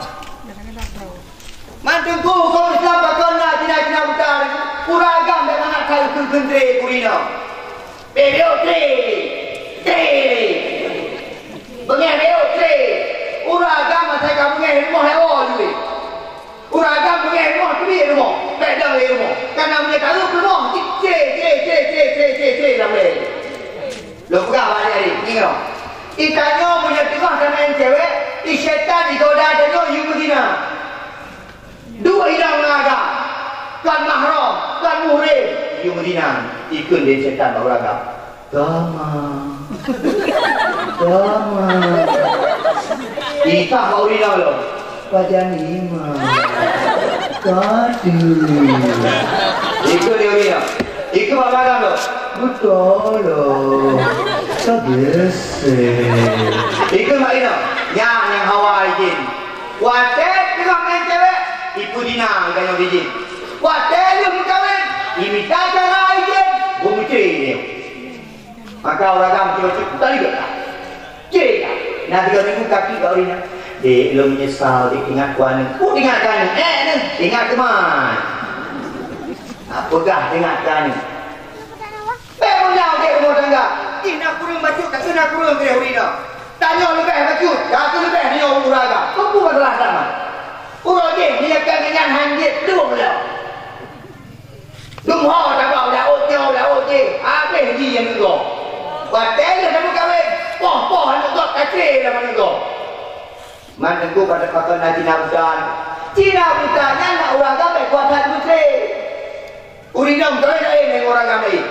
Man teungku huköm Islam pakon na Cina-Cina buta ni. Ureueng agam bèk mangat keu keuntri ureueng inong. Bèk bèk tré, tré. Beungèh bèk tré. Ureueng agam asai ka beungèh rumoh lé o jih. Ureueng agam beungèh rumoh, teubiet rumoh, bèk dong lé rumoh. Kana meunyoe tarôh rumoh, cit, cre, cre, cre, cre, cre, cre, cre, lam lé. Lôn peugah bak adik-adik, ingat. Di tanyoe meunyoe teungoh tameu'en cewek, di syaitan jigoda tanyoe yue meuzina. Duek inong ngon agam, kon mahram, kon muhrim, yue meuzina, ikheun lé syaitan bak ureueng agam. Gama. Gama. Itah bak ureueng inong lom. Pajan lima. Kadu. Ikheun lé ureueng inong. Ikheun bak ureueng agam lom. Beutôi lom. Ka biasa. Ikheun bak inong. Nyan nyang hawa izin. Watèe teungoh meu'en cewek, ipeuzina geutanyoe izin. Watèe lheueh meukawen, imita cara izin, beumeucre nyoe. Maka ureueng agam tiba-tiba tadi kata, "Cek, na tiga minggu kaki kau ini." "Dek, lôn menyesal, dek, ingat keu aneuk." "Oh, ingat keu aneuk, eh, aneuk, ingat keu mak." Nah, peugah ingat keu aneuk. Bèk meunyang dek rumoh tangga. Jih na kureueng bacut, ka keuh na kureueng keu ureueng inong. Tanyoe leubeh bacut, ka keuh leubeh nyoe ureueng agam. Peue masalah sama? Uroe jih, meunyoe ka nyan han jeuet, dum lom. Dum ho tabau laôt nyoe, laôt jih, habéh jih nyang nyoe. Watèe lheueh tameukawen, poh-poh aneuk gob tacre lam aneuk gob. Man teungku pada pakon na Cina buta. Cina buta nyan na ureueng agam bèk kuat that meucre. Ureueng inong laén-laén ngon ureueng agam laén.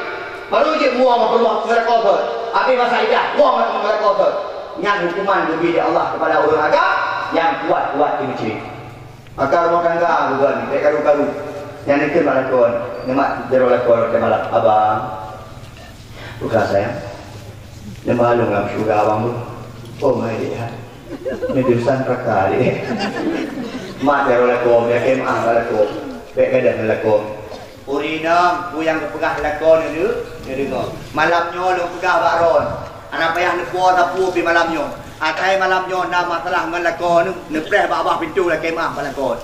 Baru jeuet muwoe ngon peurumoh meulakoe thot. Habéh masa idah, woe ngon meulakoe thot. Nyan huköman geubri lé Allah keupada ureueng agam nyang kuat-kuat jimeucre. Maka rumoh tangga bukan bèk karu-karu. Nyan ikheun bak lakoe, neumat jaroe lakoe watèe malam, "Abang, buka sayang. Neumalông lam syeuruga abang tu." "Oh, mai dek, ha. Neudusan raka dek." Mat jaroe lakoe, meulakèe meu'ah bak lakoe. Bèk gadôh ngon lakoe. Ureueng inong, peue nyang geupeugah lakoe neude-, neudeungoe. Malam nyoe lôn peugah bak droen, hana payah neupo sapeue pih malam nyoe. Asai malam nyoe na masalah ngon lakoe neuh, neupreh bak babah pintoe lakèe meu'ah bak lakoe.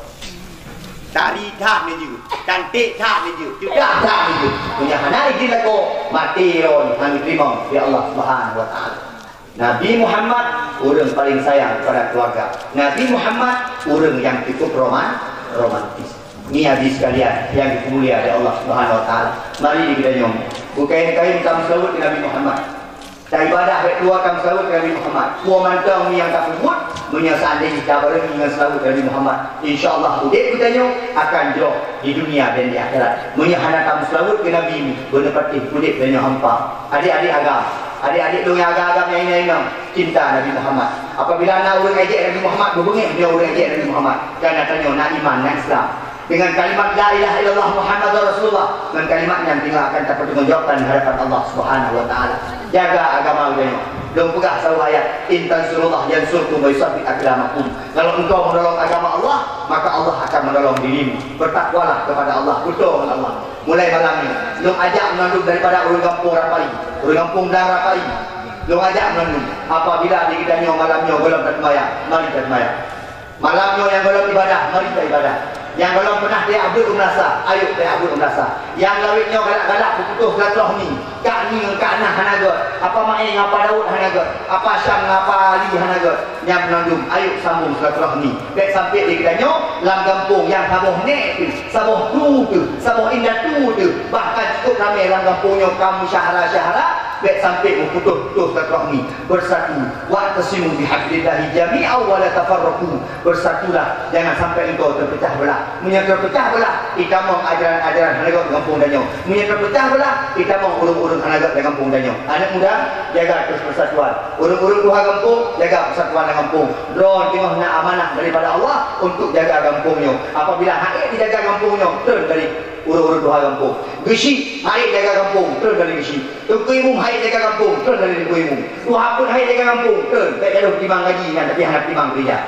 Tari that neujeuet, cantik that neujeuet, ceudah that neujeuet. Meunyoe hana izin lakoe, maté droen hana geuteurimong lé Allah Subhanahu wa Taala. Nabi Muhammad ureueng paleng sayang keupada keuluwarga. Nabi Muhammad ureueng nyang cukup roman-, romantis. Nyan jih sekalian nyang dipeumulia lé Allah Subhanahu wa Taala. Mari di geutanyoe beukaén-kaén tameuseulaweuet keu Nabi Muhammad. Taibadah bèk tuwoe tameuseulaweuet keu Nabi Muhammad. Peue mantong nyang tapeubuet, meunyoe seundainya tabarengi ngon seulaweuet keu Nabi Muhammad, insya Allah udép geutanyoe akan jroh di dunia dan di akhirat. Meunyoe hana tameuseulaweuet keu Nabi, beuneupatéh udép tanyoe hampa. Adik-adik agam, adik-adik lôn nyang agam-agam nyang inong-inong, cinta Nabi Muhammad. Apabila na ureueng ejek Nabi Muhammad, beubeungéh nyoe ureueng ejek Nabi Muhammad, karena tanyoe na iman, na Islam. Dengan kalimat la ilaha illallah Muhammadur Rasulullah, ngon kalimat nyan tinggai akan tapeutanggung jawabkan di hadapan Allah Subhanahu wa Taala. Jaga agama geutanyoe. Lôn peugah saboh ayat, "In tansurullah yansurkum wa yutsabbit aqdamakum." Kalau engkau menolong agama Allah, maka Allah akan menolong dirimu. Bertakwalah kepada Allah, beutôi ngon Allah. Mulai malam nyoe, lôn ajak meunandum daripada ureueng gampông Rapai, ureueng gampông Blang Rapai. Lôn ajak meunandum, apabila di geutanyoe malam nyoe gohlom taseumbahyang, mari taseumbahyang. Malam nyoe nyang gohlom ibadah, mari taibadah. Nyang gohlom peunah tajak beuet u meunasah, ayo tajak beuet u meunasah. Nyang lawét nyoe galak-galak beuputôh silaturahmi, kak ni ngon kak na hana göt, Apa Maé ngon Apa Daud hana göt, Apa Syam ngon Apa Ali hana göt. Nyang meunandum, ayo sambông silaturahmi. Bèk sampai di geutanyoe lam gampông nyang saboh nèk teuh, saboh tu teuh, saboh indatu teuh, bahkan cukôp ramè lam gampông nyoe ka meusyahara-syahara, bèk sampai meuputôh-putôh silaturahmi. Bersatu, wa'tasimu bihablillahi jami'an wa la tafarraqu. Bersatulah, jangan sampai engkau terpecah belah. Meunyoe terpecah belah, itamong ajaran-ajaran hana göt di gampông tanyoe. Meunyoe terpecah belah, itamong ureueng-ureueng hana göt di gampông tanyoe. Aneuk muda, jaga terus persatuan. Ureueng-ureueng tuha gampông, jaga persatuan lam gampông. Droen teungoh na amanah daripada Allah untuk jaga gampông nyoe. Apabila han ék dijaga gampông nyoe, treun dari ureueng-ureueng tuha gampông. Geuchik han ék jaga gampông, treun dari geuchik. Teungku imum han ék jaga gampông, treun dari teungku imum. Tuha peuet han ék jaga gampông, treun. Bèk gadôh timang gaji nyan, tapi hana timang keureuja.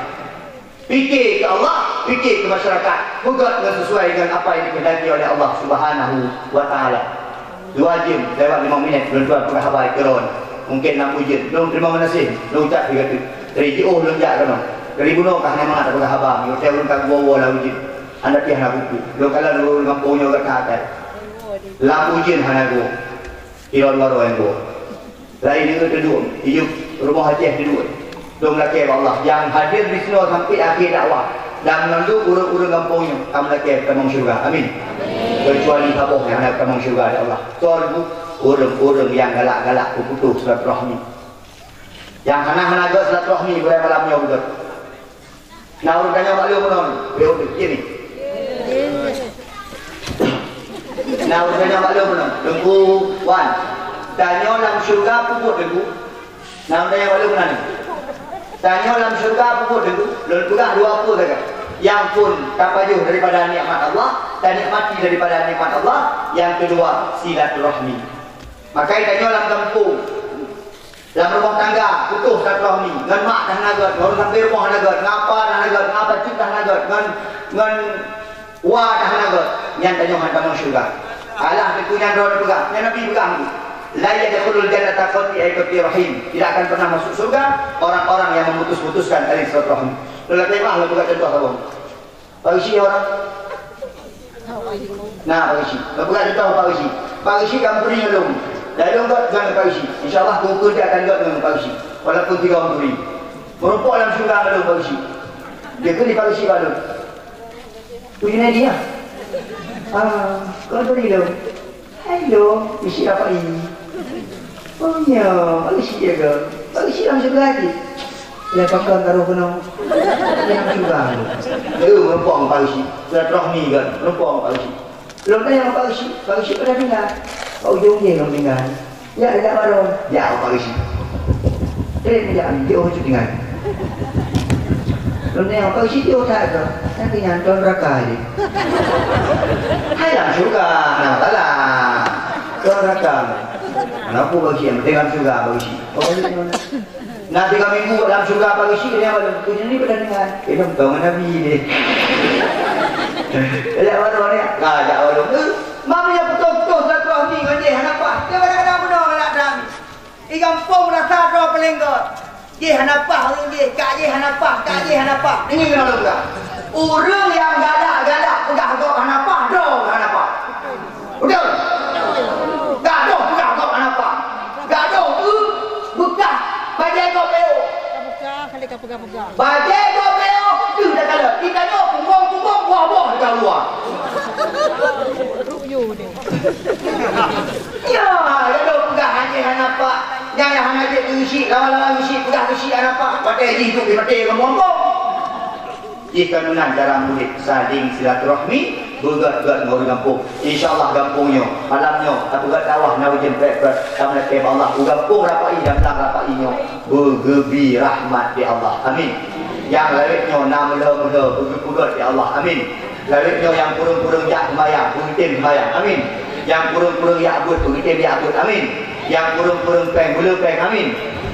Pike keu Allah, pike keu masyarakat. Peugöt ngon sesuai dengan apa yang dikehendaki oleh Allah Subhanahu wa Taala. Dua jeuem lewat limong minét, lôn tuan peugah haba keudroe. Mungken lam ujeuen, lôn teurimong geunaséh, lôn ucap sigoe teuk. Dari jiôh lôn jak keunoe. Dari bunoe ka hana mangat peugah haba, watèe ulôn ka geuwoe-woe lam ujeuen. Hana pih hana buku. Lôn kalon ureueng gampông nyoe gata akai. Lam ujeuen hana geuwoe. Ilôn baroe nyang geuwoe. Laén nyoe teuduek, ijup rumoh Aceh teuduek. Lôn lakèe bak Allah nyang hadir disinoe sampai akhé dakwah. Dan mandum ureueng-ureueng gampông nyoe ka meulakèe tamong syeuruga. Amin. Keucuali saboh nyang hana tamong syeuruga, ya Allah. Soe ureueng-ureueng nyang galak-galak peuputôh silaturahmi. Nyang hana-hana gèt silaturahmi, mulai malam nyoe beugèt. Na ureueng tanyong bak lôn meunan, beuh, iya ni. Na ureueng tanyong bak lôn meunan, Teungku, wan. Tanyoe lam syeuruga peue buet, Teungku? Na ureueng tanyong bak lôn meunan. Tanyoe lam syeuruga peue buet, Teungku? Lôn peugah dua peue saja. Nyang phôn tapajoh daripada nikmat Allah, tanikmati daripada nikmat Allah. Nyang keudua, silaturahmi. Makai tanyoe lam gampông. Lam rumoh tangga, putôh silaturahmi, ngon mak dah hana gèt, ngon ureueng sampé rumoh hana gèt, ngon apa dah hana gèt, ngon apa cut dah hana gèt, ngon, ngon wa dah hana gèt, nyan tanyoe hana tamong syeuruga. Alah, teungku, nyan droeneuh peugah, nyan Nabi peugah, "La yadkhulul jannata qati'u rahim." Tidak akan pernah masuk surga orang-orang yang memutus-putuskan tali silaturahmi. Lôn lakèe meu'ah lôn peugah contoh saboh. Pak Geuchik orang? Nah, Pak Geuchik. Lôn peugah contoh Pak Geuchik. Pak Geuchik ka meuturi ngon lôn. Dan lôn gèt ngon Pak Geuchik. Insya Allah, keukeue akan gèt ngon Pak Geuchik. Walaupun tiga meuturi. Meurumpok lam syeuruga ngon lôn Pak Geuchik. Dia keu di Pak Geuchik bak lôn. Tujuh nadi ya? Ah, kau meuturi lôn. Hello, Pak Geuchik rapai. Oh, ya, Pak Geuchik ya ke? Pak Geuchik lam syeuruga lagi. Lah pakon taroh keunoe. Lam syeuruga. Eh, meurumpok ngon Pak Geuchik. Silaturahmi kan, meurumpok ngon Pak Geuchik. Lôn tanyong Pak Geuchik, Pak Geuchik pernah tinggai. Pak Ujong je lôn tinggai. Ya, ya, baru. Ya, Pak Geuchik. Eh, ya, dia orang tinggai. Lôn tanyong Pak Geuchik, dia tak ke? Tapi nyan ton raka je. Hai lam syeuruga, nah, salah. Ton raka. Kenapa Pak Geuchik? Yang penting lam syeuruga, Pak Geuchik. Oh, Pak Geuchik mana? Na tiga minggu lam syeuruga Pak Geuchik, dia baru. Punya ni pernah dengar. Eh, dong, tahu Nabi ni. Lihat baru ni. Nah, jak baru. Eh, mami yang betul-betul silaturahmi ngon dia, kenapa? Dia kadang-kadang benar, kadang-kadang. Di gampông rasa droe paleng gèt. Jih hana paih ureueng jih, ka jih hana paih, ka jih hana paih. Deungoe keunoe lôn peugah. Ureueng nyang galak-galak peugah gob hana paih, droe hana paih. Beutôi? Gadôh peugah gob hana paih. Gadôh, eu, beukah bajèe gob bèe. Bajèe gob bèe, deuh takalon. Di tanyoe punggong-punggong, buah-buah di luwa. Ya, lalu peugah hana, hana paih. Nyang hana jeuet keu Geuchik, lawan-lawan Geuchik, peugah Geuchik hana paih. Watèe jih duek di maté ngon muphom. Jih ka meunan cara murit saling silaturahmi, beugèt-gèt ngon ureueng gampông. Insya Allah gampông nyoe, malam nyoe, tapeugèt dakwah na ujeuen prèk-prèk, tameulakèe bak Allah, u gampông Rapai dan blang Rapai nyoe, beugeubi rahmat di Allah. Amin. Nyang lawét nyoe na meulhö-meulhö, beugeupeugèt di Allah. Amin. Lawét nyoe nyang kureueng-kureueng jak seumayang, beugeutem seumayang. Amin. Nyang kureueng-kureueng jak beuet, beugeutem jak beuet. Amin. Nyang kureueng-kureueng pèng, beuleu pèng. Amin.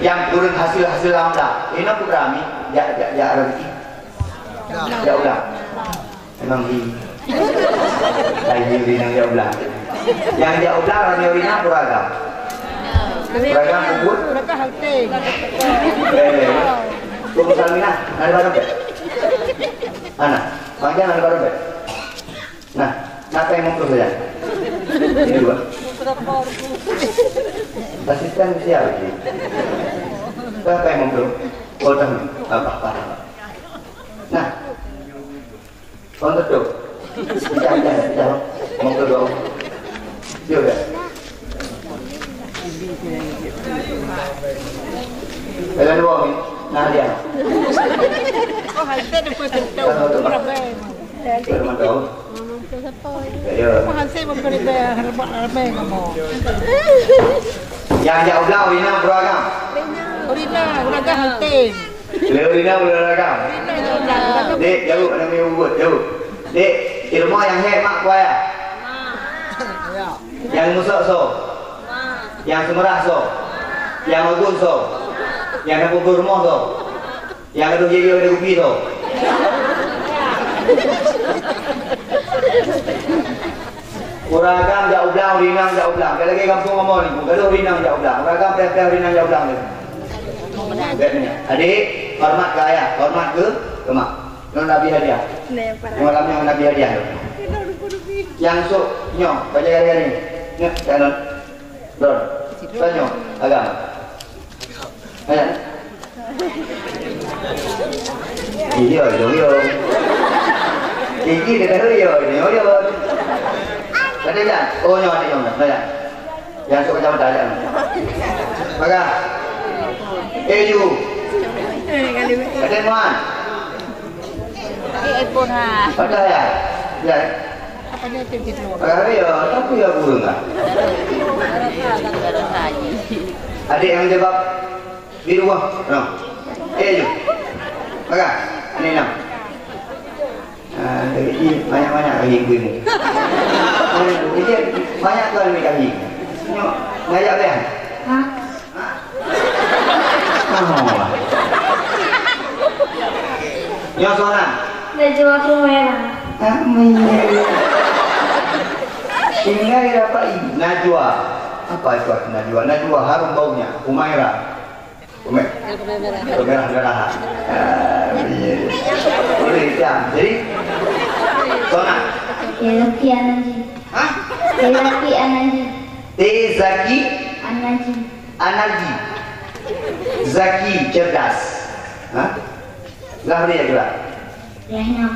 Nyang kureueng hasil-hasil lam blang. Inoe peue rami, jak, jak, jak rezeki. Jak ulang. Memang hi. Hai hi rinang jak ulang. Nyang jak ulang, rami rinang peuragam. Peuragam puput. Eh, puput Saminah, ada barang tak? Ana, panjang ada barang tak? Nah, siapa yang mau saja? Ini dua. Asisten siapa ini? Siapa yang mau? Oh, tahu. Apa, apa? Nah. Orang betul. Tidak, tidak, tidak. Mau ke dua. Dia dah. Jalan dua ni. Nah, dia. Oh, hasil dia pun tahu. Kalau tu, Pak. Berapa tahun? Ya. Hasil pun kena bayar, ramai, ramai kamu. Yang jauh belah, Rina beragam. Rina, beragam hasil. Lé Rina beragam. Rina, beragam. Dek, jauh, anak ni ubut, jauh. Dek, di rumah yang hebat, kuaya. Yang musak so. Yang semerah so. Yang agun so. Yang nak pukul rumah so. Yang aduh jadi ada kupi so. Ureueng agam jak u blang, ureueng inong jak u blang. Lagèe gampông Amor nyoe, gadôh ureueng inong jak u blang. Ureueng agam piah-piah ureueng inong jak u blang. Adik, hormat keu ayah, hormat keu, keu mak. Nyoe Nabi hadiah. Nyoe malam nyoe Nabi hadiah. Nyang sôk nyoe, bajèe hari-hari. Nyoe, jangan. Don. Tanyoe, agam. Ayah. Iya, iya, iya. Iki kita tahu, iya, iya, iya. Ada tak? Oh, nyonya, nyonya, nyonya. Yang suka macam-macam. Pakai. Eh, you. Ada muat. Eh, iPhone ha. Ada ya? Ya. Pakai ya, tapi ya burung lah. Ada yang jawab. Di rumah. No. Eh, jom. Pakai. Ini enam. Ah, ini banyak-banyak lagi ibu-ibu. Ini banyak tuan ambil kaki. Tengok. Ngajak dia. Ha? Ha? Oh. Nyoe seorang. Najwa Humaira. Amin. Tinggal dapat Najwa. Apa itu arti Najwa? Najwa harum baunya. Humaira. Kemerah-merahan. Ah, iya. Boleh, ya. Jadi, Sona. Tezaki Ananji. Hah? Tezaki Ananji. Tezaki? Ananji. Ananji. Zaki, cerdas. Hah? Lah, boleh ya, gerak? Lheuh nyoe.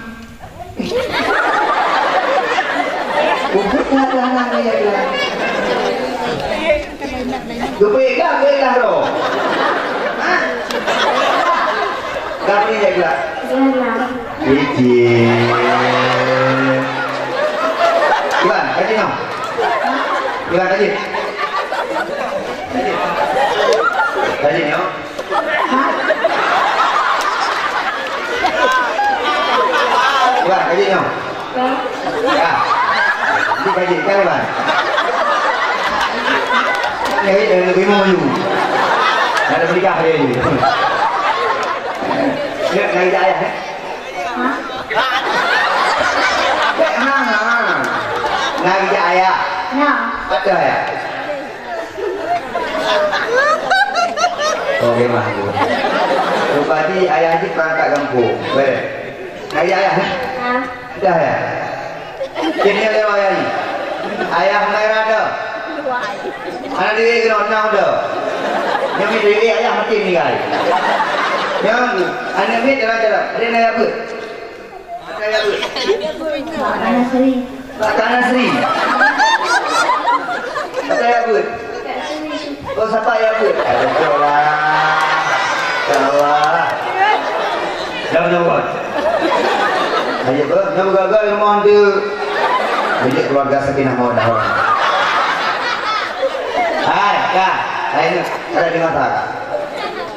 Ubit that lagèe nyan, ya, ya. Geubeuet kah, beuet kah, bro? Hah? Kah ni, ya, ya? Lheuh nyoe. Ijin. Iban, kaji nyoe. Iban, kaji. Kaji nyoe. Wah, kaji nyoe. Ya. Itu kaji, kan, Iban? Kan, ya, ya, lebih mau you. Nak ada menikah dia ni. Ya, nak ijak ayah, eh? Hah? Cek hana. Nak ijak ayah. Nah. Ada ayah. Oke, mah. Rupati ayah jih perangkat gampông. Weh. Ayah, ayah. Ha? Dah, ya? Kini ada ayah ni. Ayah Humaira ada. Aneuk didik keunoe na ada. Nyang didik ayah mati meninggal. Nyang aneuk miet dalam jalan. Ada nak apa? Kak Nasri. Kak Nasri. Kata ya, Bud. Oh, siapa ya, Bud? Ada lah. Ya Allah. Jangan jawab. Ayo, Bud. Jangan gagal rumah tu. Jadi keluarga Sakinah Mawaddah. Hai, Kak. Hai, ada di mata, Kak.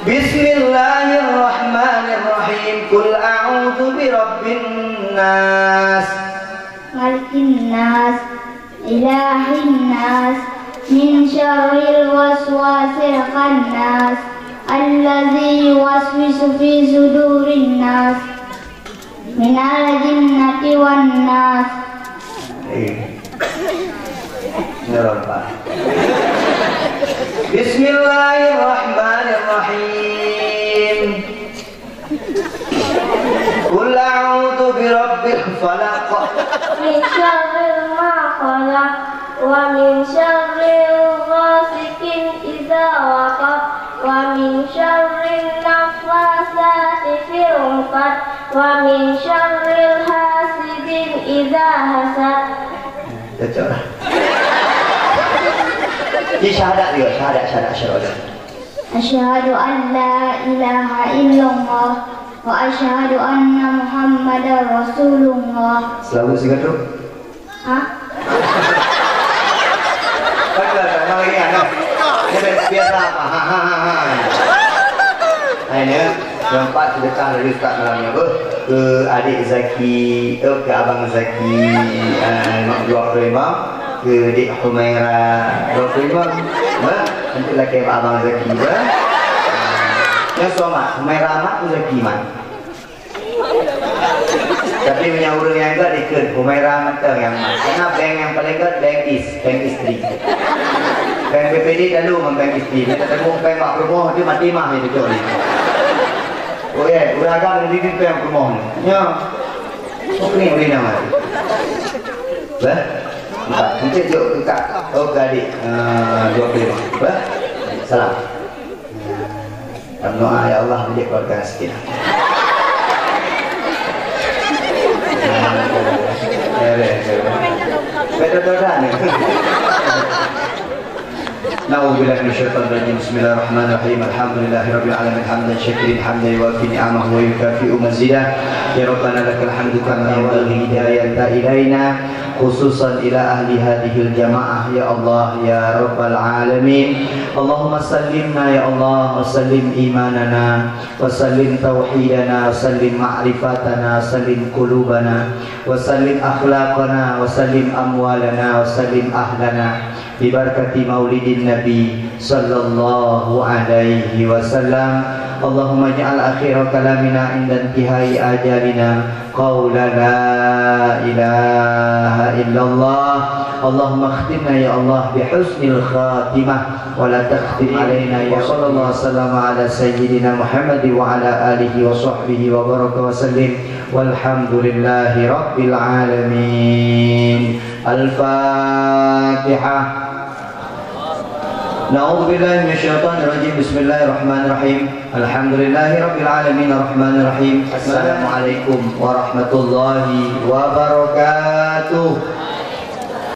Bismillahirrahmanirrahim. Qul a'udzu birabbin nas. Malikin nas. Ilahin nas. Min syarril waswasil khannas. Allazi yuwaswisu fi sudurin nas. Minal jinnati wan nas. Eh. Ya Rabbal. Bismillahirrahmanirrahim. Qul a'udzu birabbil falaq. Min syarri ma khalaq. Wa min syarri ghasiqin idza waqab. Wa min syarri naffasati fil 'uqad. Wa min syarri hasidin idza hasad. Cocok lah. Ini syahadat juga, syahadat, syahadat, syahadat. Asyhadu an la ilaha illallah wa asyhadu anna Muhammadar Rasulullah. Selalu sigaduh. Hah? Betul, sama lagi, ano. Ini biasa apa? Ha, ha, ha, ha. Akhirnya, nampak sedekah dari Ustaz malam ni, apa? Ke adik Zaki, eh, ke abang Zaki, eh, mak dua puluh lima, ke adik Humaira, dua puluh lima, ba? Untuk laki abang Zaki, ba? Yang suami, Humaira mak, Zaki mak. Tapi meunyoe ureuëng nyang gét ikheun, Humaira mantong nyang mat. Karena bank nyang paling gét bank is, bank istri. Bank B P D lalu ngon bank istri. Bila temu bank bak peurumoh tu mati mah itu cok ni. Oh ya, ureuëng agam di bank peurumoh ni. Ya. Oke, boleh nama. Bah? Empat. Nanti jok ke kak. Oh, ke adik. Ah, dua puluh lima. Bah? Salam. Berdoa, "Ya Allah, menjadi keluarga sakinah." Beres, beres. Betul-betul ni. أعوذ بالله من الشيطان الرجيم. بسم الله الرحمن الرحيم. الحمد لله رب العالمين. حمدا شاكرا حمدا يوافي نعمه ويكافئ مزيده. يا ربنا لك الحمد كما ينبغي لهدايتك إلينا. خصوصا إلى أهل هذه الجماعة، يا الله، يا رب العالمين. اللهم سلمنا، يا الله، وسلم إيماننا، وسلم توحيدنا، وسلم معرفتنا، وسلم قلوبنا، وسلم أخلاقنا، وسلم أموالنا، وسلم أهلنا، ببركة مولد النبي صلى الله عليه وسلم. اللهم اجعل آخر كلامنا عند انتهاء آجالنا قول لا إله إلا الله. اللهم اختمنا يا الله بحسن الخاتمة ولا تختم علينا يا. وصلى الله وسلم على سيدنا محمد وعلى آله وصحبه وبارك وسلم. والحمد لله رب العالمين. الفاتحة. أعوذ بالله من الشيطان الرجيم. بسم الله الرحمن الرحيم. الحمد لله رب العالمين. الرحمن الرحيم. السلام عليكم ورحمة الله وبركاته.